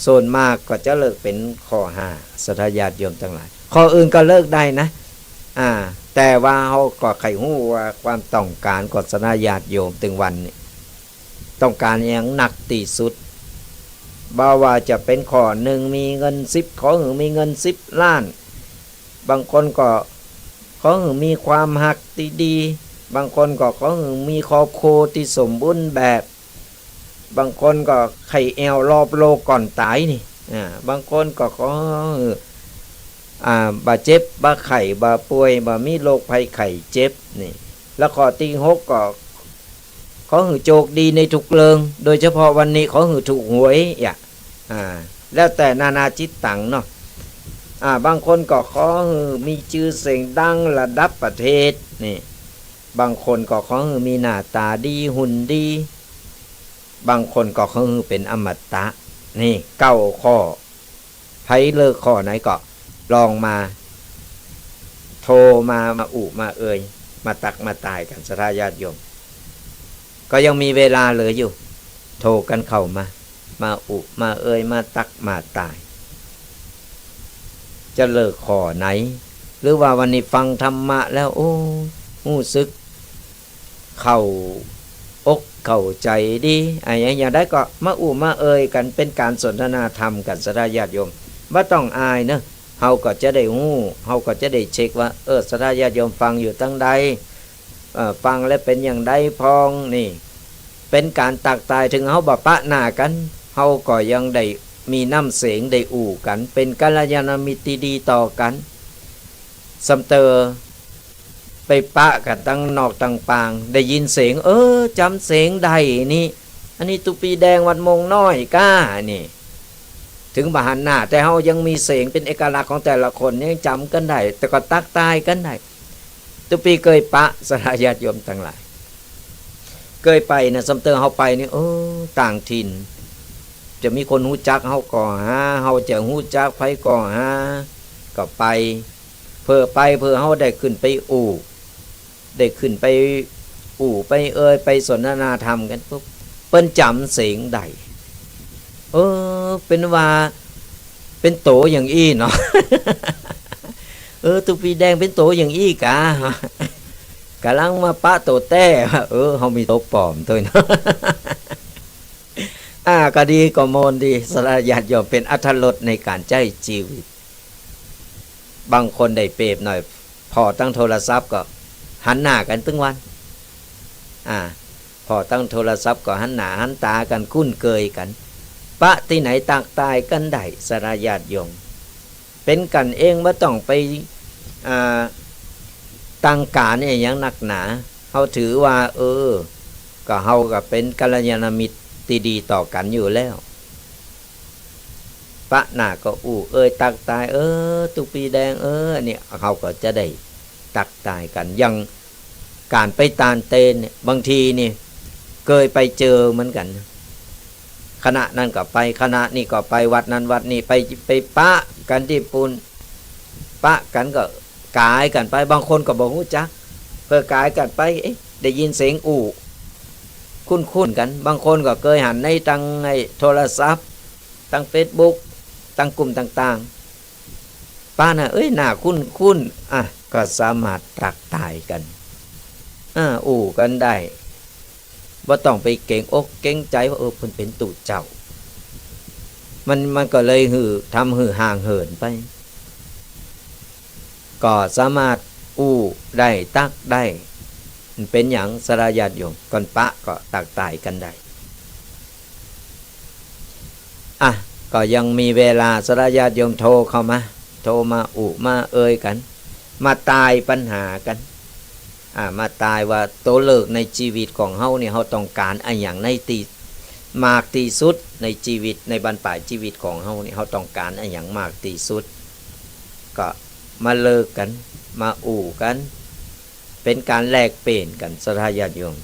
ส่วนมากก็จะเลือกเป็นข้อห้า ศรัทธาญาติโยมตังหลาย ข้ออื่นก็เลือกได้นะ อ่า แต่ว่าเฮาก็ใค่ฮู้ว่าความต้องการของศรัทธาญาติโยมตึงวันนี้ ต้องการอิหยังนักตี้สุด บ่ว่าจะเป็นข้อหนึ่งมีเงินสิบ ขอหื้อมีเงินสิบล้าน บางคนก็ขอหื้อมีความฮักตี้ดี บางคนก็ขอหื้อมีครอบครัวตี้สมบูรณ์แบบ บางคนก็ใค่แอ่วรอบโลกก่อนต๋ายนี่ อ่า บางคนก็ขอหื้อ อ่า บ่เจ็บ บ่ไข้ บ่ป่วย บ่มีโรคภัยไข้เจ็บนี่ แล้วข้อตี้หกก็ ขอหื้อโชคดีในทุกเรื่อง โดยเฉพาะวันนี้ขอหื้อถูกหวย อ่ะ อ่า แล้วแต่นานาจิตตังเนาะ อ่า บางคนก็ขอหื้อมีชื่อเสียงดังระดับประเทศนี่ บางคนก็ขอหื้อมีหน้าต๋าดี หุ่นดี บางคนก็ขอหื้อเป็นอมตะ นี่ เก้าข้อ ใผเลือกข้อไหนก็ลองมา โทรมา มาอู้มาเอ่ย มาตักมาตายกั๋น ศรัทธาญาติโยม ก็ยังมีเวลาเหลืออยู่ โทรกั๋นเข้ามา มาอู้มาเอ่ย มาตักมาตาย จะเลือกข้อไหน หรือว่าวันนี้ฟังธรรมะแล้ว โอ้ ฮู้สึก เข้าอกเข้าใจ๋ดี อะหยังอย่างใดก็มาอู้มาเอ่ยกั๋น เป็นก๋านสนทนาธรรมกั๋น ศรัทธาญาติโยม บ่ต้องอายเนาะ เฮาก็จะได้ฮู้ เฮาก็จะได้เช็คว่า เออ ศรัทธาญาติโยมฟังอยู่ตังใด เอ่อ ฟังแล้วเป็นอย่างใดพ่อง นี่ เป็นก๋านตักตาย เถิงเฮาบ่ปะหน้ากั๋น เฮาก็ยังได้มีน้ำเสียงได้อู้กั๋น เป็นกัลยาณมิตรตี้ดีต่อกั๋น ส่ำเตอ ไปปะกั๋นตังนอกตังปาง ได้ยินเสียง เออ จ๋ำเสียงได้นี่ อันนี้ตุ๊ปีแดงวัดโมงน้อยก้านี่ เถิงบ่หันหน้า แต่เฮายังมีเสียงเป็นเอกลักษณ์ของแต่ละคน ยังจ๋ำกั๋นได้ แต่ก็ตักตายกั๋นได้ ตุ๊ปีเกยปะ ศรัทธาญาติโยมตังหลาย เกยไปนะ ส่ำเตอเฮาไปนี่ เออ ต่างถิ่น จะมีคนฮู้จักเฮาก็หา เฮาจะฮู้จักใผก็หา ก็ไป เพื่อไป เพื่อเฮาได้ขึ้นไปอู้ ได้ขึ้นไปอู้ไปเอ่ย ไปสนทนาธรรมกั๋นปุ๊บ เปิ้นจ๋ำเสียงได้ เออ เป็นว่า เป็นโตอย่างอี้เนาะ เออ ตุ๊ปีแดงเป็นโตอย่างอี้กา ก๋ำลังมาปะโตแต๊ เออ เฮามีโตปลอมตวยเนาะ อ่า ก็ดีก็ม่วนดี ศรัทธาญาติโยม เป็นอรรถรสในก๋านใจ๊จีวิต บางคนได้เปรียบหน่อย ผ่อตังโทรศัพท์ก็หันหน้ากันตึงวัน อ่า ผ่อตังโทรศัพท์ก็หันหน้าหันต๋ากัน คุ้นเคยกัน ปะตี้ไหนตักตายกั๋นได้ ศรัทธาญาติโยม เป๋นกั๋นเอง บ่ต้องไป อ่า ตังก๋านอะหยังนักหนา เฮาถือว่า เออ ก็เฮาก็เป๋นกัลยาณมิตรตี้ดีต่อกั๋นอยู่แล้ว ปะหน้าก็อู้เอ่ยตักตาย เออ ตุ๊กปีแดง เออ อันนี้เฮาก็จะได้ตักตายกั๋น อย่างก๋านไปตานเตนเนี่ย บางทีนี่เกยไปเจอเหมือนกั๋น คณะนั้นก็ไป คณะนี้ก็ไป วัดนั้นวัดนี้ไป ไปปะกั๋นตี้ปู๊น ปะกั๋นก็ก๋ายกั๋นไป บางคนก็บ่ฮู้จัก เผลอก๋ายกั๋นไป เอ๊ะ ได้ยินเสียงอู้ คุ้นๆ กั๋น บางคนก็เกยหันในตังไอ้โทรศัพท์ ตังเฟซบุ๊ก ตังกลุ่มต่างๆ ปะหน้า เอ้ย หน้าคุ้นๆ อ่ะ ก็สามารถตักตายกั๋น อ่า อู้กั๋นได้ บ่ต้องไปเกรงอกเกรงใจ๋ว่า เออ เปิ้นเป๋นตุ๊เจ้า มัน มันก็เลยหื้อ ทำหื้อห่างเหินไป ก็สามารถอู้ได้ตักได้ มันเป๋นหยัง ศรัทธาญาติโยม ก่อนปะก็ตักตายกั๋นได้ อ่ะ ก็ยังมีเวลา ศรัทธาญาติโยมโทรเข้ามา โทรมาอู้มาเอ่ยกั๋น มาตายปัญหากั๋น อ่า มาตายว่าตั๋วเลือกในชีวิตของเฮานี่ เฮาต้องก๋านอะหยังในตี้มากตี้สุดในชีวิต ในบั้นปลายชีวิตของเฮานี่ เฮาต้องก๋านอะหยังมากตี้สุด ก็มาเลือกกั๋น มาอู้กั๋น เป๋นก๋านแลกเปลี่ยนกั๋น ศรัทธาญาติโยม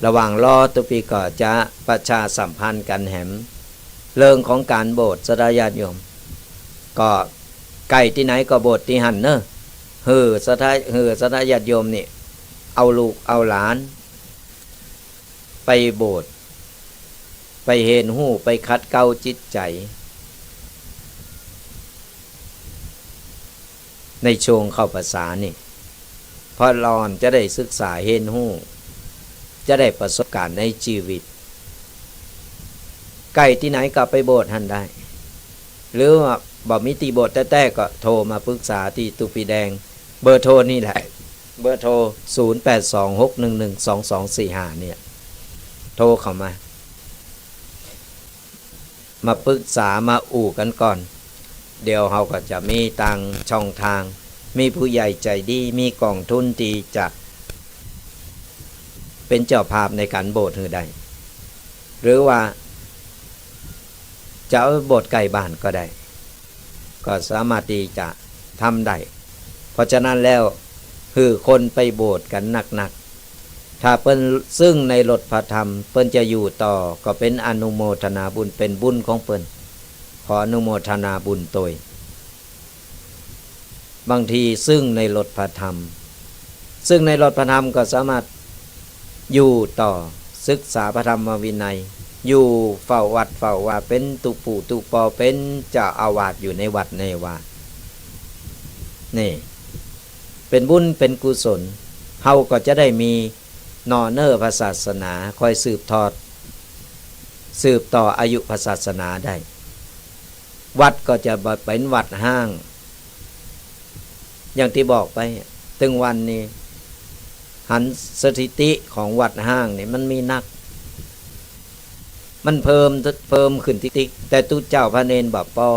ระหว่างรอตุ๊กปีก็จะประชาสัมพันธ์กั๋นแหม เรื่องของก๋านโบสถ์ ศรัทธาญาติโยม ก็ใก้ตี้ไหนก็โบสถ์ตี้หั้นเนอะ หื้อศรัทธา หื้อศรัทธาญาติโยมนี่ เอาลูกเอาหลาน ไปโบสถ์ ไปเฮียนฮู้ ไปขัดเกลาจิตใจ๋ ในช่วงเข้าพรรษานี่ เพราะหลอนจะได้ศึกษาเฮียนฮู้ จะได้ประสบการณ์ในชีวิต ใก้ตี้ไหนก็ไปโบสถ์หั้นได้ หรือว่าบ่มีตี้โบสถ์แต๊ๆ ก็โทรมาปรึกษาตี้ตุ๊กปีแดง เบอร์โทรนี่แหละ เบอร์โทร ศูนย์แปดสอง หกหนึ่งหนึ่ง สองสองสี่ห้า เนี่ย โทรเข้ามา มาปรึกษามาอู้กั๋นก่อน เดี๋ยวเฮาก็จะมีตางช่องทาง มีผู้ใหญ่ใจดี มีกองทุนตี้จะเป๋นเจ้าภาพในก๋านโบสถ์หื้อได้ หรือว่าจะเอาโบสถ์ใก้บ้านก็ได้ ก็สามารถตี้จะทำได้ เพราะฉะนั้นแล้ว หื้อคนไปโบสถ์กั๋นนักๆ ถ้าเปิ้นซึ่งในรสพระธรรม เปิ้นจะอยู่ต่อ ก็เป๋นอนุโมทนาบุญ เป๋นบุญของเปิ้น ขออนุโมทนาบุญตวย บางทีซึ่งในรสพระธรรม ซึ่งในรสพระธรรมก็สามารถอยู่ต่อ ศึกษาพระธรรมวินัย อยู่เฝ้าวัดเฝ้าวา เป๋นตุ๊ปู่ตุ๊ปอ เป๋นเจ้าอาวาสอยู่ในวัดในวา นี่ เป๋นบุญเป๋นกุศล เฮาก็จะได้มีหน่อเนื้อพระศาสนา คอยสืบทอด สืบต่ออายุพระศาสนาได้ วัดก็จะบ่เป๋นวัดฮ้าง อย่างตี้บอกไป ตึงวันนี้ หันสถิติของวัดฮ้างนี่มันมีนัก มันเพิ่ม เพิ่มขึ้นติ๊กๆ แต่ตุ๊เจ้าพระเณรบ่ปอ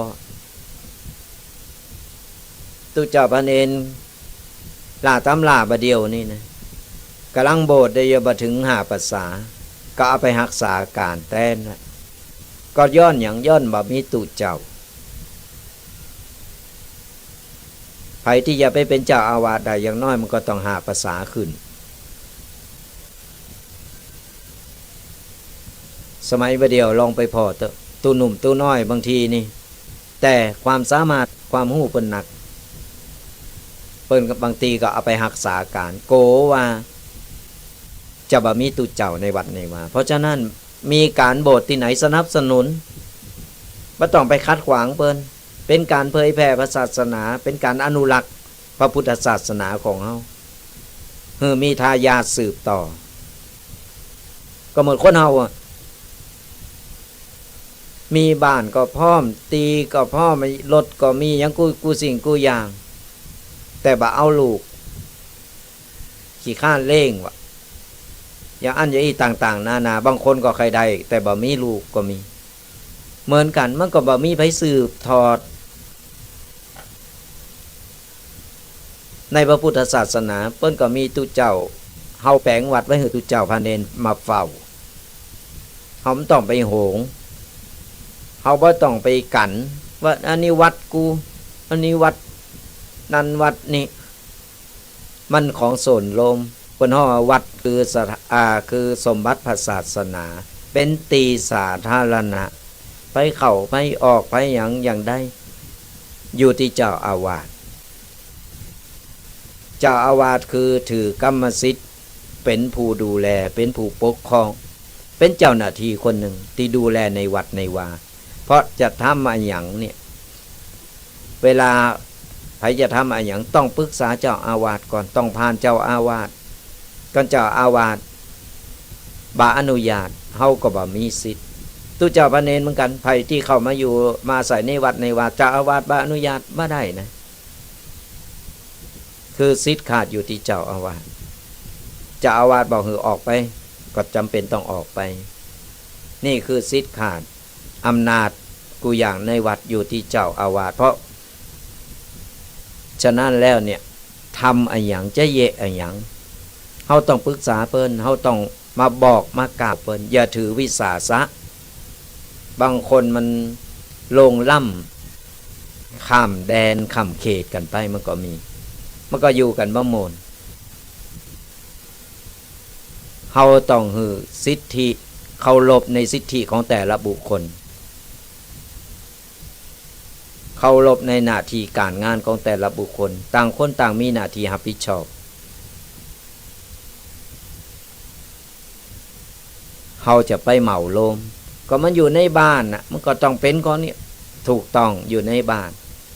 ตุ๊เจ้าพระเณร ล่าต๋ามล่าบ่าเดี่ยวนี่นะ ก๋ำลังโบสถ์ได้อยู่บ่ถึงห้าพรรษา ก็เอาไปฮักษาก๋านแตนละ ก็ย้อนหยัง ย้อนบ่มีตุ๊เจ้า ใผตี้จะไปเป๋นเจ้าอาวาสได้ อย่างน้อยมันก็ต้องห้าพรรษาขึ้น สมัยบ่าเดี่ยวลองไปผ่อเต๊อะ ตุ๊หนุ่มตุ๊น้อยบางทีนี่ แต่ความสามารถความฮู้เปิ้นนัก เปิ้นก็บางทีก็เอาไปฮักษาก๋าน โกว่าจะบ่มีตุ๊เจ้าในวัดในวา เพราะฉะนั้นมีก๋านโบสถ์ตี้ไหนสนับสนุน บ่ต้องไปขัดขวางเปิ้น เป๋นก๋านเผยแผ่พระศาสนา เป๋นก๋านอนุรักษ์พระพุทธศาสนาของเฮา หื้อมีทายาทสืบต่อ ก็เหมือนคนเฮาอะ มีบ้านก็พร้อม ตี้ก็พร้อม รถก็มี หยังกู้ กู้สิ่งกู้อย่าง แต่บ่เอาลูก ขี้คร้านเลี้ยงวะ อย่างอั้นอย่างอี้ต่างๆ นานา บางคนก็ใค่ได้ แต่บ่มีลูกก็มี เหมือนกั๋น มันก็บ่มีไผสืบทอด ในพระพุทธศาสนา เปิ้นก็มีตุ๊เจ้า เฮาแป๋งวัดไว้หื้อตุ๊เจ้าพระเณรมาเฝ้า เฮาบ่ต้องไปโหง เฮาบ่ต้องไปกั๋น ว่าอันนี้วัดกู อันนี้วัดนั้นวัดนี้ มันของส่วนรวม เปิ้นฮ้องว่าวัดคือสถา- อ่า คือสมบัติพระศาสนา เป๋นตี้สาธารณะ ไผเข้าไผออกไผหยังอย่างใด อยู่ตี้เจ้าอาวาส เจ้าอาวาสคือถือกรรมสิทธิ์ เป๋นผู้ดูแล เป๋นผู้ปกครอง เป๋นเจ้าหน้าที่คนหนึ่งตี้ดูแลในวัดในวา เพราะจะทำอะหยังเนี่ย เวลาไผจะทำอะหยังต้องปรึกษาเจ้าอาวาสก่อน ต้องผ่านเจ้าอาวาส คันเจ้าอาวาสบ่อนุญาต เฮาก็บ่มีสิทธิ์ ตุ๊เจ้าพระเณรเหมือนกั๋น ไผตี้เข้ามาอยู่มาอาศัยในวัดในวา เจ้าอาวาสบ่อนุญาตบ่ได้นะ คือสิทธิ์ขาดอยู่ตี้เจ้าอาวาส เจ้าอาวาสบ่หื้อออกไป ก็จ๋ำเป๋นต้องออกไป นี่คือสิทธิ์ขาด อำนาจกู้อย่างในวัดอยู่ตี้เจ้าอาวาส เพราะฉะนั้นแล้วเนี่ย ทำอะหยัง จะเยียะอะหยัง เฮาต้องปรึกษาเปิ้น เฮาต้องมาบอกมากล่าวเปิ้น อย่าถือวิสาสะ บางคนมันล่วงล้ำข้ามแดนข้ามเขตกั๋นไป มันก็มี มันก็อยู่กั๋นบ่ม่วน เฮาต้องหื้อสิทธิ เคารพในสิทธิของแต่ละบุคคล เคารพในหน้าที่การงานของแต่ละบุคคล ต่างคนต่างมีหน้าที่รับผิดชอบ เฮาจะไปเหมารวม ก็มันอยู่ในบ้านน่ะ มันก็ต้องเป๋นของนี่ ถูกต้องอยู่ในบ้าน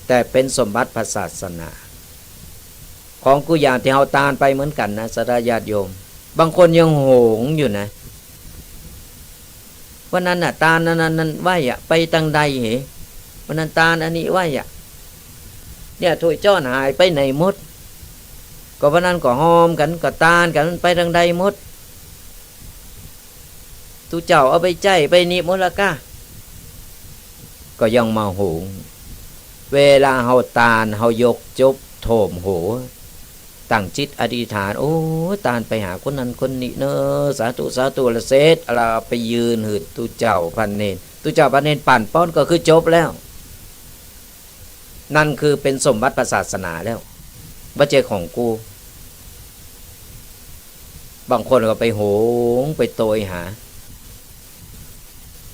แต่เป๋นสมบัติพระศาสนา ของกู้อย่างตี้เฮาตานไปเหมือนกั๋นนะ ศรัทธาญาติโยม บางคนยังโหงอยู่นะ วันนั้นน่ะ ตานอันนั้น นั้นไว้อะ ไปตังใดเห วันนั้นตานอันนี้ไว้อะ เนี่ย ถ้วยจ๊อนหายไปไหนหมด ก็วันนั้นก็ฮอมกั๋น ก็ตานกั๋น มันไปตังใดหมด ตุ๊เจ้าเอาไปใจ๊ไปนี่หมดละก้า ก็ยังมาโหง เวลาเฮาตาน เฮายกจบโถมโห ตั้งจิตอธิษฐาน โอ้ ตานไปหาคนนั้นคนนี้เนอะ สาธุ สาธุ ละเสร็จ ละไปยื่นหื้อตุ๊เจ้าพระเณร ตุ๊เจ้าพระเณรปั๋นป้อนก็คือจบแล้ว นั่นคือเป๋นสมบัติพระศาสนาแล้ว บ่ใจ้ของกู บางคนก็ไปโหง ไปโตยหา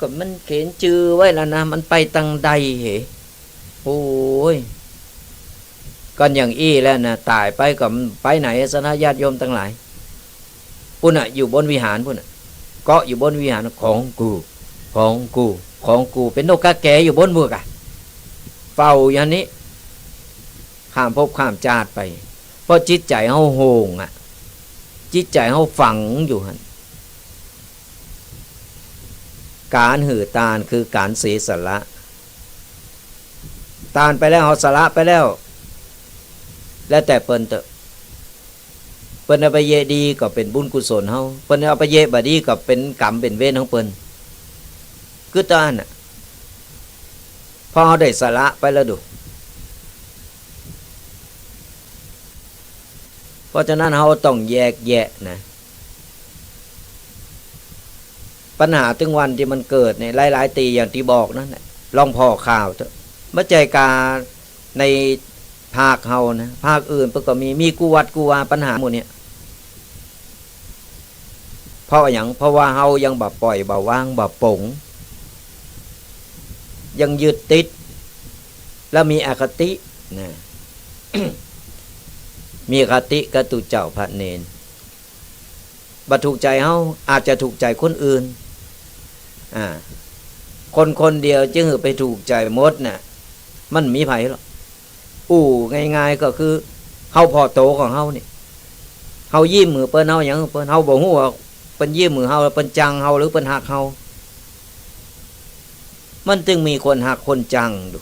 ก็มันเขียนจื้อไว้แล้วนะ มันไปตังใดเห โอ้ย ก็อย่างอี้แล้วนะ ตายไปก็ไปไหน ศรัทธาญาติโยมตังหลาย ปู้นน่ะ อยู่บนวิหารปู้นน่ะ เกาะอยู่บนวิหาร ของกู ของกู ของกู เป๋นนกกาแกอยู่บนปู้นกะ เฝ้าอย่างนี้ ข้ามภพข้ามจาติไป เพราะจิตใจ๋เฮาโหงอะ จิตใจ๋เฮาฝังอยู่หั้น ก๋านหื้อตานคือก๋านเสียสละ ตานไปแล้ว เฮาสละไปแล้ว แล้วแต่เปิ้นเต๊อะ เปิ้นเอาไปเยียะดีก็เป๋นบุญกุศลเฮา เปิ้นเอาไปเยียะบ่ดีก็เป๋นกรรมเป๋นเวรของเปิ้น คือตอนน่ะ เพราะเฮาได้สละไปแล้วดู เพราะฉะนั้นเฮาต้องแยกแยะนะ ปัญหาตึงวันตี้มันเกิดเนี่ย หลายๆ ตี้อย่างตี้บอกนั่นแหละ ลองผ่อข่าวเต๊อะ บ่ใจ้กาในภาคเฮานะ ภาคอื่นเปิ้นก็มี มีกู้วัดกู้วา ปัญหาหมู่เนี่ย เพราะหยัง เพราะว่าเฮายังบ่ปล่อย บ่วาง บ่ปลง ยังยึดติด แล้วมีอคตินะ มีอคติกับตุ๊เจ้าพระเณร บ่ถูกใจ๋เฮา อาจจะถูกใจ๋คนอื่น อ่า คนคนเดียวจะหื้อไปถูกใจ๋หมดน่ะ มันมีไผหรอก อู้ง่ายๆ ก็คือ เฮาผ่อโตของเฮานี่ เฮายิ้มหื้อเปิ้น เฮาหยังหื้อเปิ้น เฮาบ่ฮู้ว่าเปิ้นยิ้มหื้อเฮา เปิ้นจั่งเฮา หรือเปิ้นฮักเฮา มันจึงมีคนฮักคนจังดู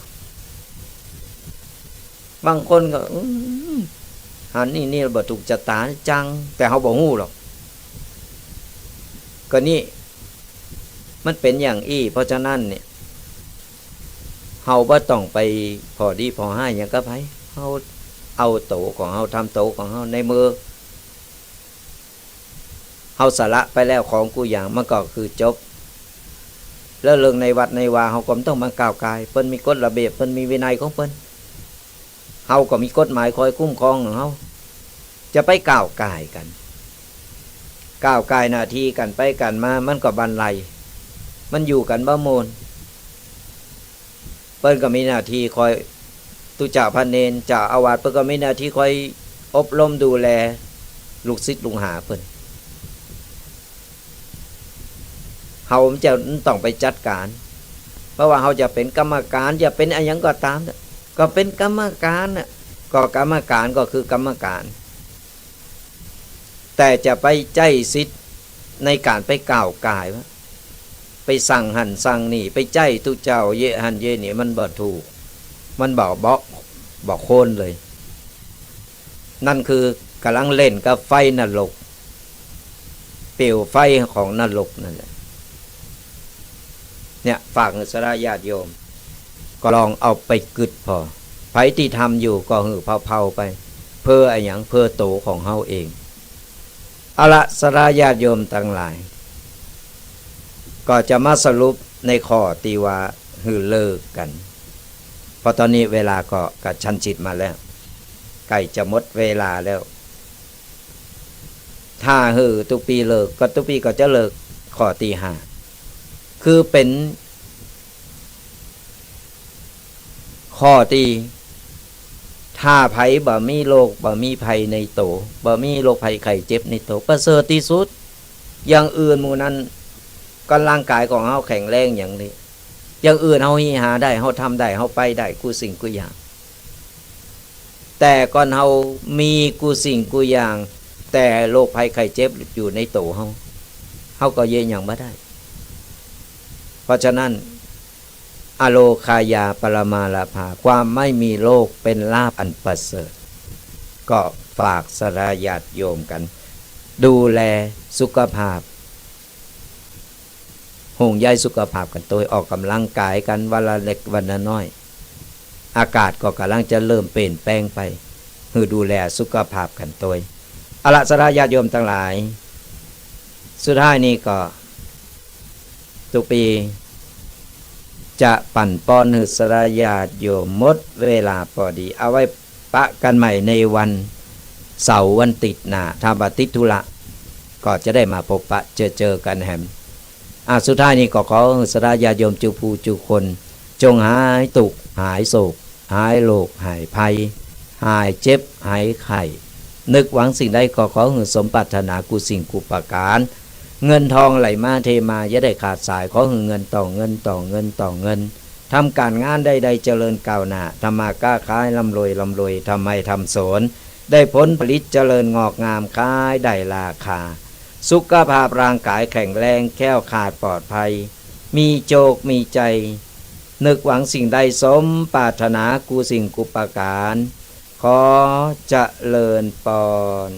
บางคนก็ อืม หันนี่นี่บ่ถูกชะตาจัง แต่เฮาบ่ฮู้หรอก ก็นี่ มันเป็นอย่างอี้ เพราะฉะนั้นเนี่ย เฮาบ่ต้องไปผ่อดีผ่อฮ้ายหยังกับไผ เฮาเอาโตของเฮา ทำโตของเฮา ในเมื่อ เฮาสละไปแล้วของกู้อย่าง มันก็คือจบ แล้วเรื่องในวัดในวา เฮาก็บ่ต้องมาก้าวก่าย เปิ้นมีกฎระเบียบ เปิ้นมีวินัยของเปิ้น เฮาก็มีกฎหมายคอยคุ้มครองของเฮา จะไปก้าวก่ายกัน ก้าวก่ายหน้าที่กันไปกันมา มันก็บันไล มันอยู่กันบ่ม่วน เปิ้นก็มีหน้าที่คอย ตุ๊เจ้าพระเณร เจ้าอาวาส เปิ้นก็มีหน้าที่คอยอบรมดูแลลูกศิษย์ลูกหาเปิ้น เฮาจะต้องไปจัดการ เพราะว่าเฮาจะเป็นกรรมการ จะเป็นอะหยังก็ตาม ก็เป็นกรรมการน่ะ ก็กรรมการก็คือกรรมการ แต่จะไปใจ๊สิทธิ์ในการไปก้าวก่ายว่า ไปสั่งหั้นสั่งนี่ ไปใจ๊ตุ๊เจ้าเยะหั้นเยะนี่ มันบ่ถูก มันบ่ บ่ บ่ควรเลย นั่นคือกำลังเล่นกับไฟนรก เปลวไฟของนรกนั่นแหละ เนี่ย ฝากศรัทธาญาติโยม ก็ลองเอาไปกึ๊ดผ่อ ไผตี้ทำอยู่ก็หื้อเผาๆ ไป เพื่ออะหยัง เพื่อโตของเฮาเอง เอาละ ศรัทธาญาติโยมตังหลาย ก็จะมาสรุปในข้อตี้ว่าหื้อเลิกกั๋น เพราะตอนนี้เวลาก็กระชั้นชิดมาแล้ว ใกล้จะหมดเวลาแล้ว ถ้าหื้อตุ๊กปี้เลิก ก็ตุ๊กปี้ก็จะเลิก ข้อตี้ห้า คือเป๋น ข้อตี้ ถ้าไผบ่มีโรค บ่มีภัยในโต บ่มีโรคภัยไข้เจ็บในโต ประเสริฐตี้สุด อย่างอื่นหมู่นั้น ก็ร่างกายของเฮาแข็งแรงอย่างนี้ อย่างอื่นเฮาฮีหาได้ เฮาทำได้ เฮาไปได้กู้สิ่งกู้อย่าง แต่ก่อนเฮามีกู้สิ่งกู้อย่าง แต่โรคภัยไข้เจ็บอยู่ในโตเฮา เฮาก็เยียะหยังบ่ได้ เพราะฉะนั้น อโรคายาปรมาลาภา ความไม่มีโรคเป็นลาภอันประเสริฐ ก็ฝากศรัทธาญาติโยมกั๋น ดูแลสุขภาพ ห่วงใยสุขภาพกั๋นโตย ออกกำลังกายกั๋นวันละเล็กวันละน้อย อากาศก็กำลังจะเริ่มเปลี่ยนแปลงไป หื้อดูแลสุขภาพกั๋นโตย เอาละ ศรัทธาญาติโยมตังหลาย สุดท้ายนี้ก็ ตุ๊กปี้ จะปั๋นปอนหื้อศรัทธาญาติโยม หมดเวลาปอดี เอาไว้ปะกั๋นใหม่ในวันเสาร์วันอาทิตย์หน้า ถ้าบ่ติดธุระ ก็จะได้มาพบปะเจอเจอกั๋นแหม อ่า สุดท้ายนี้ก็ขอหื้อศรัทธาญาติโยมจุผู้จุคน จงหายตุ๊กข์หายโศก หายโรคหายภัย หายเจ็บหายไข้ นึกหวังสิ่งใดก็ขอหื้อสมปรารถนากู้สิ่งกู้ประก๋าน เงินทองไหลมาเทมาอย่าได้ขาดสาย ขอหื้อเงินต่อเงินต่อเงินต่อเงิน ทำก๋านงานใดๆเจริญก้าวหน้า ทำมาค้าขายร่ำรวยร่ำรวย ทำไร่ทำสวน ได้ผลผลิตเจริญงอกงาม ขายได้ราคา สุขภาพร่างกายแข็งแรง แคล้วคลาดปลอดภัย มีโจคมีชัย นึกหวังสิ่งใดสมปรารถนากู้สิ่งกู้ประก๋าน ขอเจริญปอน